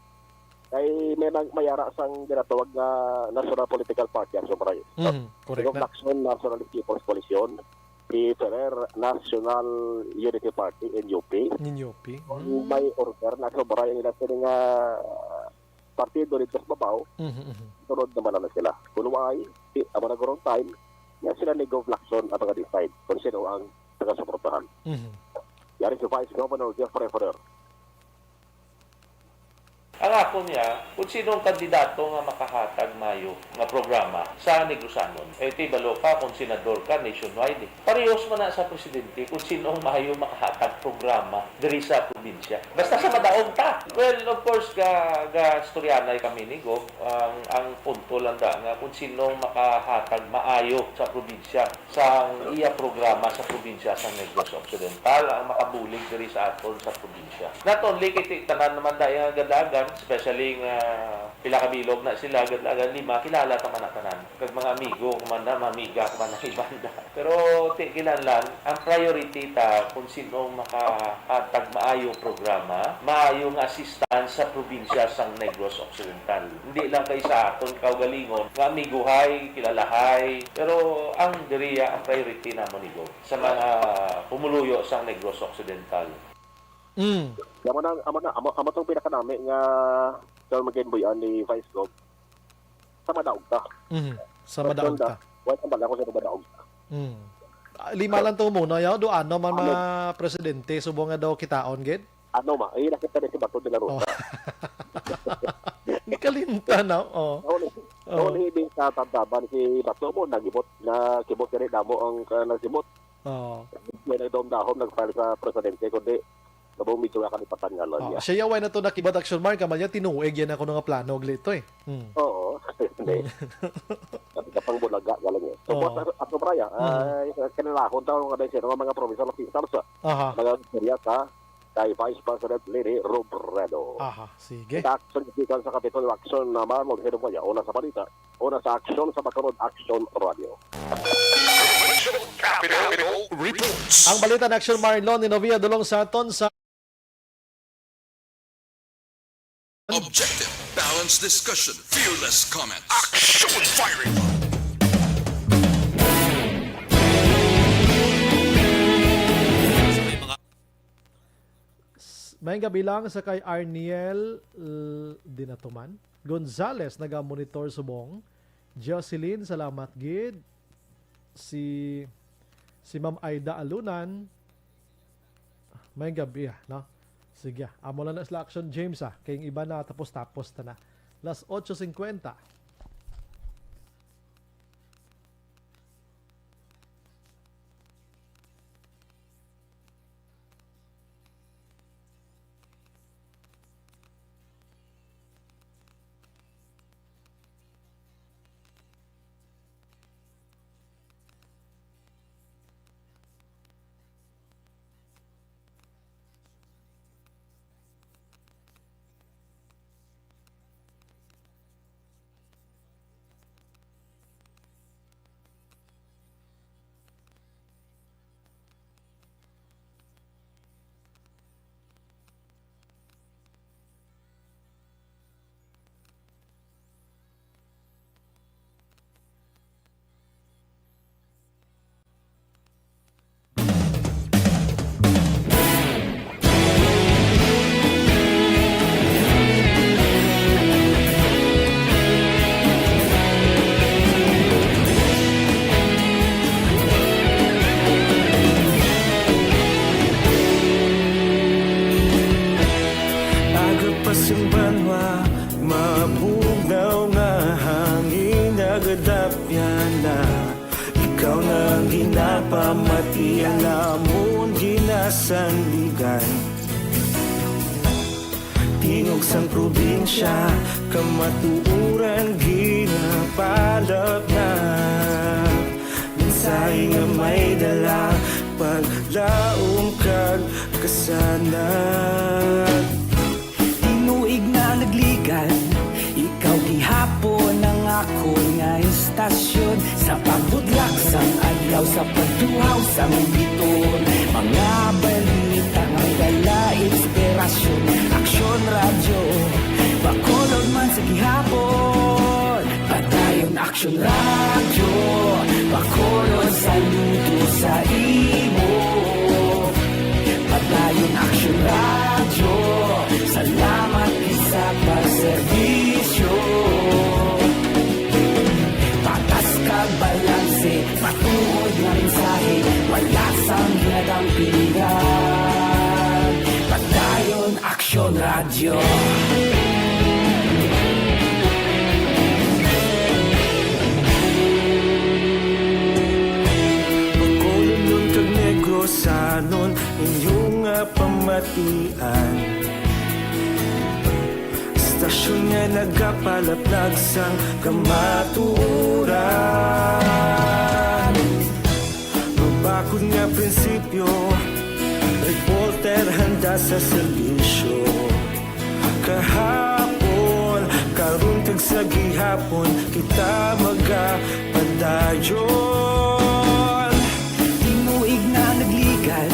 kay may nang-, may ara sang ginatawag nga National Political Party ang Sumbray. Mhm, correct Siguro na. Lacson, National People's Coalition. si Ferrer, National Unity Party, N U P. N U P. Kung Mm. may order na sobra yung ilang sini nga partido dito sa babaw, Mhm, mhm. Sunod naman na sila. Kung why, si, amo na gurong time, nga sila ni Gov Lacson ang mag-decide kung sino ang taga-suportahan. Mhm. Yari si Vice Governor Jeffrey Ferrer. Ang ako niya, kung sino ang kandidato nga makahatag mayo nga programa sa Negrosanon. Eh, ti balo ka kung senador ka nationwide eh. Parehos man na sa presidente kung sino ang mayo makahatag programa diri sa probinsya. Basta sa madaog ta. Well, of course, ga, ga istoryanay kami ni Gov. Ang, ang punto lang da nga kung sino ang makahatag maayo sa probinsya, sa iya programa sa probinsya sa Negros Occidental, ang makabulig diri sa aton sa probinsya. Not only kay ti-, tanan naman da nga gadagan, especially nga pila ka bilog na sila, gadagan lima, kilala ta man na tanan. Kag mga amigo, kumanda, mga amiga, kumanda, ibanda. Pero ti kinahanglan, ang priority ta kung sino makahatag maayo programa, maayo nga assistance sa probinsya sang Negros Occidental. Hindi lang kay sa aton kaugalingon nga amiguhay, kilalahay, pero ang diriya ang priority namon ni Gov sa mga pumuluyo sang Negros Occidental. Mm. Amo na, amo na, amo, amo tong pinakanami nga term again, boy, ni Vice Gov. Sa madaog ta. Mhm. Sa madaog ta. Wala sa madaog ta. Mm. Ah, lima lang to muna, yaw, do ano man Ano? mga presidente, subong nga daw kitaon, gid? Ano ma? Ay, nakita na si Bato de la Rosa. Oh. Gikalimtan, no? Oh. Noon, Oh. noon, hindi sa Tantaban si Bato mo, nagibot, nakibot ka rin damo ang, ah, nagibot. Oo. May nagdahom-dahom, nag-file sa presidente, kundi, sabong medyo nga kalipatan nga lang Oo, niya. siya yaw, ay na to nakibot, Action Mark, kamalya, tinuig yan ako nga plano, gali ito eh. Hmm. Oo. Hindi. Hmm. Sabi ka pang bulaga, galing eh. So, Oo. buwas ako, ako, Brian, Mm. ay, kinalahon daw nga dahil sino nga mga provincial officials, ah, Aha. mga istorya sa kay Vice President Leni Robredo. Aha, sige. Kita action gikan sa Kapitolyo Action naman, maghinumaya, una sa balita, una sa aksyon sa Bacolod Action Radio. Provincial Capitol Reports. Ang balita ni Action Marlon ni Novia Dulong sa aton sa Objective, balanced discussion, fearless comment. Action firing! S-, may gabi lang sa kay Arniel, l-, di na to man. Gonzales, naga-monitor subong. Jocelyn, salamat gid. Si, si Ma'am Aida Alunan, may gabi, ah, no? Sige, ah. Amo lang na sila Action James, ah. Kay ang iba na tapos-tapos ta na. Las ocho cincuenta. Aga pa sing banwa, mabugnaw nga hangin nagadapyan na. Ikaw na ang ginapamati, ang amon ginasandigan. Tingog sang probinsya, kamatuoran ginapalapnag. Mensahe nga may dala, paglaom kag kasanag. Tinuig na nagligan, ikaw gihapon ang akon nga istasyon. Sa pagbudlak sang adlaw, sa pagtuhaw sang biton, mga balita nga dala inspirasyon. Aksyon Radyo, Bacolod man sa gihapon. Padayon Aksyon Radyo, Bacolod, saludo sa imo. Padayon Aksyon Radyo, salamat gid sa pagserbisyo. Patas kag balanse, matuod nga mensahe, wala sang ginadampigan. Padayon Aksyon Radyo. Bacolodnon kag Negrosanon, inyo nga pamatian. Estasyon nga nagapalaplag sang kamatuoran. Mabakod nga prinsipyo, reporter handa sa serbisyo. Kahapon, karon kag sa gihapon, kita magapadayon. Tinuig na nagligan,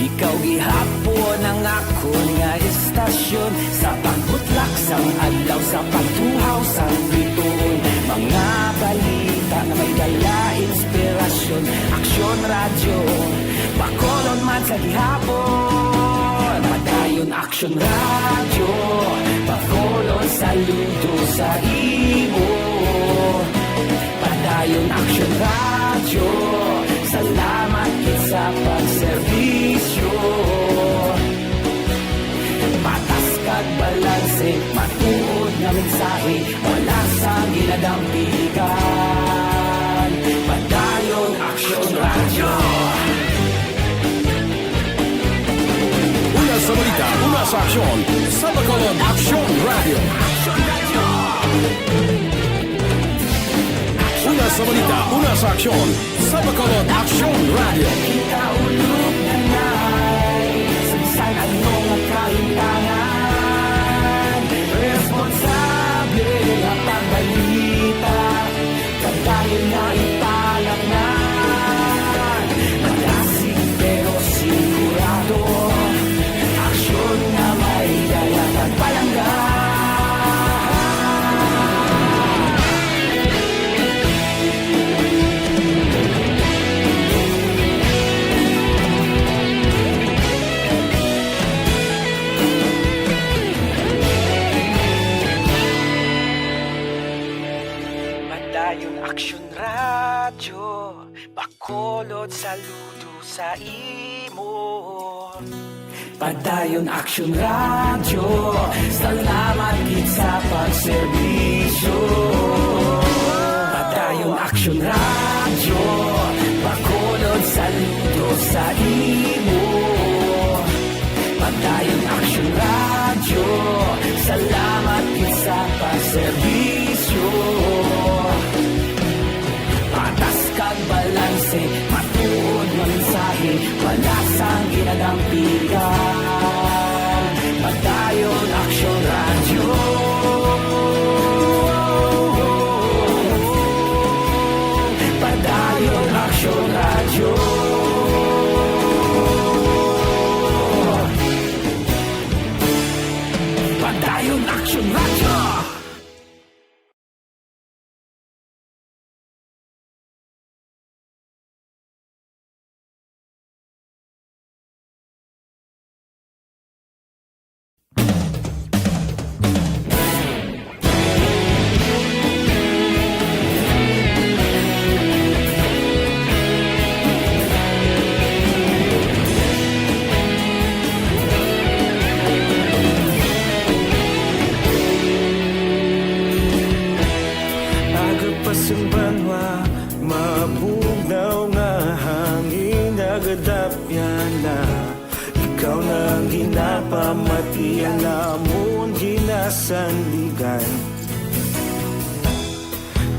ikaw gihapon ang akon nga estasyon. Sa pagbutlak sang adlaw, sa pagtuhaw sang bituon, mga balita nga may dala inspirasyon. Aksyon Radyo, Bacolod man sa gihapon. Padayon Aksyon Radyo, Bacolod, saludo sa imo. Padayon Aksyon Radyo, salamat gid sa pagserbisyo. Patas kag balanse, matuod nga mensahe, wala sang ginadampigan. Padayon Aksyon Radyo. Una sa balita, una sa aksyon, sa Bacolod Aksyon Radyo. Una sa balita, una sa aksyon, sa Bacolod Aksyon Radyo. Kita ulog na nay, sa bisan ano nga kahitangan, responsable nga pagbalita, padayon nga ipalapnan. Malasig pero sigurado, aksyon nga may dala kag palangga. Padayon Aksyon Radyo, Bacolod, saludo sa imo. Padayon Aksyon Radyo, salamat gid sa pagserbisyo. Padayon Aksyon Radyo, Bacolod, saludo sa imo. Padayon Aksyon Radyo, salamat gid sa pagserbisyo. Patas kag balanse, matuod nga mensahe, wala sang ginadampigan. Padayon Aksyon Radyo. Padayon Aksyon Radyo. Padayon Aksyon Radyo. Aga pa sang banwa, mabugnaw nga hangin nagadapyan na. Ikaw na ang ginapamatian, amon ginasandigan.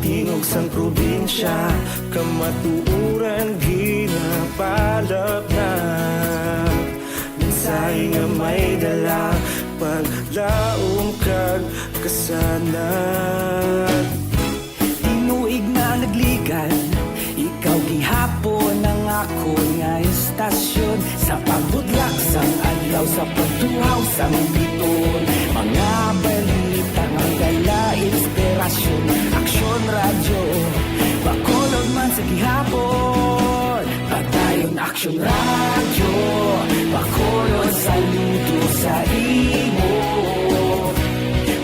Tingog sang probinsya, kamatuoran ginapalapnag. Mensahe nga may dala, paglaom kag kasanag. Tinuig na nagligan, ikaw gihapon ang akon nga estasyon. Sa pagbudlak sang adlaw, sa pagtuhaw sang bituon, mga balita nga dala inspirasyon. Aksyon Radyo, Gihapon, Padayon Aksyon Radyo, Bacolod, saludo sa imo.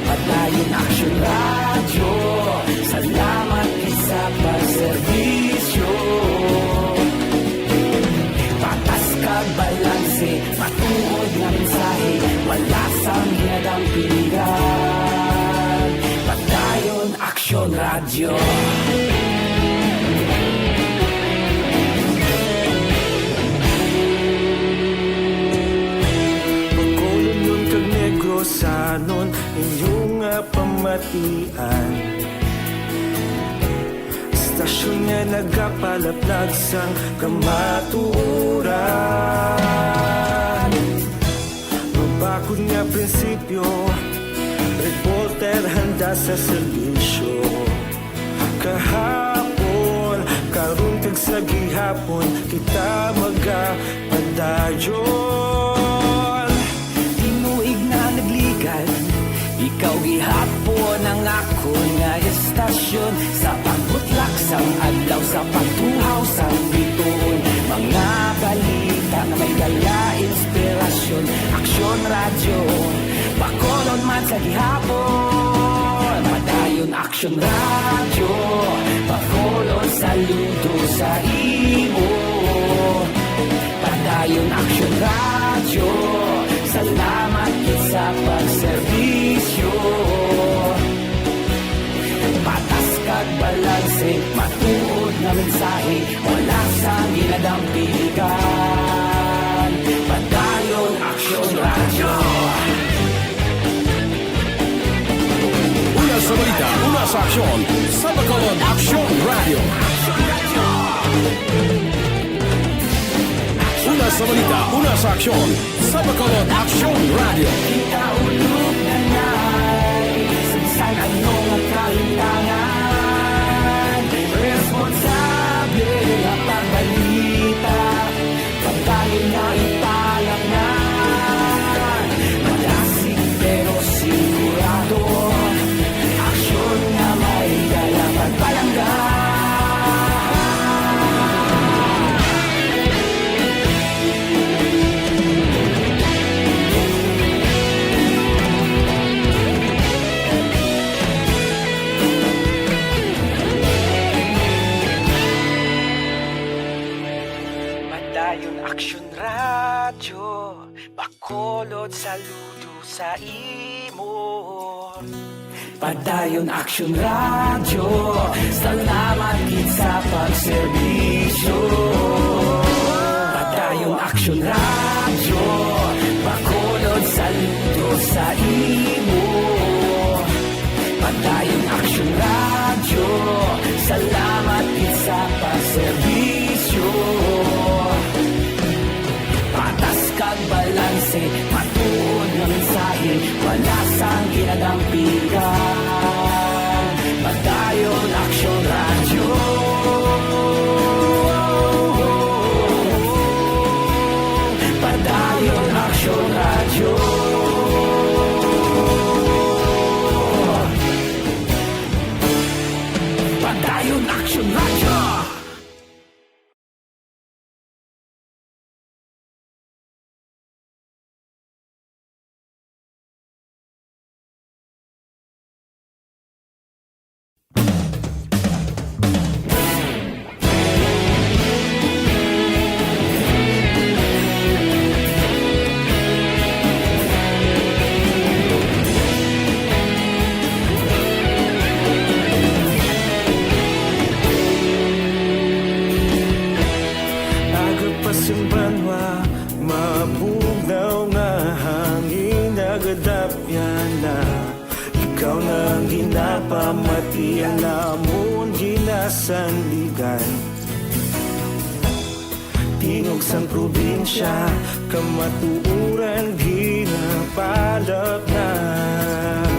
Padayon Aksyon Radyo, salamat gid sa pagserbisyo. Patas kag balanse, matuod nga mensahe, wala sang ginadampigan. Padayon Aksyon Radyo. Bacolodnon kag Negrosanon, inyo nga pamatian. Istasyon nga nagapalaplag sang kamatuoran. Mabakod nga prinsipyo, reporter handa sa serbisyo. Kahapon, karon kag sa gihapon, kita magapadayon. Tinuig na nagligad, ikaw gihapon ang akon nga istasyon. Sa pagbutlak sang adlaw, sa pagtuhaw sang bituon, mga balita nga may dala inspirasyon. Aksyon Radyo, Bacolod man sa gihapon. Padayon Aksyon Radyo, Bacolod, saludo sa imo. Padayon Aksyon Radyo, salamat gid sa pagserbisyo. Patas kag balanse, matuod nga mensahe, wala sang ginadampigan. Padayon Aksyon Radyo. Una sa balita, una sa aksyon, sa Bacolod Aksyon Radyo. Una sa balita, una sa aksyon, sa Bacolod Aksyon Radyo. Kita ulog na na'y sa bisan ano nga kahimtangan. Responsable nga pagbalita, pagbalin nga ipalangga. Madasig pero sigurado, aksyon nga may dala pagpalangga. Padayon Aksyon Radyo, Bacolod, saludo sa imo. Padayon Aksyon Radyo, salamat gid sa pagserbisyo. Padayon Aksyon Radyo, Bacolod, saludo sa imo. Padayon Aksyon Radyo, salamat gid sa pagserbisyo. Patas kag balanse, matuod nga mensahe, wala sang ginadampigan. Padayon Aksyon Radyo. Padayon Aksyon Radyo. Padayon Aksyon Radyo. Aga pa sing banwa, mabugnaw nga hangin nagadapyan na. Ikaw na ang ginapamatian, amon ginasandigan. Tingog sang probinsya, kamatuoran ginapalapnag.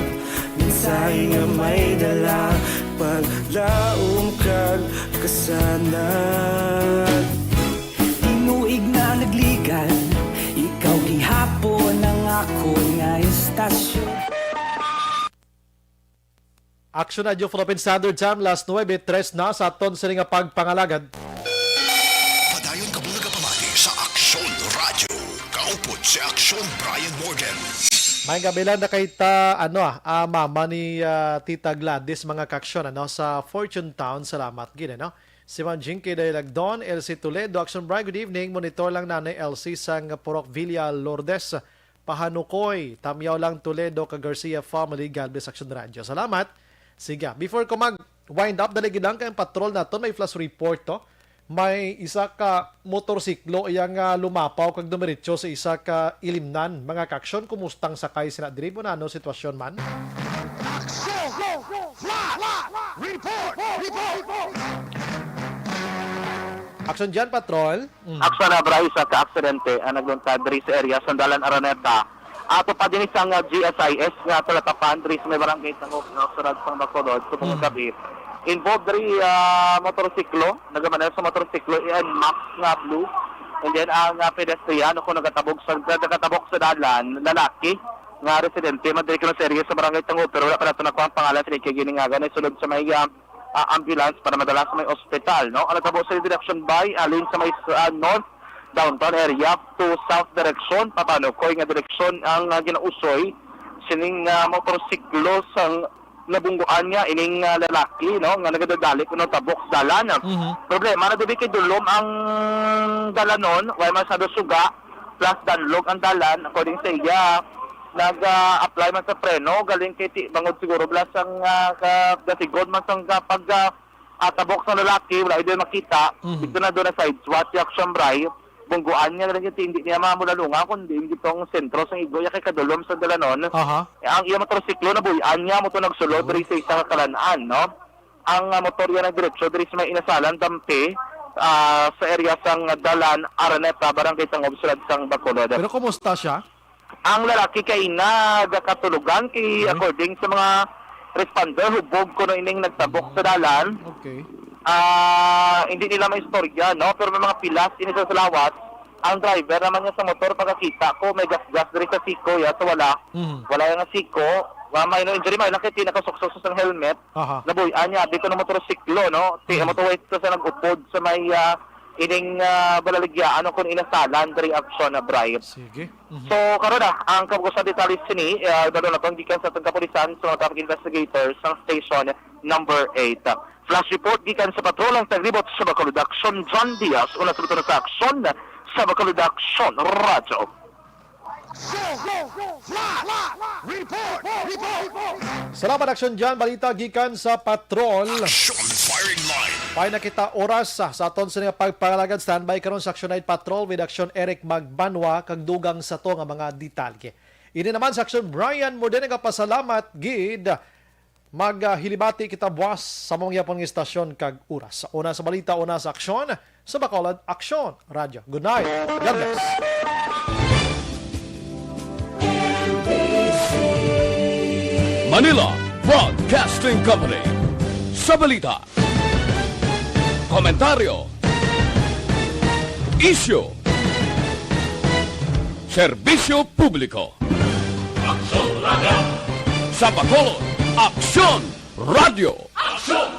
Mensahe nga may dala, paglaom kag kasanag. Tinuig na nagligad, ikaw gihapon ang akon nga istasyon. Aksyon Radyo Philippine Standard Time, las nuebe tres na sa aton sini nga pagpangalagad. Padayon kamo nagapamati sa Aksyon Radyo. Kaupod si Aksyon Brian Morden. May gabi lang na kay ta, ano, ah, ah, mama ni, ah, Tita Gladys, mga kaaksyon, ano, sa Fortune Town. Salamat gid, ano. Si Ma'am Jinky Dailagdon, L C Toledo, Aksyon Brian, good evening. Monitor lang Nanay L C sang Purok Villa Lourdes. Pahanukoy, Tamyaw lang Toledo, ka Garcia family, God bless Aksyon Radyo. Salamat. Sige, before ko mag-wind up, dali gid lang kay ang patrol naton may flash report to. May isa ka motorsiklo iya nga lumapaw kag dumiretso sa isa ka ilimnan. Mga kaaksyon, kumusta ang sakay sina diri? Ano sitwasyon man? Aksyon! Flash! Report! Report! Aksyon dyan, patrol. Mm. Aksyon na, Bryce, sa kaaksidente ang nagluntad diri sa area sa Dalan Araneta. Ato pa din isang, ah, G S I S nga talatapan diri sa may barangay Tangog, no, sa Rad sang Bacolod, sa mga Mm. gabi. Involved diri, ah, motorsiklo, nagamaneho sa motorsiklo, N max nga blue. And then ang, ah, pedestrian, kung nagatabog sa, nagatabog sa dalan, lalaki nga residente man diri kuno sa area sa barangay Tangog, pero wala pa nato nakuha ang pangalan sa kay giningagan ay sulod sa may, ah, ah, ambulance para madala sa may ospital, no? Ang nagtabo sa direction by, alin sa may, ah, north downtown area to south direction, papanukoy nga direksyon ang, ah, ginausoy sining, ah, motorsiklo sang nabungguan niya ining, ah, lalaki, no, nga nagadadali kuno tabok sa dalan. Mhm. Problema na dibi kay dulom ang dalanon, way masyado suga, plus danlog ang dalan, according sa iya. Nag, ah, apply man sa preno, galing kay ti-, bangod siguro bala sang, ah, ka-, kasigod man sang ka-, pag, ah, ah, tabok sa lalaki, wala ito makita. Mhm. Dito na doon na side swat, yung siyambray, bungguan niya, galing kay hindi niya mamulalunga, kundi yung gitong sentro sang igo, ya kay kadulom sa dalanon. Aha. Eh, ang iya motorsiklo, nabuy-an niya, mo to nagsulod, Oh. diri sa isa ka kalanaan, no? Ang, ah, motor niya nagdiretso, diri sa may inasalan, dampi, ah, sa area sang Dalan Araneta, Barangay Tangub, Sulad sang Bacolod. Pero kumusta siya? Ang lalaki kay nagakatulugan kay, Okay. according sa mga responder, hubog kuno ining nagtabok sa dalan. Okay. Ah, hindi nila maistorya, no? Pero may mga pilas ini sa salawat. Ang driver naman niya sa motor, pagkakita ko, may gasgas diri sa siko, ya, sa wala. Mhm. Wala yung siko. Wa may no injury, may nakita nakasuksok sa helmet. Aha. Nabuy-an niya, abi ko ng motorsiklo, no? Ti, Mhm. motorway sa, sa nag-upod sa may, ah, ining, ah, balaligyaan o kung inasalan, diri aksyon na bribe. Sige. Mhm. So, karon na, ang kabukusan detalye sini, ah, ibalo na tong gikan sa atong kapulisan, sa mga traffic investigators, sa station number eight. Flash report gikan sa patrol ang taglibot sa Bacolod Aksyon, John Diaz, una sa buto na sa aksyon, sa Bacolod Aksyon, Radyo. Salamat, Aksyon John. Balita gikan sa patrol. Aksyon Firing Line. Pay na kita oras sa, sa aton sa nga pagpangalagad. Standby karon sa Aksyon Night Patrol with Aksyon Eric Magbanwa kag dugang sa to nga mga detalye. Ini naman sa Aksyon Brian mo din nagapasalamat gid. Maghilibati kita buwas sa mga yapon nga istasyon kag oras. Una sa balita, una sa aksyon, sa Bacolod Aksyon Radyo. Good night. God bless. Manila Broadcasting Company. Sa balita, komentaryo, isyu, serbisyo publiko. Aksyon Radyo. Sa Bacolod, Aksyon Radyo. Aksyon!